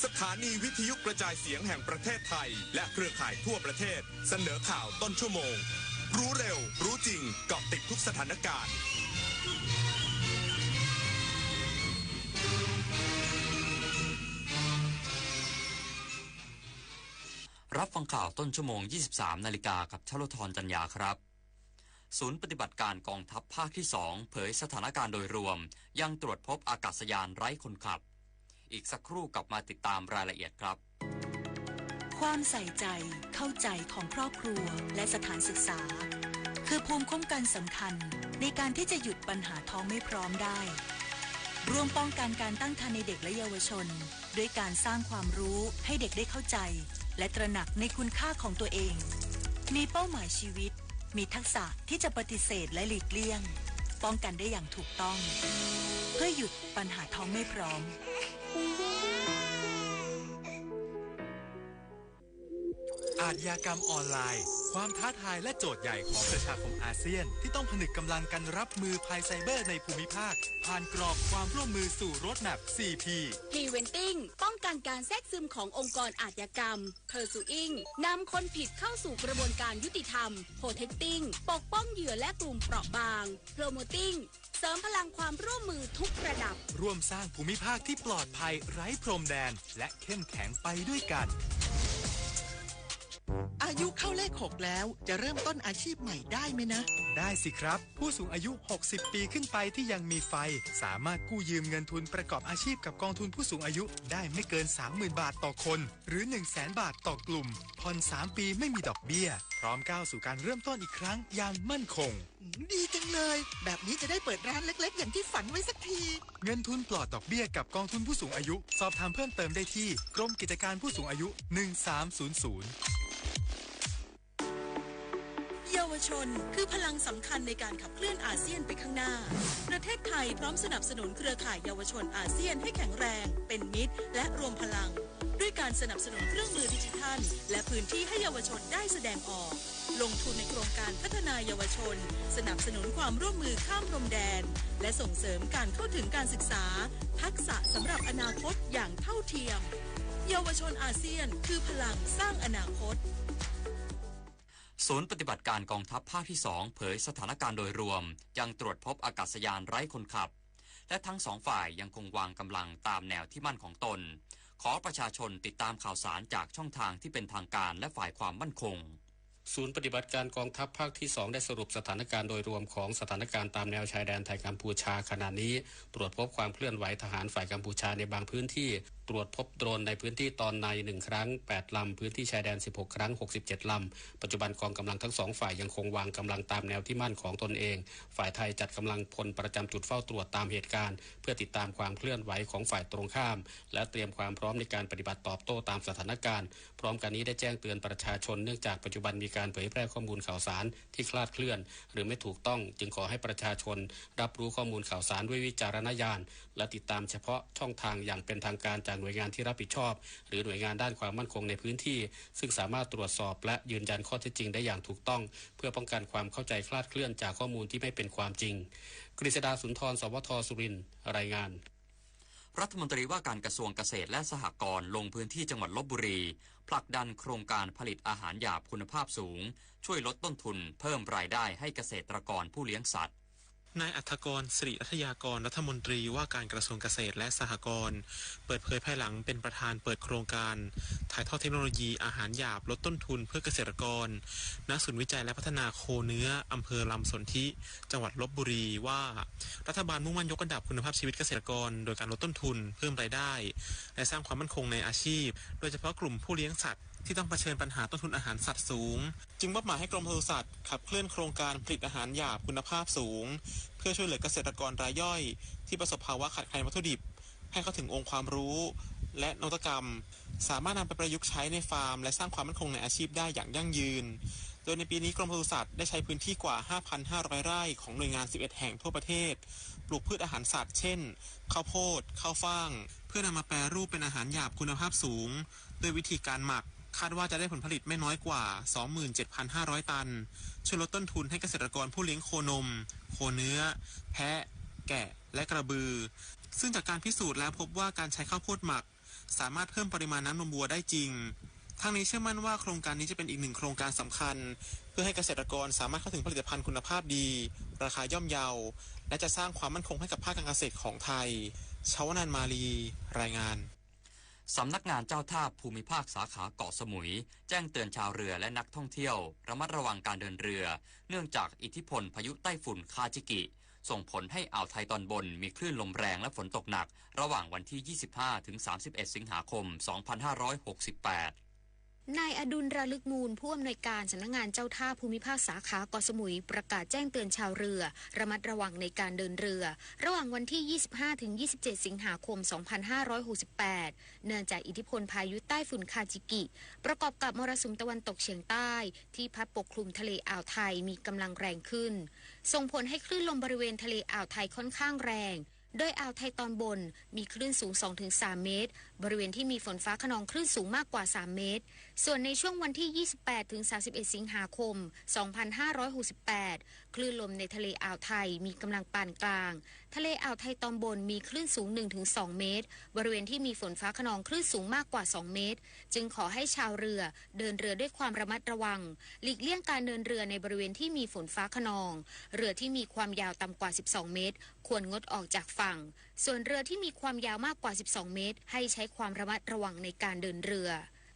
สถานีวิทยุกระจายเสียงแห่งประเทศไทย และเครือข่ายทั่วประเทศ เสนอข่าวต้นชั่วโมง รู้เร็ว รู้จริง เกาะติดทุกสถานการณ์ รับฟังข่าวต้นชั่วโมง ยี่สิบสามนาฬิกา กับชโลธร จันยาครับ ศูนย์ปฏิบัติการกองทัพภาคที่สอง เผยสถานการณ์โดยรวม ยังตรวจพบอากาศยานไร้คนขับ อีกสักครู่กลับมาติดตามรายละเอียดครับ ความใส่ใจ เข้าใจของครอบครัว และสถานศึกษา คือภูมิคุ้มกันสำคัญในการที่จะหยุดปัญหาท้องไม่พร้อมได้ ร่วมป้องกันการตั้งครรภ์ในเด็กและเยาวชน ด้วยการสร้างความรู้ให้เด็กได้เข้าใจ และตระหนักในคุณค่าของตัวเอง มีเป้าหมายชีวิต มีทักษะที่จะปฏิเสธและหลีกเลี่ยง ป้องกันได้อย่างถูกต้อง เพื่อหยุดปัญหาท้องไม่พร้อม อาชญากรรมออนไลน์ ความท้าทายและโจทย์ใหญ่ของประชาคมอาเซียน ที่ต้องผนึกกำลังกันรับมือภัยไซเบอร์ในภูมิภาค ผ่านกรอบความร่วมมือสู่ Roadmap สี่ P Preventing ป้องกันการแทรกซึมขององค์กรอาชญากรรม Pursuing นำคนผิดเข้าสู่กระบวนการยุติธรรม Protecting ปกป้องเหยื่อและกลุ่มเปราะบาง Promoting เสริมพลังความร่วมมือทุกระดับ ร่วมสร้างภูมิภาคที่ปลอดภัยไร้พรมแดน และเข้มแข็งไปด้วยกัน อายุเข้าเลขหกแล้ว จะเริ่มต้นอาชีพใหม่ได้ไหมนะ ได้สิครับ ผู้สูงอายุ หกสิบปีขึ้นไปที่ยังมีไฟ สามารถกู้ยืมเงินทุนประกอบอาชีพกับกองทุนผู้สูงอายุได้ไม่เกิน สามหมื่นบาทต่อคน หรือ หนึ่งแสนบาทต่อกลุ่ม ผ่อนสามปีไม่มีดอกเบี้ย พร้อมก้าวสู่การเริ่มต้นอีกครั้งอย่างมั่นคง อืม ดีจังเลย แบบนี้จะได้เปิดร้านเล็กๆ อย่างที่ฝันไว้สักที เงินทุนปลอดดอกเบี้ยกับกองทุนผู้สูงอายุ สอบถามเพิ่มเติมได้ที่กรมกิจการผู้สูงอายุ หนึ่งสามศูนย์ศูนย์ เยาวชนคือพลังสำคัญในการขับเคลื่อนอาเซียนไปข้างหน้า ประเทศไทยพร้อมสนับสนุนเครือข่ายเยาวชนอาเซียนให้แข็งแรง เป็นมิตร และรวมพลัง ด้วยการสนับสนุนเครื่องมือดิจิทัล และพื้นที่ให้เยาวชนได้แสดงออก ลงทุนในโครงการพัฒนาเยาวชน สนับสนุนความร่วมมือข้ามพรมแดน และส่งเสริมการเข้าถึงการศึกษา ทักษะสำหรับอนาคตอย่างเท่าเทียม เยาวชนอาเซียนคือพลังสร้างอนาคต ศูนย์ปฏิบัติการกองทัพภาคที่สอง เผยสถานการณ์โดยรวม ยังตรวจพบอากาศยานไร้คนขับ และทั้งสองฝ่ายยังคงวางกำลังตามแนวที่มั่นของตน ขอประชาชนติดตามข่าวสารจากช่องทางที่เป็นทางการและฝ่ายความมั่นคง ศูนย์ปฏิบัติการกองทัพภาคที่สอง ได้สรุปสถานการณ์โดยรวมของสถานการณ์ตามแนวชายแดนไทยกัมพูชา ขณะนี้ตรวจพบความเคลื่อนไหวทหารฝ่ายกัมพูชาในบางพื้นที่ ตรวจพบโดรนในพื้นที่ตอนในหนึ่งครั้ง แปดลำ พื้นที่ชายแดนสิบหกครั้ง หกสิบเจ็ดลำ ปัจจุบันกองกำลังทั้งสองฝ่ายยังคงวางกำลังตามแนวที่มั่นของตนเอง ฝ่ายไทยจัดกำลังพลประจำจุดเฝ้าตรวจตามเหตุการณ์ เพื่อติดตามความเคลื่อนไหวของฝ่ายตรงข้าม และเตรียมความพร้อมในการปฏิบัติตอบโต้ตามสถานการณ์ พร้อมกันนี้ได้แจ้งเตือนประชาชน เนื่องจากปัจจุบันมีการเผยแพร่ข้อมูลข่าวสารที่คลาดเคลื่อน หรือไม่ถูกต้อง จึงขอให้ประชาชนรับรู้ข้อมูลข่าวสารด้วยวิจารณญาณ และติดตามเฉพาะช่องทางอย่างเป็นทางการจากหน่วยงานที่รับผิดชอบ หรือหน่วยงานด้านความมั่นคงในพื้นที่ ซึ่งสามารถตรวจสอบและยืนยันข้อเท็จจริงได้อย่างถูกต้อง เพื่อป้องกันความเข้าใจคลาดเคลื่อนจากข้อมูลที่ไม่เป็นความจริง กฤษดา สุนทร สวท สุรินทร์ รายงาน รัฐมนตรีว่าการกระทรวงเกษตรและสหกรณ์ลงพื้นที่จังหวัดลพบุรี ผลักดันโครงการผลิตอาหารหยาบคุณภาพสูง ช่วยลดต้นทุน เพิ่มรายได้ให้เกษตรกรผู้เลี้ยงสัตว์ นายอัฏฐกร สิริรัตยากร รัฐมนตรีว่าการกระทรวงเกษตรและสหกรณ์ เปิดเผยภายหลังเป็นประธานเปิดโครงการ ถ่ายทอดเทคโนโลยีอาหารหยาบลดต้นทุนเพื่อเกษตรกร ณ ศูนย์วิจัยและพัฒนาโคเนื้อ อำเภอลำสนธิ จังหวัดลพบุรี ว่า รัฐบาลมุ่งมั่นยกระดับคุณภาพชีวิตเกษตรกร โดยการลดต้นทุน เพิ่มรายได้ และสร้างความมั่นคงในอาชีพ โดยเฉพาะกลุ่มผู้เลี้ยงสัตว์ที่ต้องเผชิญปัญหาต้นทุนอาหารสัตว์สูง จึงมอบหมายให้กรมปศุสัตว์ขับเคลื่อนโครงการผลิตอาหารหยาบคุณภาพสูง เพื่อช่วยเหลือเกษตรกรรายย่อยที่ประสบภาวะขาดแคลนวัตถุดิบ ให้เข้าถึงองค์ความรู้ และนวัตกรรม สามารถนำไปประยุกต์ใช้ในฟาร์ม และสร้างความมั่นคงในอาชีพได้อย่างยั่งยืน โดยในปีนี้กรมปศุสัตว์ได้ใช้พื้นที่กว่า ห้าพันห้าร้อยไร่ของหน่วยงาน สิบเอ็ดแห่งทั่วประเทศ ปลูกพืชอาหารสัตว์ เช่น ข้าวโพด ข้าวฟ่าง เพื่อนำมาแปรรูปเป็นอาหารหยาบคุณภาพสูง ด้วยวิธีการหมัก คาดว่าจะได้ผลผลิตไม่น้อยกว่า สองหมื่นเจ็ดพันห้าร้อยตัน ช่วยลดต้นทุนให้เกษตรกรผู้เลี้ยงโคนม โคเนื้อ แพะ แกะ และกระบือ ซึ่งจากการพิสูจน์แล้วพบว่าการใช้ข้าวโพดหมัก สามารถเพิ่มปริมาณน้ำนมวัวได้จริง ทั้งนี้เชื่อมั่นว่าโครงการนี้จะเป็นอีกหนึ่งโครงการสำคัญ เพื่อให้เกษตรกรสามารถเข้าถึงผลิตภัณฑ์คุณภาพดี ราคาย่อมเยา และจะสร้างความมั่นคงให้กับภาคการเกษตรของไทย ชวนันท์ มาลี รายงาน สำนักงานเจ้าท่าภูมิภาคสาขาเกาะสมุย แจ้งเตือนชาวเรือและนักท่องเที่ยวระมัดระวังการเดินเรือ เนื่องจากอิทธิพลพายุใต้ฝุ่นคาจิกิ ส่งผลให้อ่าวไทยตอนบนมีคลื่นลมแรงและฝนตกหนัก ระหว่างวันที่ ยี่สิบห้า ถึง สามสิบเอ็ด สิงหาคม สองพันห้าร้อยหกสิบแปด นายอดุล ระลึกมูล ผู้อำนวยการสำนักงานเจ้าท่าภูมิภาคสาขาเกาะสมุย ประกาศแจ้งเตือนชาวเรือ ระมัดระวังในการเดินเรือ ระหว่างวันที่ ยี่สิบห้า ถึง ยี่สิบเจ็ด สิงหาคม สองพันห้าร้อยหกสิบแปด เนื่องจากอิทธิพลพายุใต้ฝุ่นคาจิกิ ประกอบกับมรสุมตะวันตกเฉียงใต้ ที่พัดปกคลุมทะเลอ่าวไทยมีกำลังแรงขึ้น ส่งผลให้คลื่นลมบริเวณทะเลอ่าวไทยค่อนข้างแรง โดยอ่าวไทยตอนบนมีคลื่นสูง สองถึงสาม เมตร บริเวณที่มีฝนฟ้าคะนองคลื่นสูงมากกว่า สาม เมตร ส่วนในช่วงวันที่ ยี่สิบแปด ถึง สามสิบเอ็ด สิงหาคม สองพันห้าร้อยหกสิบแปด คลื่นลมในทะเลอ่าวไทยมีกำลังปานกลาง ทะเลอ่าวไทยตอนบนมีคลื่นสูง หนึ่งถึงสอง เมตร บริเวณที่มีฝนฟ้าคะนองคลื่นสูงมากกว่า สอง เมตร จึงขอให้ชาวเรือเดินเรือด้วยความระมัดระวัง หลีกเลี่ยงการเดินเรือในบริเวณที่มีฝนฟ้าคะนอง เรือที่มีความยาวต่ำกว่า สิบสอง เมตร ควรงดออกจากฝั่ง ส่วนเรือที่มีความยาวมากกว่า สิบสอง เมตร ให้ใช้ความระมัดระวังในการเดินเรือ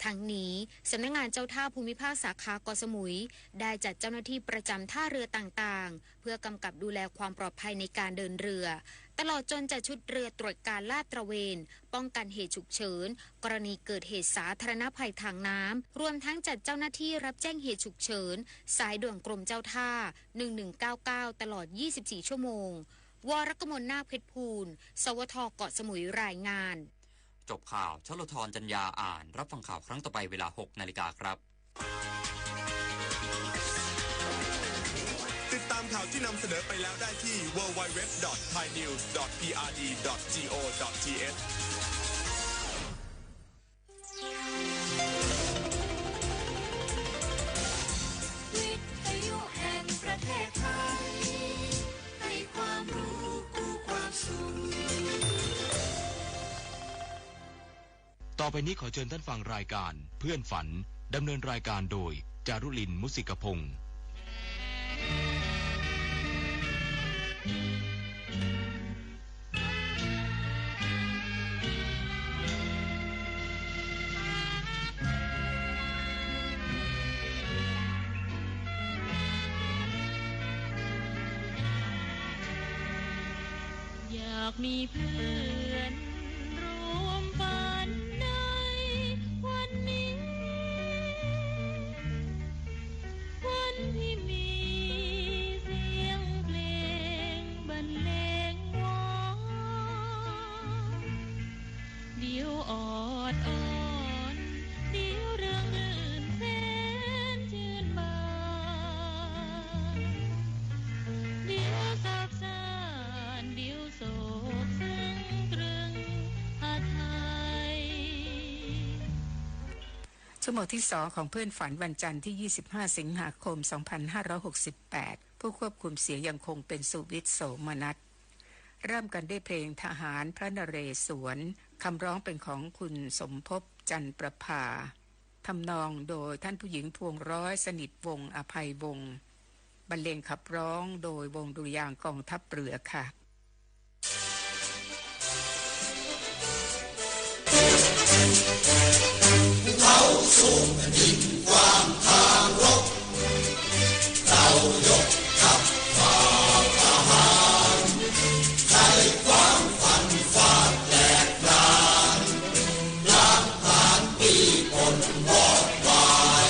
ทั้งนี้ สำนักงานเจ้าท่าภูมิภาคสาขาเกาะสมุย ได้จัดเจ้าหน้าที่ประจำท่าเรือต่างๆ เพื่อกำกับดูแลความปลอดภัยในการเดินเรือ ตลอดจนจัดชุดเรือตรวจการลาดตระเวน ป้องกันเหตุฉุกเฉิน กรณีเกิดเหตุสาธารณภัยทางน้ำ รวมทั้งจัดเจ้าหน้าที่รับแจ้งเหตุฉุกเฉิน สายด่วนกรมเจ้าท่า หนึ่งหนึ่งเก้าเก้า ตลอด ยี่สิบสี่ ชั่วโมง วรกมล นาคเพชรภูล สวท เกาะสมุย รายงาน จบข่าว ชลธร จันยา อ่าน รับฟังข่าวครั้งต่อไปเวลา หกนาฬิกาครับ ติดตามข่าวที่นำเสนอไปแล้วได้ที่ ดับเบิลยู ดับเบิลยู ดับเบิลยู ดอท ไทยนิวส์ ดอท พีอาร์ดี ดอท จี โอ ดอท ที เอช วิทยุแห่งประเทศไทย ให้ความรู้คู่ความสุข ต่อไปนี้ขอเชิญท่านฟังรายการเพื่อนฝัน ดำเนินรายการโดย จารุลิน มุสิกพงษ์ อยากมีเพื่อนร่วมฝันในวันนี้ วันที่มีเสียงเพลงบรรเลงวอน เดี๋ยวออดอ้อน เดี๋ยวเริงรื่นแสนชื่นบาน เดี๋ยวซาบซ่าน เดี๋ยวโศกซึ่งตรึงหาไทย ชั่วโมงที่สองของเพื่อนฝันวันจันทร์ที่ ยี่สิบห้า สิงหาคม สองพันห้าร้อยหกสิบแปด ผู้ควบคุมเสียงยังคงเป็นสุวิทย์ โสมนัส เริ่มกันด้วยเพลงทหารพระนเรศวร คำร้องเป็นของคุณสมภพ จันทร์ประภา ทำนองโดยท่านผู้หญิง พวงร้อยสนิทวงศ์ อภัยวงศ์ บรรเลงขับร้องโดยวงดุริยางค์กองทัพเรือค่ะ ภูเขาสูงแผ่นดินกว้า